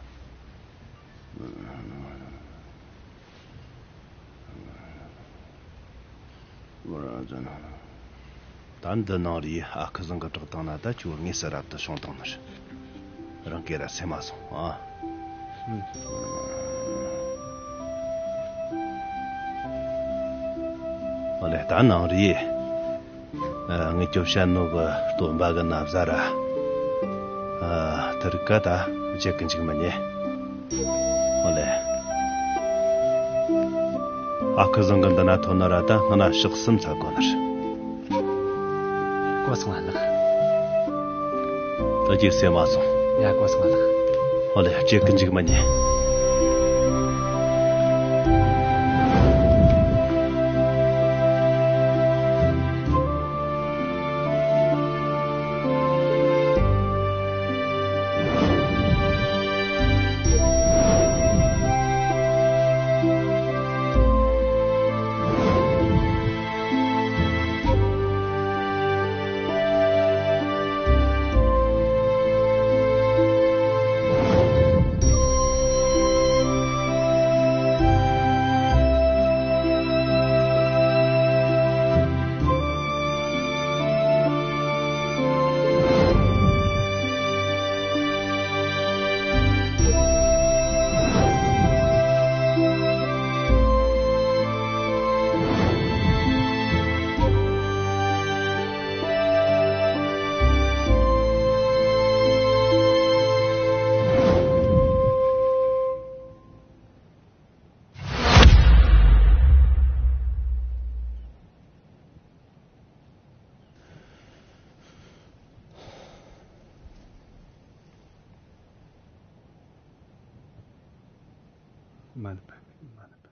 ཨ། ད་འདི་ནངས་རི་ཨ་ཁུ་ཚང་གི་གྲོགས་དང་ན་ད་ཁྱོད་དངོས་སུ་རབ་ཏུ་བྱུང་བཏང་ནི་རེད། རང་གིས་ར་སེམས་མ་བཟུང་ཨ། ཨོ་ལེ། ད་ནངས་རི། ཨ། ངས་ཁྱོད་བཤད་ནོ་གི་སྟོན་པ་གི་ན་བཟའ་ར། ཨ། དེ་རིགས་ག་ད་བརྗེད་གི་འཇུག་མི་ཉན། ཨོ་ལེ། ཨ་ཁུ་ཚང་གི་འདི་ན་ཐོན་ན་ར་ད་སྔ་ན་ཕྱག་གསུམ་འཚལ་དགོས་ནི་རེད། གོ་སོང་ང་ལགས། ད་ཁྱེད་སེམས་མ་བཟུང་། ཡ། གོ་སོང་ང་ལགས། ཨོ་ལེ། བརྗེད་གི་འཇུག་མི་ཉན། མ་ཎི་པ། མ་ཎི་པ།